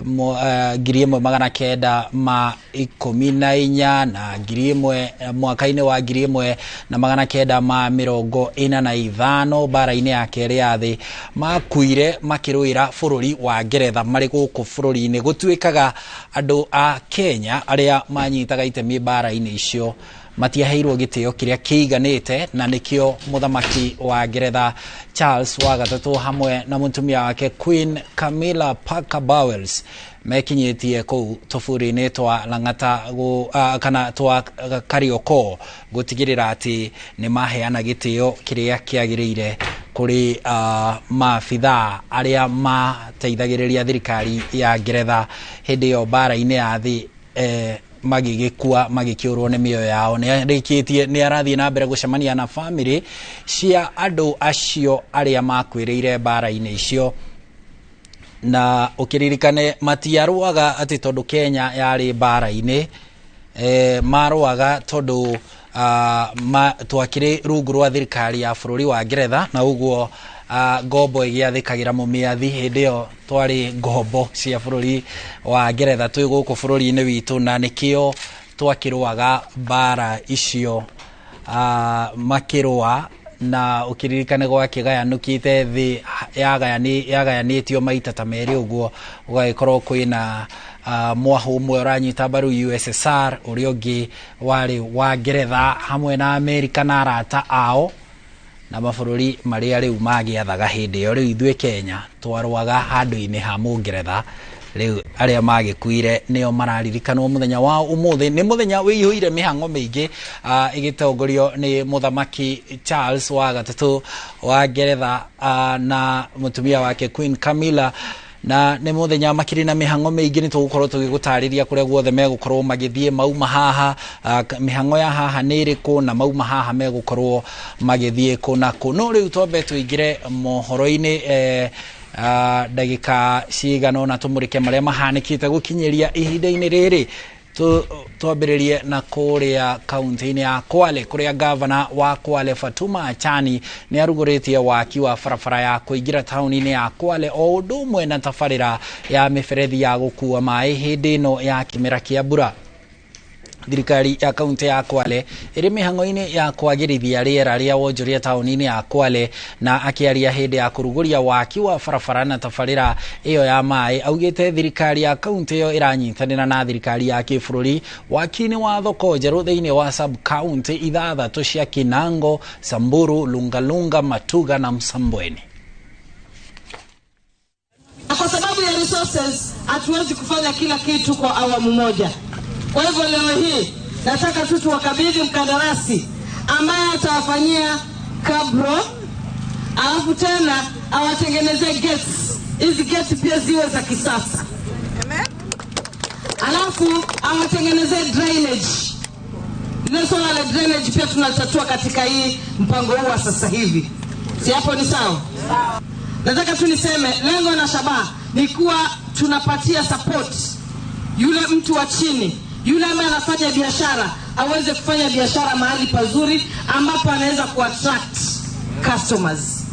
1914 na 1000 mwaka-inĩ wa 1945 mbara-inĩ ya kerĩ ya thĩ, makuire makĩrũĩra bũrũri wa Ngeretha marĩ gũkũ bũrũri-inĩ. Gũtuĩkaga andũ a Kenya arĩa manyitaga itemi mbara-inĩ icio matiaheirwo gĩtĩo kĩrĩa kĩiganĩte, na nĩkĩo mũthamaki wa Ngeretha Charles wa gatatũ hamwe na mũtumia wake Queen Camilla Parker Bowles mekinyĩtie kũu tũburi-inĩ twa Lang'ata kana twa Karioko gũtigĩrĩra atĩ nĩ maheana gĩtĩo kĩrĩa kĩagĩrĩire kũrĩ maabithaa arĩa mateithagĩrĩria thirikari ya Ngeretha hĩndĩ ĩyo mbara-inĩ ya thĩ. Magĩgĩkua magĩkĩũrwo nĩ mĩoyo yao. Nĩ arĩkĩtie nĩ arathiĩ na mbere gũcemania na bamĩrĩ cia andũ acio arĩa makuĩrĩire mbara-inĩ icio. Na ũkĩririkane matiarũaga atĩ tondũ Kenya yarĩ mbara-inĩ, marũaga tondũ twakĩrĩ rungu rwa thirikari ya bũrũri wa Ngeretha, na ũguo ngombo ĩgĩathĩkagĩra mũmĩathi. Hĩndĩ ĩyo twarĩ ngombo cia bũrũri wa Ngeretha twĩ gũkũ bũrũri-inĩ witũ, na nĩkĩo twakĩrũaga mbara icio makĩrũa. Na ũkĩririkane gwakĩgayanũkĩte thĩ yagayanĩtio maita ta merĩ ũguo, ũgagĩkorwo kwĩna mwahũ ũmwe ũranyita mbaru USSR, ũrĩa ũngĩ warĩ wa Ngeretha hamwe na Amerika na arata ao na mabũrũri marĩa rĩu magĩathaga hĩndĩ ĩyo. Rĩu ithuĩ Kenya twarũaga handũ-inĩ ha Mũngeretha. Rĩu arĩa magĩkuire nĩo mararirikanwo mũthenya wa ũmũthĩ. Nĩ mũthenya wĩihũire mĩhang'o mĩingĩ ĩgĩtongorio nĩ Mũthamaki Charles wa gatatũ wa Ngeretha na mũtumia wake Queen Camilla, na nĩ mũthenya makĩrĩ na mĩhang'o mĩingĩ. Nĩ tũgũkorwo tũgĩgũtarĩria kũrĩa guothe megũkorwo magĩthiĩ mauma haha, mĩhang'o ya haha nĩ ĩrĩkũ, na mauma haha megũkorwo magĩthiĩ kũ na kũ. No rĩu twambe tũingĩre mohoro-inĩ ndagĩka cigana ũna tũmũrĩke marĩa mahanĩkĩte gũkinyĩria ihinda-inĩ rĩrĩ. Twambĩrĩrie na kũrĩa kaunti-inĩ ya Kwale, kũrĩa gavana wa Kwale Fatuma Achani nĩ arugũrĩtie waki wa barabara ya kũingĩra taũni-inĩ ya Kwale, o ũndũ ũmwe na tabarĩra ya mĩberethi ya gũkua maĩ hĩndĩ ĩno ya kĩmera kĩa mbura. Thirikari ya kaunti ya Kwale ĩrĩ mĩhang'o-inĩ ya kwagĩrithia rĩera rĩa wonjoria taũni-inĩ ya Kwale, na akĩaria hĩndĩ ya kũrugũria waki wa barabara na tabarĩra ĩyo ya maĩ, augĩte thirikari ya kaunti ĩyo ĩranyitanĩra na thirikari ya kĩbũrũri waki-inĩ wa thoko njerũ thĩinĩ wa sub county ithathatũ cia Kinango, Samburu, Lungalunga, Matuga na Msambweni. Kwa sababu ya resources hatuwezi kufanya kila kitu kwa awamu moja. Kwa hivyo leo hii nataka tu tuwakabidhi mkandarasi ambaye atawafanyia kabro, alafu tena awatengenezee gates. Hizi gates pia ziwe za kisasa. Amen. Alafu awatengenezee drainage. Ile swala la drainage pia tunatatua katika hii mpango huu wa sasa hivi. Si hapo ni sawa? Nataka tu niseme lengo na shabaha ni kuwa tunapatia support yule mtu wa chini, yule ambaye anafanya biashara aweze kufanya biashara mahali pazuri ambapo anaweza kuattract customers.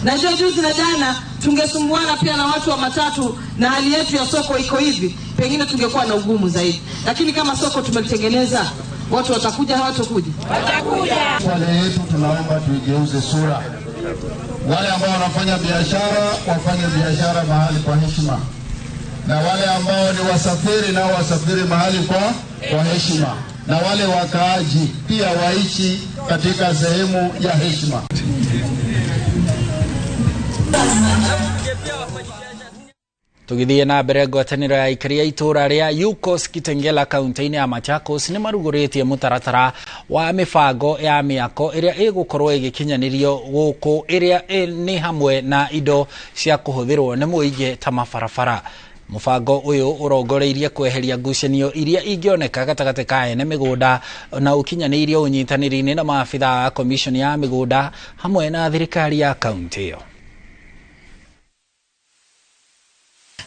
Najua juzi na jana tungesumbuana pia na watu wa matatu, na hali yetu ya soko iko hivi, pengine tungekuwa na ugumu zaidi. Lakini kama soko tumelitengeneza, watu watakuja, hawatakuja? Watakuja. Wale yetu tunaomba tuigeuze sura. Wale ambao wanafanya biashara wafanye biashara mahali kwa heshima, na wale ambao ni wasafiri nao wasafiri mahali kwa heshima, na wale wakaaji pia waishi katika sehemu ya heshima. Tugithie na mbere, ngwatanĩro ya aikari a itũũra rĩa Yukos Kitengela kaunti-inĩ ya Machakos nĩ marugũrĩtie mũtaratara wa mĩbango ya mĩako ĩrĩa ĩgũkorwo ĩgĩkinyanĩrio gũkũ, ĩrĩa nĩ hamwe na indo cia kũhũthĩrwo nĩ mũingĩ ta mabarabara. Mũbango ũyũ ũrongoreirie kweheria ngucanio iria ingĩoneka gatagatĩ ka ene mĩgũnda na ũkinyanĩirio ũnyitanĩri-inĩ na maabitha a commission ya mĩgũnda hamwe na thirikari ya kaunti ĩyo.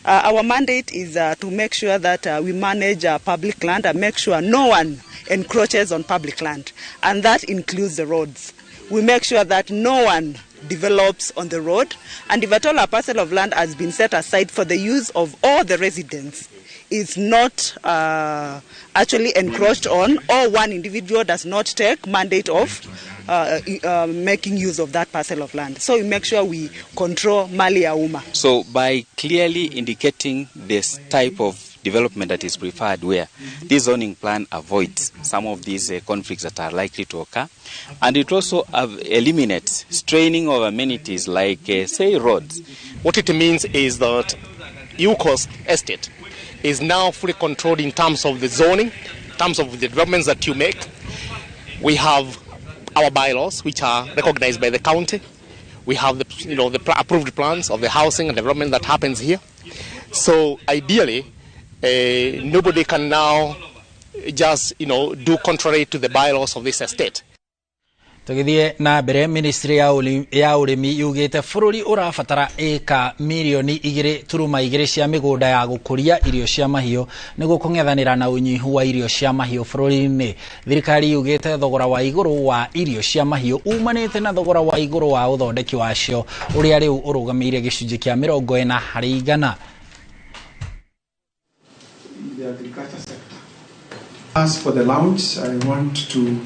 Our mandate is to make sure that we manage public land and make sure no one encroaches on public land, and that includes the roads. We make sure that no one develops on the road, and if at all a parcel of land has been set aside for the use of all the residents, it's not actually encroached on, or one individual does not take mandate of making use of that parcel of land. So we make sure we control mali ya umma. So by clearly indicating this type of development that is preferred, where this zoning plan avoids some of these conflicts that are likely to occur, and it also eliminates straining of amenities like, say, roads. What it means is that Yukos Estate is now fully controlled in terms of the zoning, in terms of the developments that you make. We have our bylaws, which are recognized by the county. We have the approved plans of the housing and development that happens here. So ideally, nobody can now just do contrary to the bylaws of this estate. Tũgĩthiĩ na mbere, ministry ya ũrĩmi yugĩte bũrũri ũrabatara ĩka mirioni 2.2 cia mĩgũnda ya gũkũria irio cia mahiũ nĩguo kũng'ethanĩra na ũnyihu wa irio cia mahiũ bũrũri-inĩ. Thirikari yugĩte thogora wa igũrũ wa irio cia mahiũ umanĩte na thogora wa igũrũ wa ũthondeki wacio ũrĩa rĩu ũrũgamĩire gĩcunjĩ kĩa 40%. The agriculture sector. As for the launch, I want to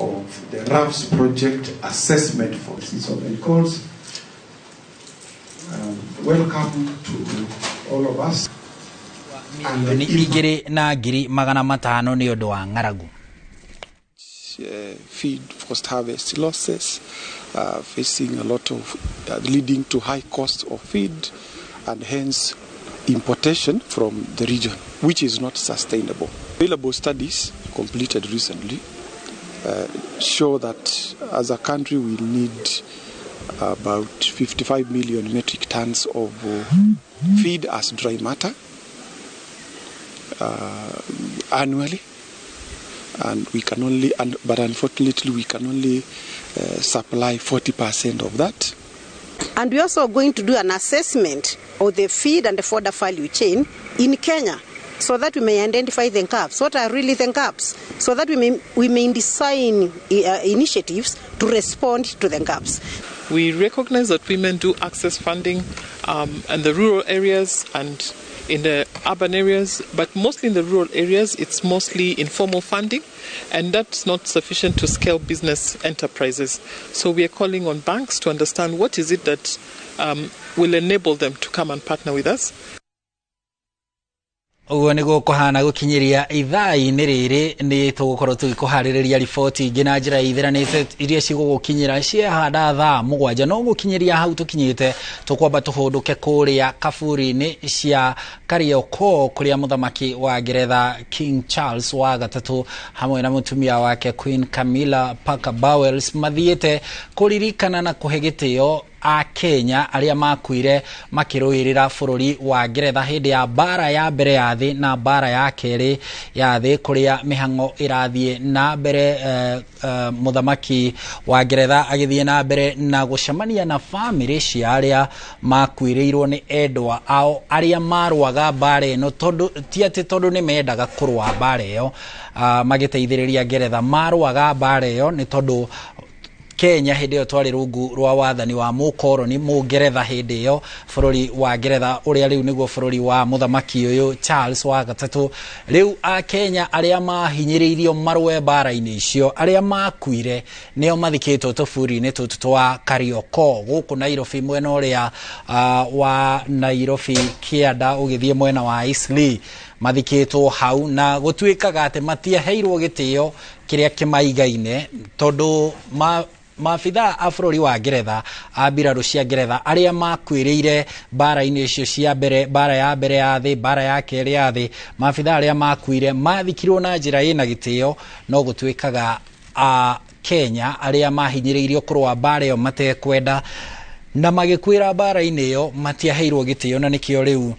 of the RAFS project assessment for season and calls. Welcome to all of us. Milioni 2,500,000 nĩ ũndũ wa ng'aragu. Feed post-harvest losses, facing a lot of leading to high cost of feed and hence importation from the region, which is not sustainable. Available studies completed recently show that as a country we need about 55 million metric tons of feed as dry matter annually, and we can only, but unfortunately we can only supply 40% of that. And we're also going to do an assessment of the feed and the fodder value chain in Kenya, so that we may identify the gaps. What are really the gaps? So that we may design initiatives to respond to the gaps. We recognize that women do access funding in the rural areas and in the urban areas, but mostly in the rural areas, it's mostly informal funding, and that's not sufficient to scale business enterprises. So we are calling on banks to understand what is it that will enable them to come and partner with us. Ũguo nĩguo kũhana gũkinyĩria ithaa-inĩ rĩrĩ nĩ tũgũkorwo tũgĩkũharĩrĩria riboti ingĩ na njĩra ithiranĩte iria cigũgũkinyĩra ciahanda thaa 7 no gũkinyĩria hau tũkinyĩte tũkwamba tũhũndũke kũrĩa kaburi-inĩ cia Kariokor kũrĩa mũthamaki wa Ngeretha King Charles wa gatatũ hamwe na mũtumia wake Queen Camilla Parker Bowles mathiĩte kũririkana na kũhe gĩtĩo a Kenya arĩa makuire makĩrũĩrĩra bũrũri wa Ngeretha hĩndĩ ya mbara ya mbere ya thĩ na mbara ya kerĩ ya thĩ kũrĩa mĩhang'o ĩrathiĩ na mbere. Mũthamaki wa Ngeretha agĩthiĩ na mbere na gũcemania na bamĩrĩ cia arĩa makuĩrĩirwo nĩ endwa ao arĩa marũaga mbara ĩno tondũ ti atĩ tondũ nĩ mendaga kũrũa mbara ĩyo magĩteithĩrĩria Ngeretha marũaga mbara ĩyo nĩ tondũ Kenya hĩndĩ ĩyo twarĩ rungu rwa wathani wa mũkoroni Mũngeretha hĩndĩ ĩyo bũrũri wa Ngeretha ũrĩa rĩu nĩguo bũrũri wa mũthamaki ũyũ Charles wa gatatũ. Rĩu a Kenya arĩa mahinyĩrĩirio marũe mbara-inĩ icio arĩa makuire nĩo mathikĩtwo tũburi-inĩ tũtũ twa Kariokor gũkũ Nairobi mwena ũrĩa wa Nairobi kĩanda ũgĩthiĩ mwena wa Eastleigh mathikĩtwo hau na gũtuĩkaga atĩ matiaheirwo gĩtĩo kĩrĩa kĩmaigaine tondũ maabithaa a bũrũri wa Ngeretha a mbirarũ cia Ngeretha arĩa makuĩrĩire mbara-inĩ icio cia mbere mbara ya mbere ya thĩ mbara ya kerĩ ya thĩ maabithaa arĩa makuire mathikirwo na njĩra ĩna gĩtĩo no gũtuĩkaga a Kenya arĩa mahinyĩrĩirio kũrũa mbara ĩyo matekwenda na magĩkuĩra mbara-inĩ ĩyo matiaheirwo gĩtĩo na nĩkĩo rĩu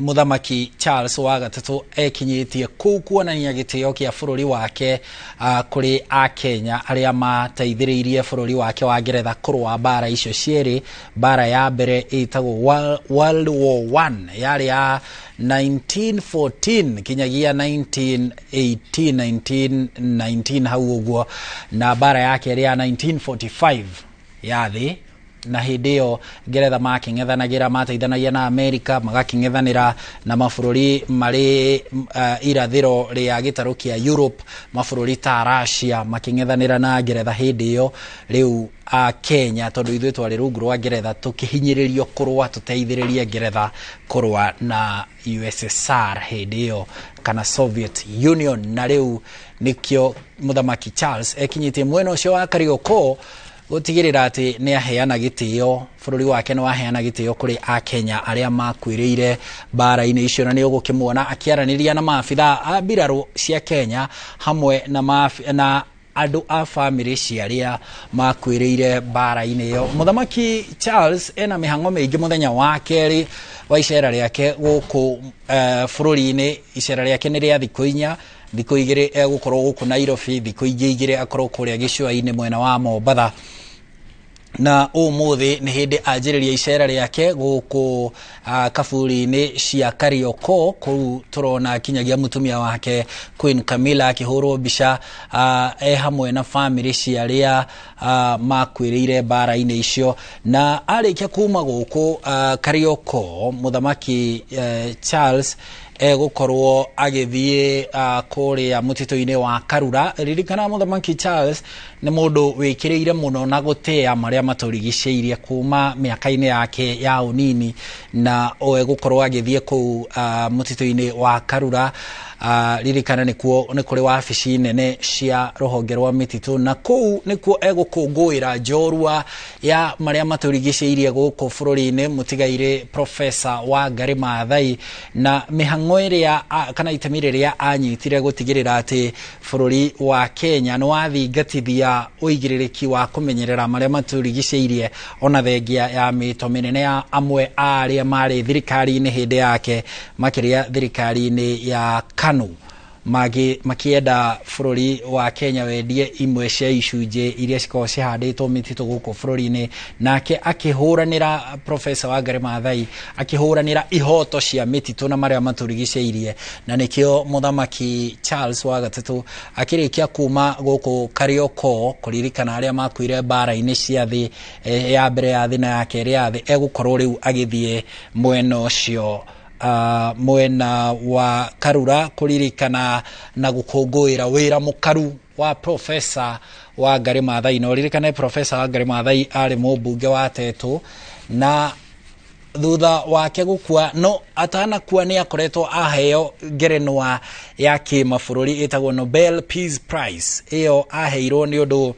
Mũthamaki Charles wa gatatũ ekinyĩtie kũu kuonania gĩtĩo kĩa bũrũri wake kũrĩ a Kenya arĩa mateithĩrĩirie bũrũri wake wa Ngeretha kũrũa mbara icio cierĩ. Mbara ya mbere ĩtagwo World War I yarĩ ya 1914 kinyagia 1918 1919 hau ũguo na mbara ya kerĩ ya 1945 ya thĩ na hĩndĩ ĩyo Ngeretha makĩng'ethanagĩra mateithanagia na Amerika magakĩng'ethanĩra na mabũrũri marĩ irathĩro rĩa gĩtarũ kĩa Europe mabũrũri ta Russia makĩng'ethanĩra na Ngeretha hĩndĩ ĩyo. Rĩu a Kenya tondũ ithuĩ twarĩ rungu rwa Ngeretha tũkĩhinyĩrĩrio kũrũa tũteithĩrĩrie Ngeretha kũrũa na USSR hĩndĩ ĩyo kana Soviet Union na rĩu nĩkĩo Mũthamaki Charles ekinyĩtie mwena ũcio wa Kariokor gũtigĩrĩra atĩ nĩ aheana gĩtĩo bũrũri wake nĩ waheana gĩtĩo kũrĩ a Kenya arĩa makuĩrĩire mbara-inĩ icio na nĩ ũgũkĩmuona akĩaranĩria na maabithaa a mbirarũ cia Kenya hamwe na andũ a bamĩrĩ cia arĩa makuĩrĩire mbara-inĩ ĩyo. Mũthamaki Charles ena mĩhang'o mĩingĩ mũthenya wa kerĩ wa icera rĩake gũkũ bũrũri-inĩ. Icera rĩake nĩ rĩa thikũ 4, thikũ 2 egũkorwo gũkũ Nairobi, thikũ ingĩ 2 akorwo kũrĩa gĩcũa-inĩ mwena wa Mombatha. Na ũmũthĩ nĩ hĩndĩ anjĩrĩria icera rĩake gũkũ kaburi-inĩ cia Kariokor, kũu tũrona kinyagia mũtumia wake Queen Camilla akĩhũrwo mbica e hamwe na bamĩrĩ cia arĩa makuĩrĩire mbara-inĩ icio. Na arĩkia kuma gũkũ Kariokor, mũthamaki Charles egũkorwo agĩthiĩ kũrĩa mũtitũ-inĩ wa Karura. Ririkana mũthamaki Charles nĩ mũndũ wĩkĩrĩire mũno na gũtĩa marĩa matũrigicĩirie kuma mĩaka-inĩ yake ya ũnini, na egũkorwo agĩthiĩ kũu mũtitũ-inĩ wa Karura. Ririkana nĩkuo nĩ kũrĩ wabici nene cia rũhonge rwa mĩtitũ, na kũu nĩkuo egũkũngũĩra njorua ya marĩa matũrigicĩirie gũkũ bũrũri-inĩ, mũtigairĩ Professor Wangari Maathai, na mĩhang'o ĩrĩa kana itemi rĩrĩa anyitire gũtigĩrĩra atĩ bũrũri wa Kenya nĩ wathingatithia ũigĩrĩrĩki wa kũmenyerera marĩa matũrigicĩirie, ona thengia ya mĩto mĩnene ya amwe a arĩa marĩ thirikari-inĩ hĩndĩ yake, makĩria thirikari-inĩ ya KANU, makĩenda bũrũri wa Kenya wendie imwe cia icunjĩ iria cikoragwo cihandĩtwo mĩtitũ gũkũ bũrũri-inĩ. Nake akĩhũranĩra, Professor Wangari Maathai akĩhũranĩra ihoto cia mĩtitũ na marĩa matũrigicĩirie, na nĩkĩo mũthamaki Charles wa gatatũ akĩrĩkia kuma gũkũ Kariokor kũririkana arĩa makuire mbara-inĩ cia thĩ ya mbere ya thĩ na ya kerĩ ya thĩ, egũkorwo rĩu agĩthiĩ mwena ũcio mwena wa Karura kũririkana na gũkũngũĩra wĩra mũkaru wa Professor Wangari Maathai. Na ũririkane Professor Wangari Maathai arĩ mũmbunge wa Tetu, na thutha wake gũkua, no atanakua nĩ akoretwo aheo ngerenwa ya kĩmabũrũri ĩtagwo Nobel Peace Prize. Ĩyo aheirwo nĩ ũndũ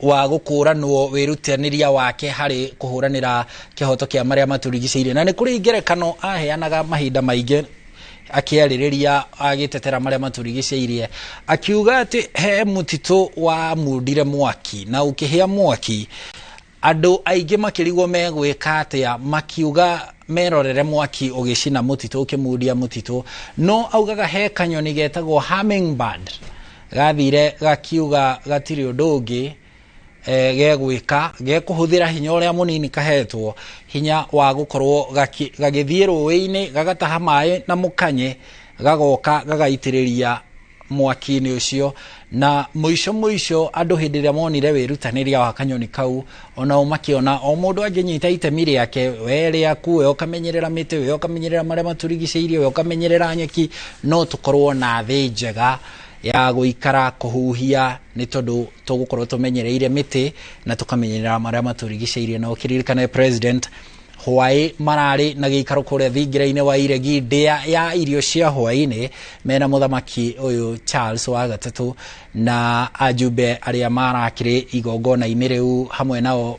wa gũkũranwo wĩrutanĩria wake harĩ kũhũranĩra kĩhoto kĩa marĩa matũrigicĩirie. Na nĩ kũrĩ ngerekano aheanaga mahinda maingĩ akĩarĩrĩria agĩtetera marĩa matũrigicĩirie, akiuga atĩ he mũtitũ wa mundire mwaki, na ũkĩhĩa mwaki andũ aingĩ makĩrigwo megwĩka atĩa, makiuga merorere mwaki ũgĩcina mũtitũ, ũkĩmundia mũtitũ. No augaga he kanyoni getagwo hummingbird gathire gakiuga gatirĩ ũndũ ũngĩ gegwĩka, gekũhũthĩra hinya ũrĩa mũnini kahetwo, hinya wa gũkorwo gagĩthiĩ rũĩ-inĩ gagataha maĩ na mũkanye, gagoka gagaitĩrĩria mwaki-inĩ ũcio. Na mũico mũico andũ hĩndĩ ĩrĩa monire wĩrutanĩria wa kanyoni kau, onao makĩona o mũndũ angĩnyita itemi rĩake, we rĩaku, we ũkamenyerera mĩtĩ, we ũkamenyerera marĩa matũrigicĩirie, we ũkamenyerera nyeki, no tũkorwo na thĩ njega ya gũikara kũhuhia, nĩ tondũ tũgũkorwo tũmenyereire mĩtĩ na tũkamenyerera marĩa matũrigicĩirie. Na ũkĩririkane President hwaĩ mararĩ na gĩikaro kũrĩa thingira-inĩ wa Iregi, ndĩa ya irio cia hwaĩ-inĩ mena mũthamaki ũyũ Charles wa gatatũ na ajumbe arĩa marakĩrĩ igongona-inĩ rĩu, hamwe nao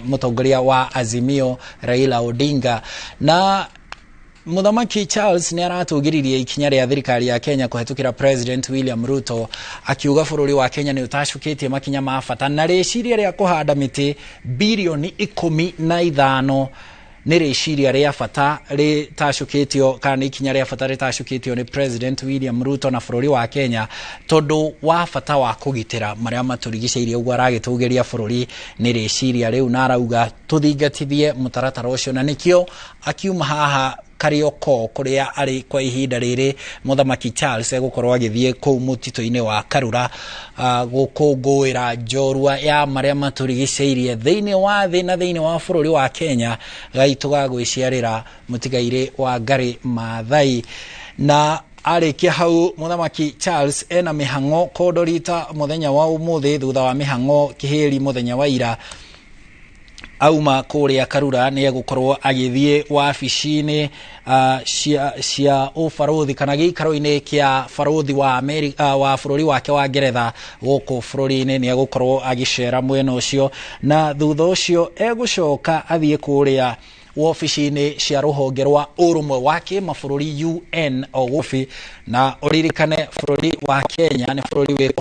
mũtongoria wa Azimio Raila Odinga. Na Mũthamaki Charles nĩ aratũgĩririe ikinya rĩa thirikari ya Kenya kũhetũkĩra President William Ruto, akiuga bũrũri wa Kenya nĩ ũtacũkĩtie makinya ma bata na rĩciria rĩa kũhanda mĩtĩ birioni 15 nĩ rĩciria rĩa bata rĩtacũkĩtio, kana nĩ ikinya rĩa bata rĩtacũkĩtio nĩ President William Ruto na bũrũri wa Kenya, tondũ wa bata wa kũgitĩra marĩa matũrigicĩirie. Ũguo aragĩtũgĩria bũrũri nĩ rĩciria rĩu, na arauga tũthingatithie mũtaratara ũcio, na nĩkĩo akiuma haha Kariokor kũrĩa arĩ kwa ihinda rĩrĩ, mũthamaki Charles egũkorwo agĩthiĩ kũu mũtitũ-inĩ wa Karura gũkũngũĩra njorua ya marĩa matũrigicĩirie thĩinĩ wa thĩ na thĩinĩ wa bũrũri wa Kenya, gaitũ ga gwĩciarĩra mũtigairĩ Wangari Maathai. Na arĩkia hau mũthamaki Charles ena mĩhang'o Kondorita mũthenya wa ũmũthĩ, thutha wa mĩhang'o Kĩhĩri mũthenya wa ira. Auma kũrĩa Karura nĩ egũkorwo agĩthiĩ wabici-inĩ cia ũbarũthi kana gĩikaro-inĩ kĩa barũthi wa Amerika, wa bũrũri wake wa Ngeretha gũkũ bũrũri-inĩ, nĩ egũkorwo agĩcera mwena ũcio, na thutha ũcio egũcoka athiĩ kũrĩa wobici-inĩ cia rũhonge rwa ũrũmwe wa kĩmabũrũri UN o gũbi na ũririkane bũrũri wa Kenya nĩ bũrũri wĩ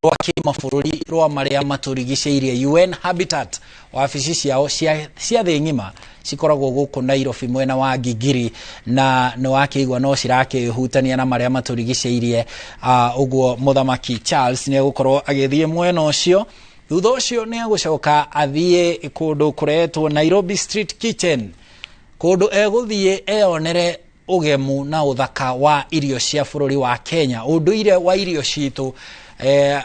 rwa kĩmabũrũri rwa marĩa matũrigicĩirie UN Habitat wabici ciao cia thĩ ng'ima cikoragwo gũkũ Nairobi mwena wa Gigiri na nĩ wakĩigua no cirakĩhutania na marĩa matũrigicĩirie. Ũguo Mũthamaki Charles nĩ egũkorwo agĩthiĩ mwena ũcio. Thutha ũcio nĩ egũcoka athiĩ kũndũ kũretwo Nairobi Street Kitchen, kũndũ egũthiĩ eyonere ũgemu na ũthaka wa irio cia bũrũri wa Kenya, ũndũire wa irio citũ,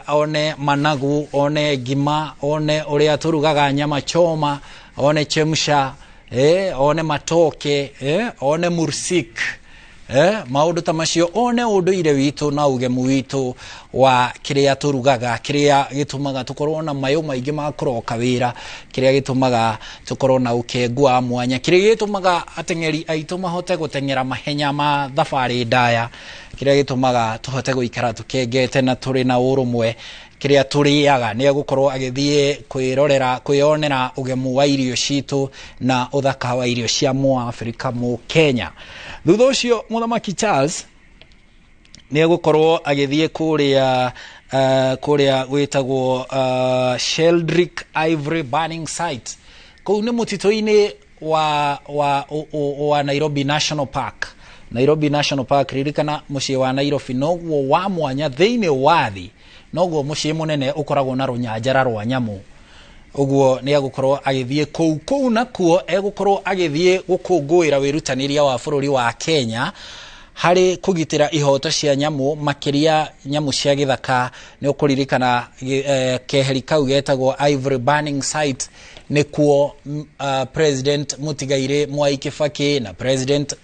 one managu, one ngima, one ũrĩa tũrugaga nyama choma, one chemsha, one matoke, one mursik, maũndũ ta macio, one ũndũire witũ na ũgemu witũ wa kĩrĩa tũrugaga, kĩrĩa gĩtũmaga tũkorwo na mayũ maingĩ ma kũroka wĩra, kĩrĩa gĩtũmaga tũkorwo na ũkengu wa mwanya, kĩrĩa gĩtũmaga ateng'eri aitũ mahote gũteng'era mahenya ma thabarĩ ndaya, kĩrĩa gĩtũmaga tũhote gũikara tũkengete na tũrĩ na ũrũmwe, kĩrĩa tũrĩaga. Nĩ egũkorwo agĩthiĩ kwĩrorera kwĩyonera ũgemu wa irio citũ na ũthaka wa irio cia mũAfrika mũ Kenya. Thutha ũcio Mũthamaki Charles nĩ egũkorwo agĩthiĩ kũrĩa kũrĩa gwĩtagwo Sheldrick Ivory Burning Site. Kũu nĩ mũtitũ-inĩ wa Nairobi National Park. Nairobi National Park, ririkana mũciĩ wa Nairobi noguo wa mwanya thĩinĩ wa thĩ, noguo mũciĩ mũnene ũkoragwo na rũnyanjara rwa nyamũ. Ũguo nĩ egũkorwo agĩthiĩ kũu nakuo egũkorwo agĩthiĩ gũkũngũĩra wĩrutanĩria wa bũrũri wa Kenya harĩ kũgitĩra ihoto cia nyamũ, makĩria nyamũ cia gĩthaka. Nĩ ũkũririkana keheri kau getagwo Ivory Burning Site nĩkuo President Mũtigairĩ Mwai Kibaki na President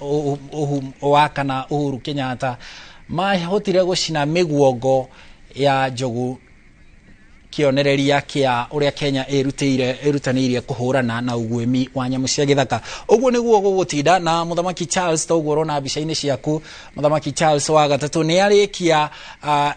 wa kana Uhuru Kenyatta mahotire gũcina mĩguongo ya njogu, kĩonereria kĩa ũrĩa Kenya ĩrutanĩirie kũhũrana na ũguĩmi wa nyamũ cia gĩthaka. Ũguo nĩguo gũgũtinda na Mũthamaki Charles. Toguo ũrona mbica-inĩ ciaku, Mũthamaki Charles wa gatatũ nĩ arĩkia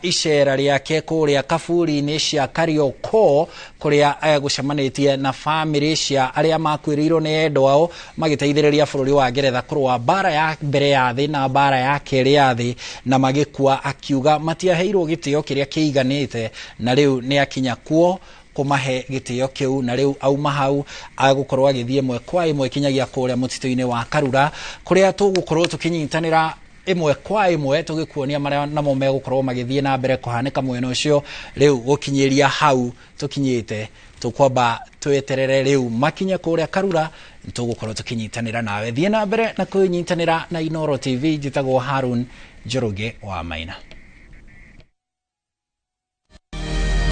icera rĩake kũrĩa kaburi-inĩ cia Kariokor, kũrĩa egũcemanĩtie na bamĩrĩ cia arĩa makuĩrĩirwo nĩ endwa ao magĩteithĩrĩria bũrũri wa Ngeretha kũrũa mbara ya mbere ya thĩ na mbara ya kerĩ ya thĩ na magĩkua, akiuga matiaheirwo gĩtĩo kĩrĩa kĩiganĩte na rĩu nĩ akinya kuo kũmahe gĩtĩo kĩu, na rĩu auma hau agũkorwo agĩthiĩ ĩmwe kwa ĩmwe kinyagia kũrĩa mũtitũ-inĩ wa Karura, kũrĩa tũgũkorwo tũkĩnyitanĩra ĩmwe kwa ĩmwe tũgĩkuonia marĩa namo megũkorwo magĩthiĩ na mbere kũhanĩka mwena ũcio. Rĩu gũkinyĩria hau tũkinyĩte, tũkwamba tweterere rĩu makinye kũrĩa Karura, tũgũkorwo tũkĩnyitanĩra nawe. Thiĩ na mbere na kwĩnyitanĩra na Inooro TV. Njĩtagwo Harun Njoroge wa Maina.